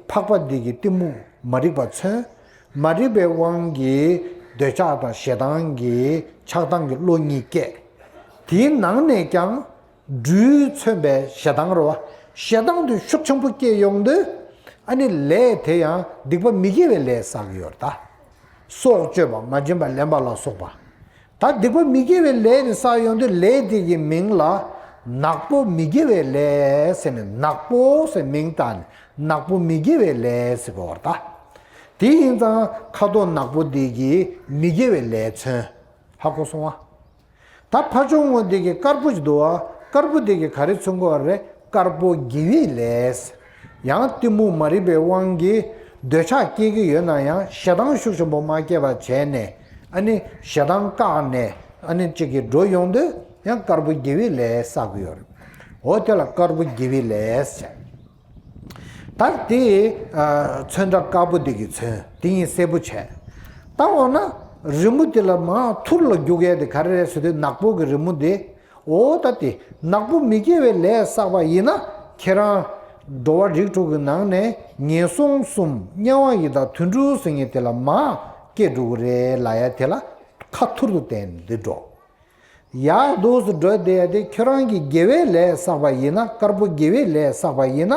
ཕག་པ་འདི་གི་གཏི་མུག་མ་རིག་པ་མཚོན། མ་རིག་པའི་དབང་གིས་འདོད་ཆགས་དང་ཞེ་སྡང་གི་ཆགས་སྡང་གི་བློ་གཉིས་སྐྱེས། དེའི་ནང་ནས་ཀྱང་། སྦྲུལ་མཚོན་པའི་ཞེ་སྡང་རེད་བ། ཞེ་སྡང་དེ་ཤུགས་ཆེན་པོ་སྐྱེས་ཡོང་དུས། ཨ་ནི་ལས་དེ་ཡང་སྡིག་པ་མི་དགེ་བའི་ལས་བསགས་ཡོད་རེད་ད། སྲོག་གཅོད་པ། མ་བྱིན་པ་ལེན་པ་ལ་སོགས་པ། ད་སྡིག་པ་མི་དགེ་བའི་ལས་དེ་བསགས་ཡོང་དུས་ལས་དེ་གི་མིང་ལ་ནག་པོ་མི་དགེ་བའི་ལས་ཟེར་ནས། ནག་པོ་ཟེར་མིང་བཏགས་ནས་ནག་པོ་མི་དགེ་བའི་ལས་ཟེར་གོ་རེད་ད། དེ་ཡིན་ཙང་ཁ་དོག་ནག་པོ་དེ་གིས་མི་དགེ་བའི་ལས་མཚོན། ཧ་གོ་སོང་ཨ། ད་ཕ་ཆུང་ངོ་དེ་གི་དཀར་པོ་ཞིག་འདུག་བ། དཀར་པོ་དེ་གི་ག་རེ་མཚོན་གྱི་ཡོད་རེད། དཀར་པོ་དགེ་བའི་ལས། ཡང་གཏི་མུག་མ་རིག་པའི་དབང་གིས་འདོད་ཆགས་སྐྱེ་གི་ཡོད་ན་ཡང་ཞེ་སྡང་ཤུགས་ཆེན་པོ་མ་སྐྱེས་པ་བྱས་ནས། ཨ་ནི་ཞེ་སྡང་བཀག་ནས། ཨ་ནི་གཅིག་གིས་འགྲོ་ཡོང་དུས་ཡང་དཀར་པོ་དགེ་བའི་ལས་བསགས་ཀྱི་ཡོད་རེད། འོ་དེ་ལ་དཀར་པོ་དགེ་བའི་ལས་ཟེར། ད་དེ་ཨ་ཚོན་ཁྲ་དཀར་པོ་འདི་གིས་མཚོན། དེ་གཉིས་གསལ་པོ་བྱས། ད་འོ་ན་རི་མོ་དེ་ལ་མར་ཐུར་ལ་རྒྱུག་ཡས་དེ་ག་རེ་རེད་ཟེར་དུས་ནག་པོ་གི་རི་མོ་དེ། འོ་ད་དེ་ནག་པོ་མི་དགེ་བའི་ལས་བསགས་པ་ཡིན་ན་ཁྱེད་རང་འགྲོ་བ་རིགས་དྲུག་གི་ནང་ནས་ངན་སོང་གསུམ་དམྱལ་བ་ཡི་དྭགས་དུད་འགྲོ་ཟེར་མཁན་དེ་ལ་མར་སྐྱེ་འགྲོ་གི་རེད་ལབ་ཡ་དེ་ལ་ཁ་ཐུར་དུ་བསྟན་འདི་འགྲོ། ཡར་འདུག་སེ་འགྲོ་བསྡད་ཡ་དེ་ཁྱོད་རང་གིས་དགེ་བའི་ལས་བསགས་པ་ཡིན་ན། དཀར་པོ་དགེ་བའི་ལས་བསགས་པ་ཡིན་ན་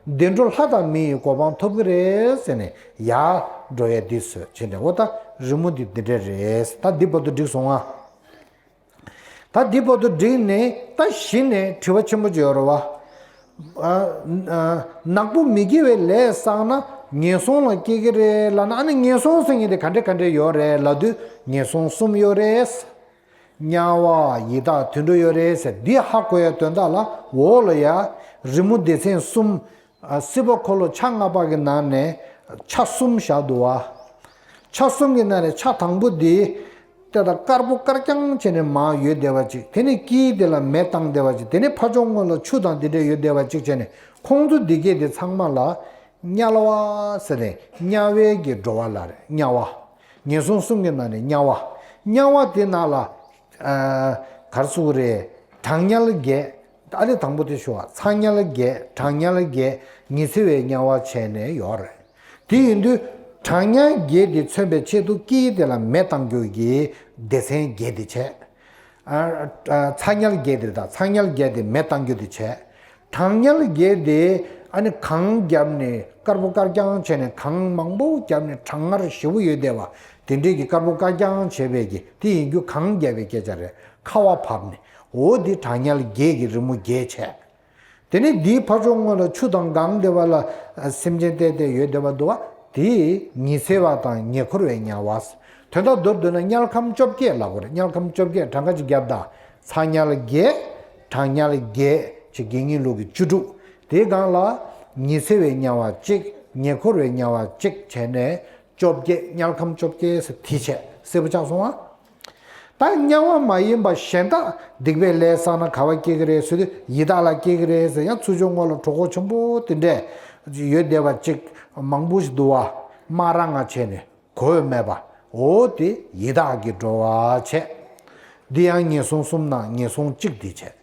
བདེ་འགྲོ་ལྷ་དང་མི་ཡི་གོ་འཕང་ཐོབ་ཀྱི་རེད་ཟེར་ནས་ཡར་འགྲོ་ཡ་འདི་བཟོས་བྱས་ནས། འོ་ད་རི་མོ་འདི་འདི་འདྲ་རེད། ད་འདི་བར་དུ་འགྲིག་སོང་ང་། ད་འདི་བར་དུ་འགྲིག་ནས་ད་གཞི་ནས་དྲི་བ་ཆེན་པོ་ཅིག་ཡོད་རེད་བ། ཨ་ཨ་ནག་པོ་མི་དགེ་བའི་ལས་བསགས་ན་ངན་སོང་ལ་སྐྱེ་གི་རེད་ལབ་ན། ཨ་ནི་ངན་སོང་ཟེར་མཁན་དེ་ག་འདྲ་ག་འདྲ་ཡོད་རེད་ལབ་དུས་ངན་སོང་གསུམ་ཡོད་རེད། དམྱལ་བ་ཡི་དྭགས་དུད་འགྲོ་ཡོད་རེད་ཟེར། འདི་ཧ་གོ་ཡ་དོན་དག་ལ་འོག་ལ་ཡ་རི་མོ་སྡེ་ཚན་གསུམ། ཨ་སྲིད་པ་འཁོར་ལོ་ཆ་ལྔ་པ་གི་ནང་ནས་ཆ་གསུམ་བཞག་འདུག་བ། ཆ་གསུམ་གྱི་ནང་ནས་ཆ་དང་པོ་འདི་དེ་ད་དཀར་པོ་དཀར་རྐྱང་བྱས་ནས་མར་ཡོད་བསྡད་པ་ཅིག་དེ་ནས་དཀྱིལ་དེ་ལ་མེ་བཏང་བསྡད་པ་ཅིག་དེ་ནས་ཕར་ཕྱོགས་ངོས་ལ་ཆུ་དང་དེ་འདྲ་ཡོད་བསྡད་པ་ཅིག་བྱས་ནས། ཁོང་ཚོ་འདི་གས་དེ་ཚང་མ་ལ་དམྱལ་བ་ཟེར་ནས་དམྱལ་བའི་གི་འགྲོ་བ་ལ་རེད། དམྱལ་བ། ངན་སོང་གསུམ་གྱི་ནང་ནས་དམྱལ་བ། དམྱལ་བ་དེ་ནང་ལ་ཨ་ག་རེ་ཟེར་དགོས་རེད། གྲང་དམྱལ་བརྒྱད། ཨ་ནི་དང་པོ་དེ་ཞུ་བ། ཚ་དམྱལ་བརྒྱད། གྲང་དམྱལ་བརྒྱད། ཉི་ཚེ་བའི་དམྱལ་བ་བྱས་ནས་ཡོད་རེད། དེ་ཡིན་དུས་གྲང་དམྱལ་བརྒྱད་དེ་མཚོན་པའི་ཆེད་དུ་དཀྱིལ་དེ་ལ་མེ་བཏང་རྒྱུ་གི་སྡེ་ཚན་བརྒྱད་དེ་བྱས། ཨ་ཨ་ཚ་དམྱལ་བརྒྱད་དེ་དང་། ཚ་དམྱལ་བརྒྱད་དེ་མེ་བཏང་རྒྱུ་དེ་བྱས། གྲང་དམྱལ་བརྒྱད་དེ་ཨ་ནི་གངས་བརྒྱབ་ནས་དཀར་པོ་དཀར་རྐྱང་བྱས་ནས། གངས་མང་པོ་བརྒྱབ་ནས་གྲང་ངར་ཞེ་པོ་ཡོད་བསྡད་པ་དེ་འདྲས་ཀྱི་དཀར་པོ་དཀར་རྐྱང་བྱས་པའི་གི་དེ་ཡིན་རྒྱུ་གངས་བརྒྱབ་པའི་སྐད་ཆ་རེད། ཁ་བ་བབས་ནས། འོ་འདི་གྲང་དམྱལ་བརྒྱད་ཀྱི་རི་མོ་བརྒྱད་བྱས། དེ་ནས་འདིའི་ཕར་ཕྱོགས་ངོས་ལ་ཆུ་དང་གངས་དེ་བ་ལ་སེམས་ཅན་བལྟས་བལྟས་ཡོད་བསྡད་པ་འདུག་བ། དེ་ཉི་ཚེ་བ་དང་ཉེ་འཁོར་བའི་དམྱལ་བ། དོན་དག་མདོར་བསྡུས་ན་དམྱལ་ཁམས་བཅོ་བརྒྱད་ལབ་དགོས་རེད། དམྱལ་ཁམས་བཅོ་བརྒྱད་གྲངས་ཀ་ཅིག་བརྒྱབ་དང་། ཚ་དམྱལ་བརྒྱད། གྲང་དམྱལ་བརྒྱད་ཅེས་དགེ་བསྙེན་ལུགས་ཀྱི་བཅུ་དྲུག་དེའི་སྒང་ལ་ཉི་ཚེ་བའི་དམྱལ་བ་གཅིག་ཉེ་འཁོར་བའི་དམྱལ་བ་གཅིག་བྱས་ནས་བཅོ་བརྒྱད། དམྱལ་ཁམས་བཅོ་བརྒྱད་ཟེར་དེ་བྱས། གསལ་པོ་ཆགས་སོང་ཨ། ད་དམྱལ་བ་མ་ཡིན་པ་གཞན་དག་སྡིག་པའི་ལས་བསགས་ན་ག་བ་སྐྱེ་གི་རེད་ཟེར་དུས་ཡི་དྭགས་ལ་སྐྱེ་གི་རེད་ཟེར། ཡང་ཚུར་ཕྱོགས་ངོས་ལ་གྲོད་ཁོག་ཆེན་པོ་དེ་འདྲས་ཡོད་བསྡད་པ་ཅིག་མང་པོ་ཞིག་འདུག་བ། དམར་ར་ང་བྱས་ནས་གོས་མེད་པ། འོ་དེ་ཡི་དྭགས་ཀྱི་འགྲོ་བ་བྱས། འདི་ཡང་ངན་སོང་གསུམ་ནང་ངན་སོང་གཅིག་འདི་བྱས།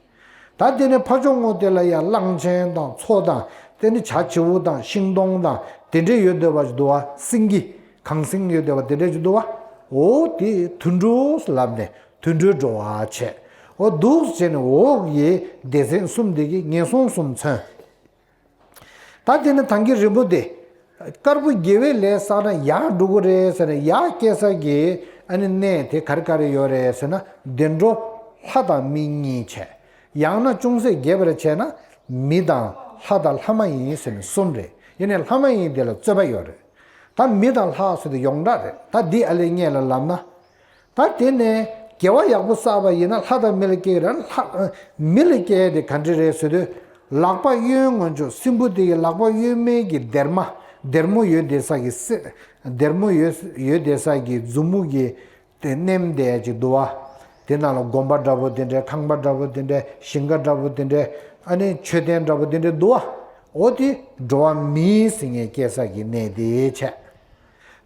ད་དེ་ནས་ཕར་ཕྱོགས་ངོས་དེ་ལ་ཡང་གླང་ཆེན་དང་མཚོ་དང་། དེ་ནས་བྱ་བྱིའུ་དང་ཤིང་སྡོང་དང་དེ་འདྲས་ཡོད་བསྡད་པ་ཞིག་འདུག་བ། སེང་གེ། གངས་སེང་ཡོད་བསྡད་པ་དེ་འདྲས་ཞིག་འདུག་བ། འོ་དེ་དུད་འགྲོ་ལབ་ནས་དུད་འགྲོའི་འགྲོ་བ་བྱས། འོ་འདུག་བྱས་ནས་འོག་གི་སྡེ་ཚན་གསུམ་དེ་གིས་ངན་སོང་གསུམ་མཚོན། ད་དེ་ནས་ད་གིན་རི་མོ་དེ། དཀར་པོ་དགེ་བའི་ལས་བསགས་ན་ཡར་འགྲོ་གི་རེད་ཟེར་ནས། ཡར་སྐྱེ་ས་གི་ཨ་ནི་གནས་དེ་ག་རེ་ག་རེ་ཡོད་རེད་ཟེར་ན། བདེ་འགྲོ་ལྷ་དང་མི་གཉིས་བྱས། ཡང་ན་ཅུང་ཟད་རྒྱས་པར་བྱས་ན་མི་དང་ལྷ་དང་ལྷ་མ་ཡིན་ཟེར་ནས་གསུམ་རེད། ཡིན་ནའི་ལྷ་མ་ཡིན་དེ་ལ་རྩོད་པ་ཡོད་རེད། ད་མི་དང་ལྷ་ཟེར་དེ་ཡོངས་གྲགས་རེད། ད་འདི་ཨ་ལས་སྔོན་ལ་ལབ་ན། ད་དེ་ནས་དགེ་བ་ཡག་པོ་བསགས་པ་ཡིན་ན་ལྷ་དང་མི་ལ་སྐྱེ་གི་རེད། ལྷ་མི་ལ་སྐྱེ་ཡ་དེ་ག་འདྲ་རེད་ཟེར་དུས། ལག་པ་གཡོན་ངོས་ཕྱོགས་སྲིན་པོ་དེ་གི་ལག་པ་གཡོན་མའི་གི་སྡེར་མ། སྡེར་མོ་ཡོད་བསྡད་ས་གི་སེ། སྡེར་མོ་ཡོད་ཡོད་བསྡད་ས་གི་མཛུབ་མོ་གི་དེ་མནན་བསྡད་ཡ་ཅིག་འདུག་བ། དེ་ནང་ལ་དགོན་པ་འདྲ་པོ་དེ་འདྲ། ཁང་པ་འདྲ་པོ་དེ་འདྲ། ཞིང་ཁ་འདྲ་པོ་དེ་འདྲ། ཨ་ནི་མཆོད་རྟེན་འདྲ་པོ་དེ་འདྲ་འདུག་བ། འོ་དེ་འགྲོ་བ་མིའི་སེམས་ངན་སྐྱེ་ས་གི་གནས་དེ་བྱས།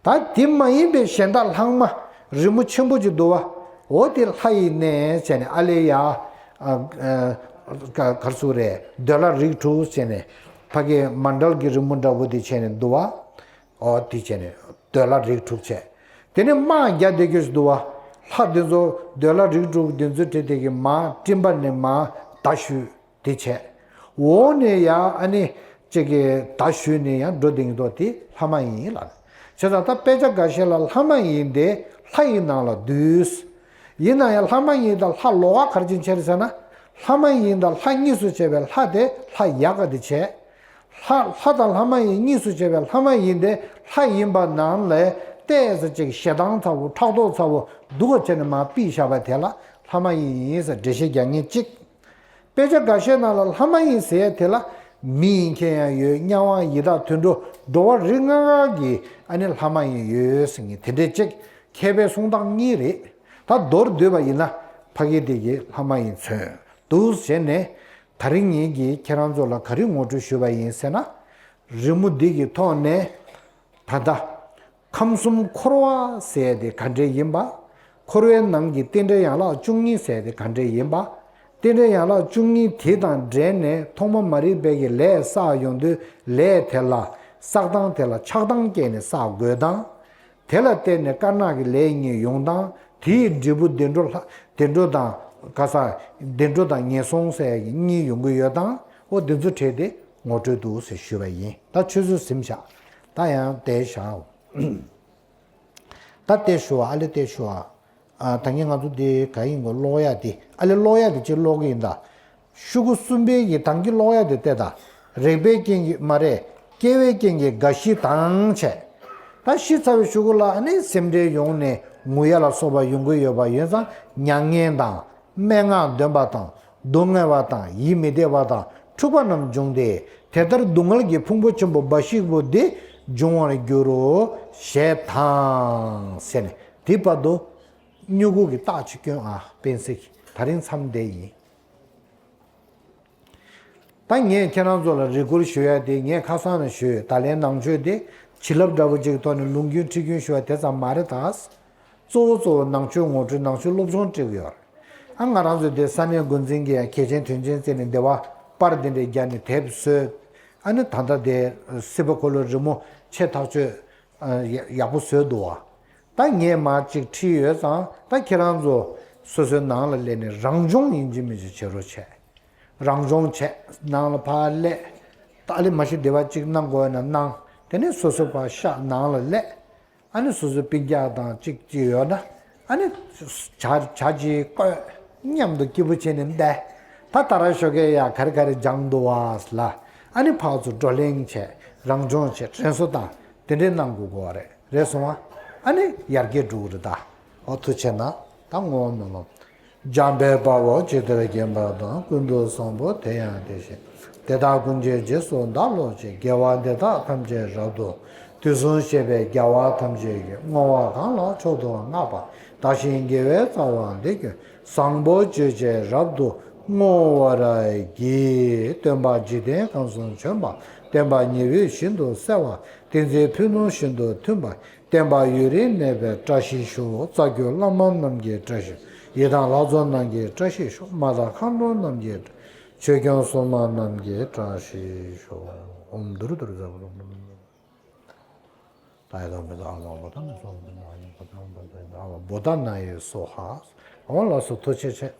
ད་དེ་མ་ཡིན་པའི་གཞན་དག་ལྷག་མ་རི་མོ་ཆེན་པོ་ཅིག་འདུག་བ། འོ་དེ་ལྷ་ཡི་གནས་བྱས་ནས་ཨ་ལས་ཡ། ཨ་ཨ་ག་ག་རེ་ཟེར་དགོས་རེད། འདོད་ལྷ་རིགས་དྲུག་བྱས་ནས་ཕ་གི་མཎྜལ་གྱི་རི་མོ་འདྲ་པོ་དེ་བྱས་ནས་འདུག་བ། འོ་དེ་བྱས་ནས་འདོད་ལྷ་རིགས་དྲུག་བྱས། དེ་ནས་དམག་རྒྱག་བསྡད་རྒྱུ་ཞིག་འདུག་བ། ལྷ་དེ་ཚོ་འདོད་ལྷ་རིགས་དྲུག་དེ་ཚོ་བྲིས་དེ་གི་མར་སྤྲིན་པ་ནས་མར་མདའ་གཞུས། དེ་བྱས། འོག་ནས་ཡ་ཨ་ནི་ཅིག་གི་མདའ་གཞུས་ནས་ཡང་འགྲོ་དེ་ཡིན་དོ། དེ་ལྷ་མ་ཡིན་ལ། བྱས་ཙང་ད་དཔེ་ཆ་འགའ་ཤས་ལ་ལྷ་མ་ཡིན་དེ་ལྷ་ཡི་ནང་ལ་འདུས། ཡིན་ན་ཡང་ལྷ་མ་ཡིན་དང་ལྷ་ལོགས་ཀ་ག་རེ་བྱས་ནས་ཕྱེ་རེད་ཟེར་ན། ལྷ་མ་ཡིན་དང་ལྷ་གཉིས་སུ་ཕྱེ་བའི་ལྷ་དེ་ལྷ་ཡག་ག་དེ་བྱས། ལྷ་ལྷ་དང་ལྷ་མ་ཡིན་གཉིས་སུ་ཕྱེ་བའི་ལྷ་མ་ཡིན་དེ་ལྷ་ཡིན་པ་ནང་ལས་ཏོག་ཙམ་ཅིག་ཞེ་སྡང་ཚ་པོ། ཕྲག་དོག་ཚ་པོ་སྡུག་ག་བྱས་ནས་མར་ཕུད་བཞག་པ་དེ་ལ་ལྷ་མ་ཡིན་ཟེར་འགྲེལ་བཤད་རྒྱག་མཁན་གཅིག་དཔེ་ཆ་འགའ་ཤས་ནང་ལ་ལྷ་མ་ཡིན་ཟེར་ཡ་དེ་ལ་ མི་ཡི་མཁྱེན་ཡང་ཡོད། དམྱལ་བ་ཡི་དྭགས་དུད་འགྲོ། འགྲོ་བ་རིགས་ལྔ་ག་གི་ཨ་ནི་ལྷ་མ་ཡིན་ཡོད་ཟེར་མཁན་དེ་འདྲས་ཅིག་མཁས་པའི་གསུང་སྟངས་གཉིས་རེད། ད་མདོར་བསྡུས་པ་ཡིན་ན་ཕ་གི་དེ་གི་ལྷ་མ་ཡིན་མཚོན་འདུག་ཟེར་ནས། ད་རིང་ངེད་ཀྱིས་ཁྱེད་རང་ཚོ་ལ་ག་རེ་ངོ་སྤྲོད་ཞུས་པ་ཡིན་ཟེར་ན། རི་མོ་འདི་གི་ཐོག་ནས་ད་ལྟ་ཁམས་གསུམ་འཁོར་བ་ཟེར་དེ་ག་འདྲས་ཡིན་པ། འཁོར་བའི་ནང་གི་རྟེན་འབྲེལ་ཡན་ལག་བཅུ་གཉིས་ཟེར་དེ་ག་འདྲས་ཡིན་པ། རྟེན་འབྲེལ་ཡན་ལག་བཅུ་གཉིས་དེ་དང་འབྲེལ་ནས་ཐོག་མ་མ་རིག་པའི་གི་ལས་བསགས་ཡོང་དུས། ལས་དེ་ལ་བསགས་སྟངས་དེ་ལ་ཆགས་སྡང་སྐྱེས་ནས་བསགས་དགོས་སྟངས། དེ་ལ་བརྟེན་ནས་དཀར་ནག་གི་ལས་གཉིས་ཡོང་སྟངས། དེའི་འབྲས་བུ་བདེ་འགྲོ་ལྷ། བདེ་འགྲོ་དང་ག་ས། བདེ་འགྲོ་དང་ངན་སོང་ཟེར་ཡ་གི་གཉིས་ཡོང་གི་ཡོད་སྟངས། འོ་འདི་ཚོ་བྲིས་ཏེ་ངོ་སྤྲོད་འདུག་ཟེར་ཞུས་པ་ཡིན། ད་ཆུ་ཚོད་ཟིན་བཞག་ད་ཡང་བསྡད་བཞག་ད་བལྟས་ཞུ་བ། ཨ་ལེ་བལྟས་ཞུ་བ། ཨ། ད་ངས་ང་ཚོ་འདི་ག་ཡིན་གོ། ཀློག་ཡ་འདི། ཨ་ལེ་ཀློག་ཡ་འདི་ཅིག་ཀློག་གི་ཡིན་ད། ཤོག་གུ་གསུམ་པའི་གི་དང་གི་ཀློག་ཡ་འདི་བལྟས་ད། རེག་པའི་རྐྱེན་གྱིས་མ་རེད། སྐྱེ་བའི་རྐྱེན་གྱིས་རྒ་ཤི་དང་བྱས། ད་ཤི་ཚར་བའི་ཤོག་གུ་ལ་ཨ་ནི་སེམས་ཁྲལ་ཡོང་ནས་ངུ་ཡ་ལ་སོགས་པ་ཡོང་གི་ཡོད་པ་ཡིན་ཙང་། མྱ་ངན་དང་། སྨྲེ་སྔགས་འདོན་པ་དང་། སྡུག་བསྔལ་བ་དང་། ཡིད་མི་བདེ་བ་དང་། འཁྲུགས་པ་རྣམས་འབྱུང་སྟེ། དེ་ལྟར་སྡུག་བསྔལ་གྱི་ཕུང་པོ་ཆེན་པོ་འབའ་ཞིག་པོ་འདི་འབྱུང་བར་འགྱུར་རོ། ཞེས་དང་ཟེར་ནས། དེའི་བར་དུ་སྨྱུ་གུ་གི་རྟགས་ཅིག་སྐྱོན། ཨ། སྤེན་སྲེག་ད་རིང་མཚམས་འདི་ཡིན། ད་ངས་ཁྱེད་རང་ཚོ་ལ་རེ་སྐུལ་ཞུ་ཡ་དེ། ངས་ཁ་སང་ནས་ཞུས་ཡོད། ད་ལན་ནང་ཆོས་དེ་བྱིན་རླབས་འདྲ་པོ་ཅིག་ཐོག་ནས་ལུང་རྒྱུན་ཁྲིད་རྒྱུན་ཞུ་བ་དེ་ཙམ་མ་རེད་ད། གཙོ་བོ་གཙོ་བོ་ནང་ཆོས་ངོ་སྤྲོད། ནང་ཆོས་སློབ་སྦྱོང་སྤྲད་ཀྱི་ཡོད་རེད། ཨ། ང་རང་ཚོ་དེ་ས་གནས་འགོ་འཛིན་གྱིས་ཡང་གལ་ཆེན་དོན་ཆེན་བརྩིས་ནས་འདི་བ་པར་འདི་འདྲས་བརྒྱབ་ནས་དེབ་བཟོས། ཨ་ནི་ད་ལྟ་དེ་སྲིད་པ་འཁོར་ལོའི་རི་མོ་ཆེ་ཐག་ཆོད། ཨ། ཡག་ཡག་པོ་བཟོས་འདུག་བ། ད་ངས་མར་ཅིག་ཁྲིད་ཡོད་ཙང་། ད་ཁྱེད་རང་ཚོ་སོ་སོའི་ནང་ལ་སླེབས་ནས་རང་སྦྱོང་ཡིན་གཅིག་མིན་གཅིག་བྱེད་རོགས་བྱས། རང་སྦྱོང་བྱས། ནང་ལ་ཕར་སླེབས། ད་ཨ་ལེ་མ་གཞི་བདེ་བ་ཅིག་གནང་དགོས་ན་གནང་། དེ་ནས་སོ་སོ་ཕར་ཤག་ནང་ལ་སླེབས། ཨ་ནི་སོ་སོའི་སྤུན་ཀྱག་དང་ཅིག་ཅིག་ཡོད་ན། ཨ་ནི་ཇ་ཇ་ཅིག་བསྐོལ། མཉམ་དུ་སྐྱིད་པོ་བྱས་ནས་བསྡད། ད་ད་ར་ཞོགས་ཀས་ཡ་ག་རེ་ག་རེ་སྦྱངས་འདུག་བ་ལ། ཨ་ནི་ཕར་ཚུར་བགྲོ་གླེང་བྱས། རང་སྦྱོང་བྱས། དྲན་གསོ་བཏང་། དེ་འདྲས་གནང་དགོས་དགོས་རེད། རེད་སོང་བ། ཨ་ནི་ཡར་རྒྱས་འགྲོ་གི་རེད་ད། འོ་ཐུགས་རྗེ་གནང་། ད་བསྔོ་བ་སྨོན་ལམ། འཇམ་དཔལ་དཔའ་བོས་ཇི་ལྟར་མཁྱེན་པ་དང་། ཀུན་ཏུ་བཟང་པོ་དེ་ཡང་དེ་བཞིན་ཏེ། དེ་དག་ཀུན་གྱི་རྗེས་སུ་བདག་སློབ་ཅིང་། དགེ་བ་འདི་དག་ཐམས་ཅད་རབ་ཏུ། དུས་གསུམ་གཤེགས་པའི་རྒྱལ་བ་ཐམས་ཅད་ཀྱིས། བསྔོ་བ་གང་ལ་མཆོག་ཏུ་བསྔགས་པ། བདག་གཞན་དགེ་བའི་རྩ་བ་འདི་ཀུན། བཟང་པོ་སྤྱོད་ཕྱིར་རབ་ཏུ་བསྔོ་བར་བགྱི། སྟོན་པ་འཇིག་རྟེན་ཁམས་སུ་བྱོན་པ། བསྟན་པ་ཉི་འོད་བཞིན་དུ་གསལ་བ། བསྟན་འཛིན་ཕུན་སུམ་ཇི་ལྟར་མཐུན་པ། བསྟན་པ་ཡུན་རིང་གནས་པའི་བཀྲ་ཤིས་ཤོག་རྩ་བརྒྱུད་བླ་མ་རྣམས་ཀྱི་བཀྲ་ཤིས། ཡི་དམ་ལྷ་ཚོགས་རྣམས་ཀྱི་བཀྲ་ཤིས་ཤོག་མ་དང་མཁའ་འགྲོ་རྣམས་ཀྱི། ཆོས་སྐྱོང་སྲུང་མ་རྣམས་ཀྱི་བཀྲ་ཤིས་ཤོག་ཨོཾ་དུར་དུར་ཟ་བ་རོ། ད་ཡི་དམ་མི་དང་ཨ་མ་བོ་དང་ནི་སོ་མི་དང་ཨ་ཡི་བོ་དང་བོ་དང་ཨ་མ་བོ་དང་ན་ཡི་སོ་ཧ། འོ་ལགས་སོ། ཐུགས་རྗེ་ཆེ།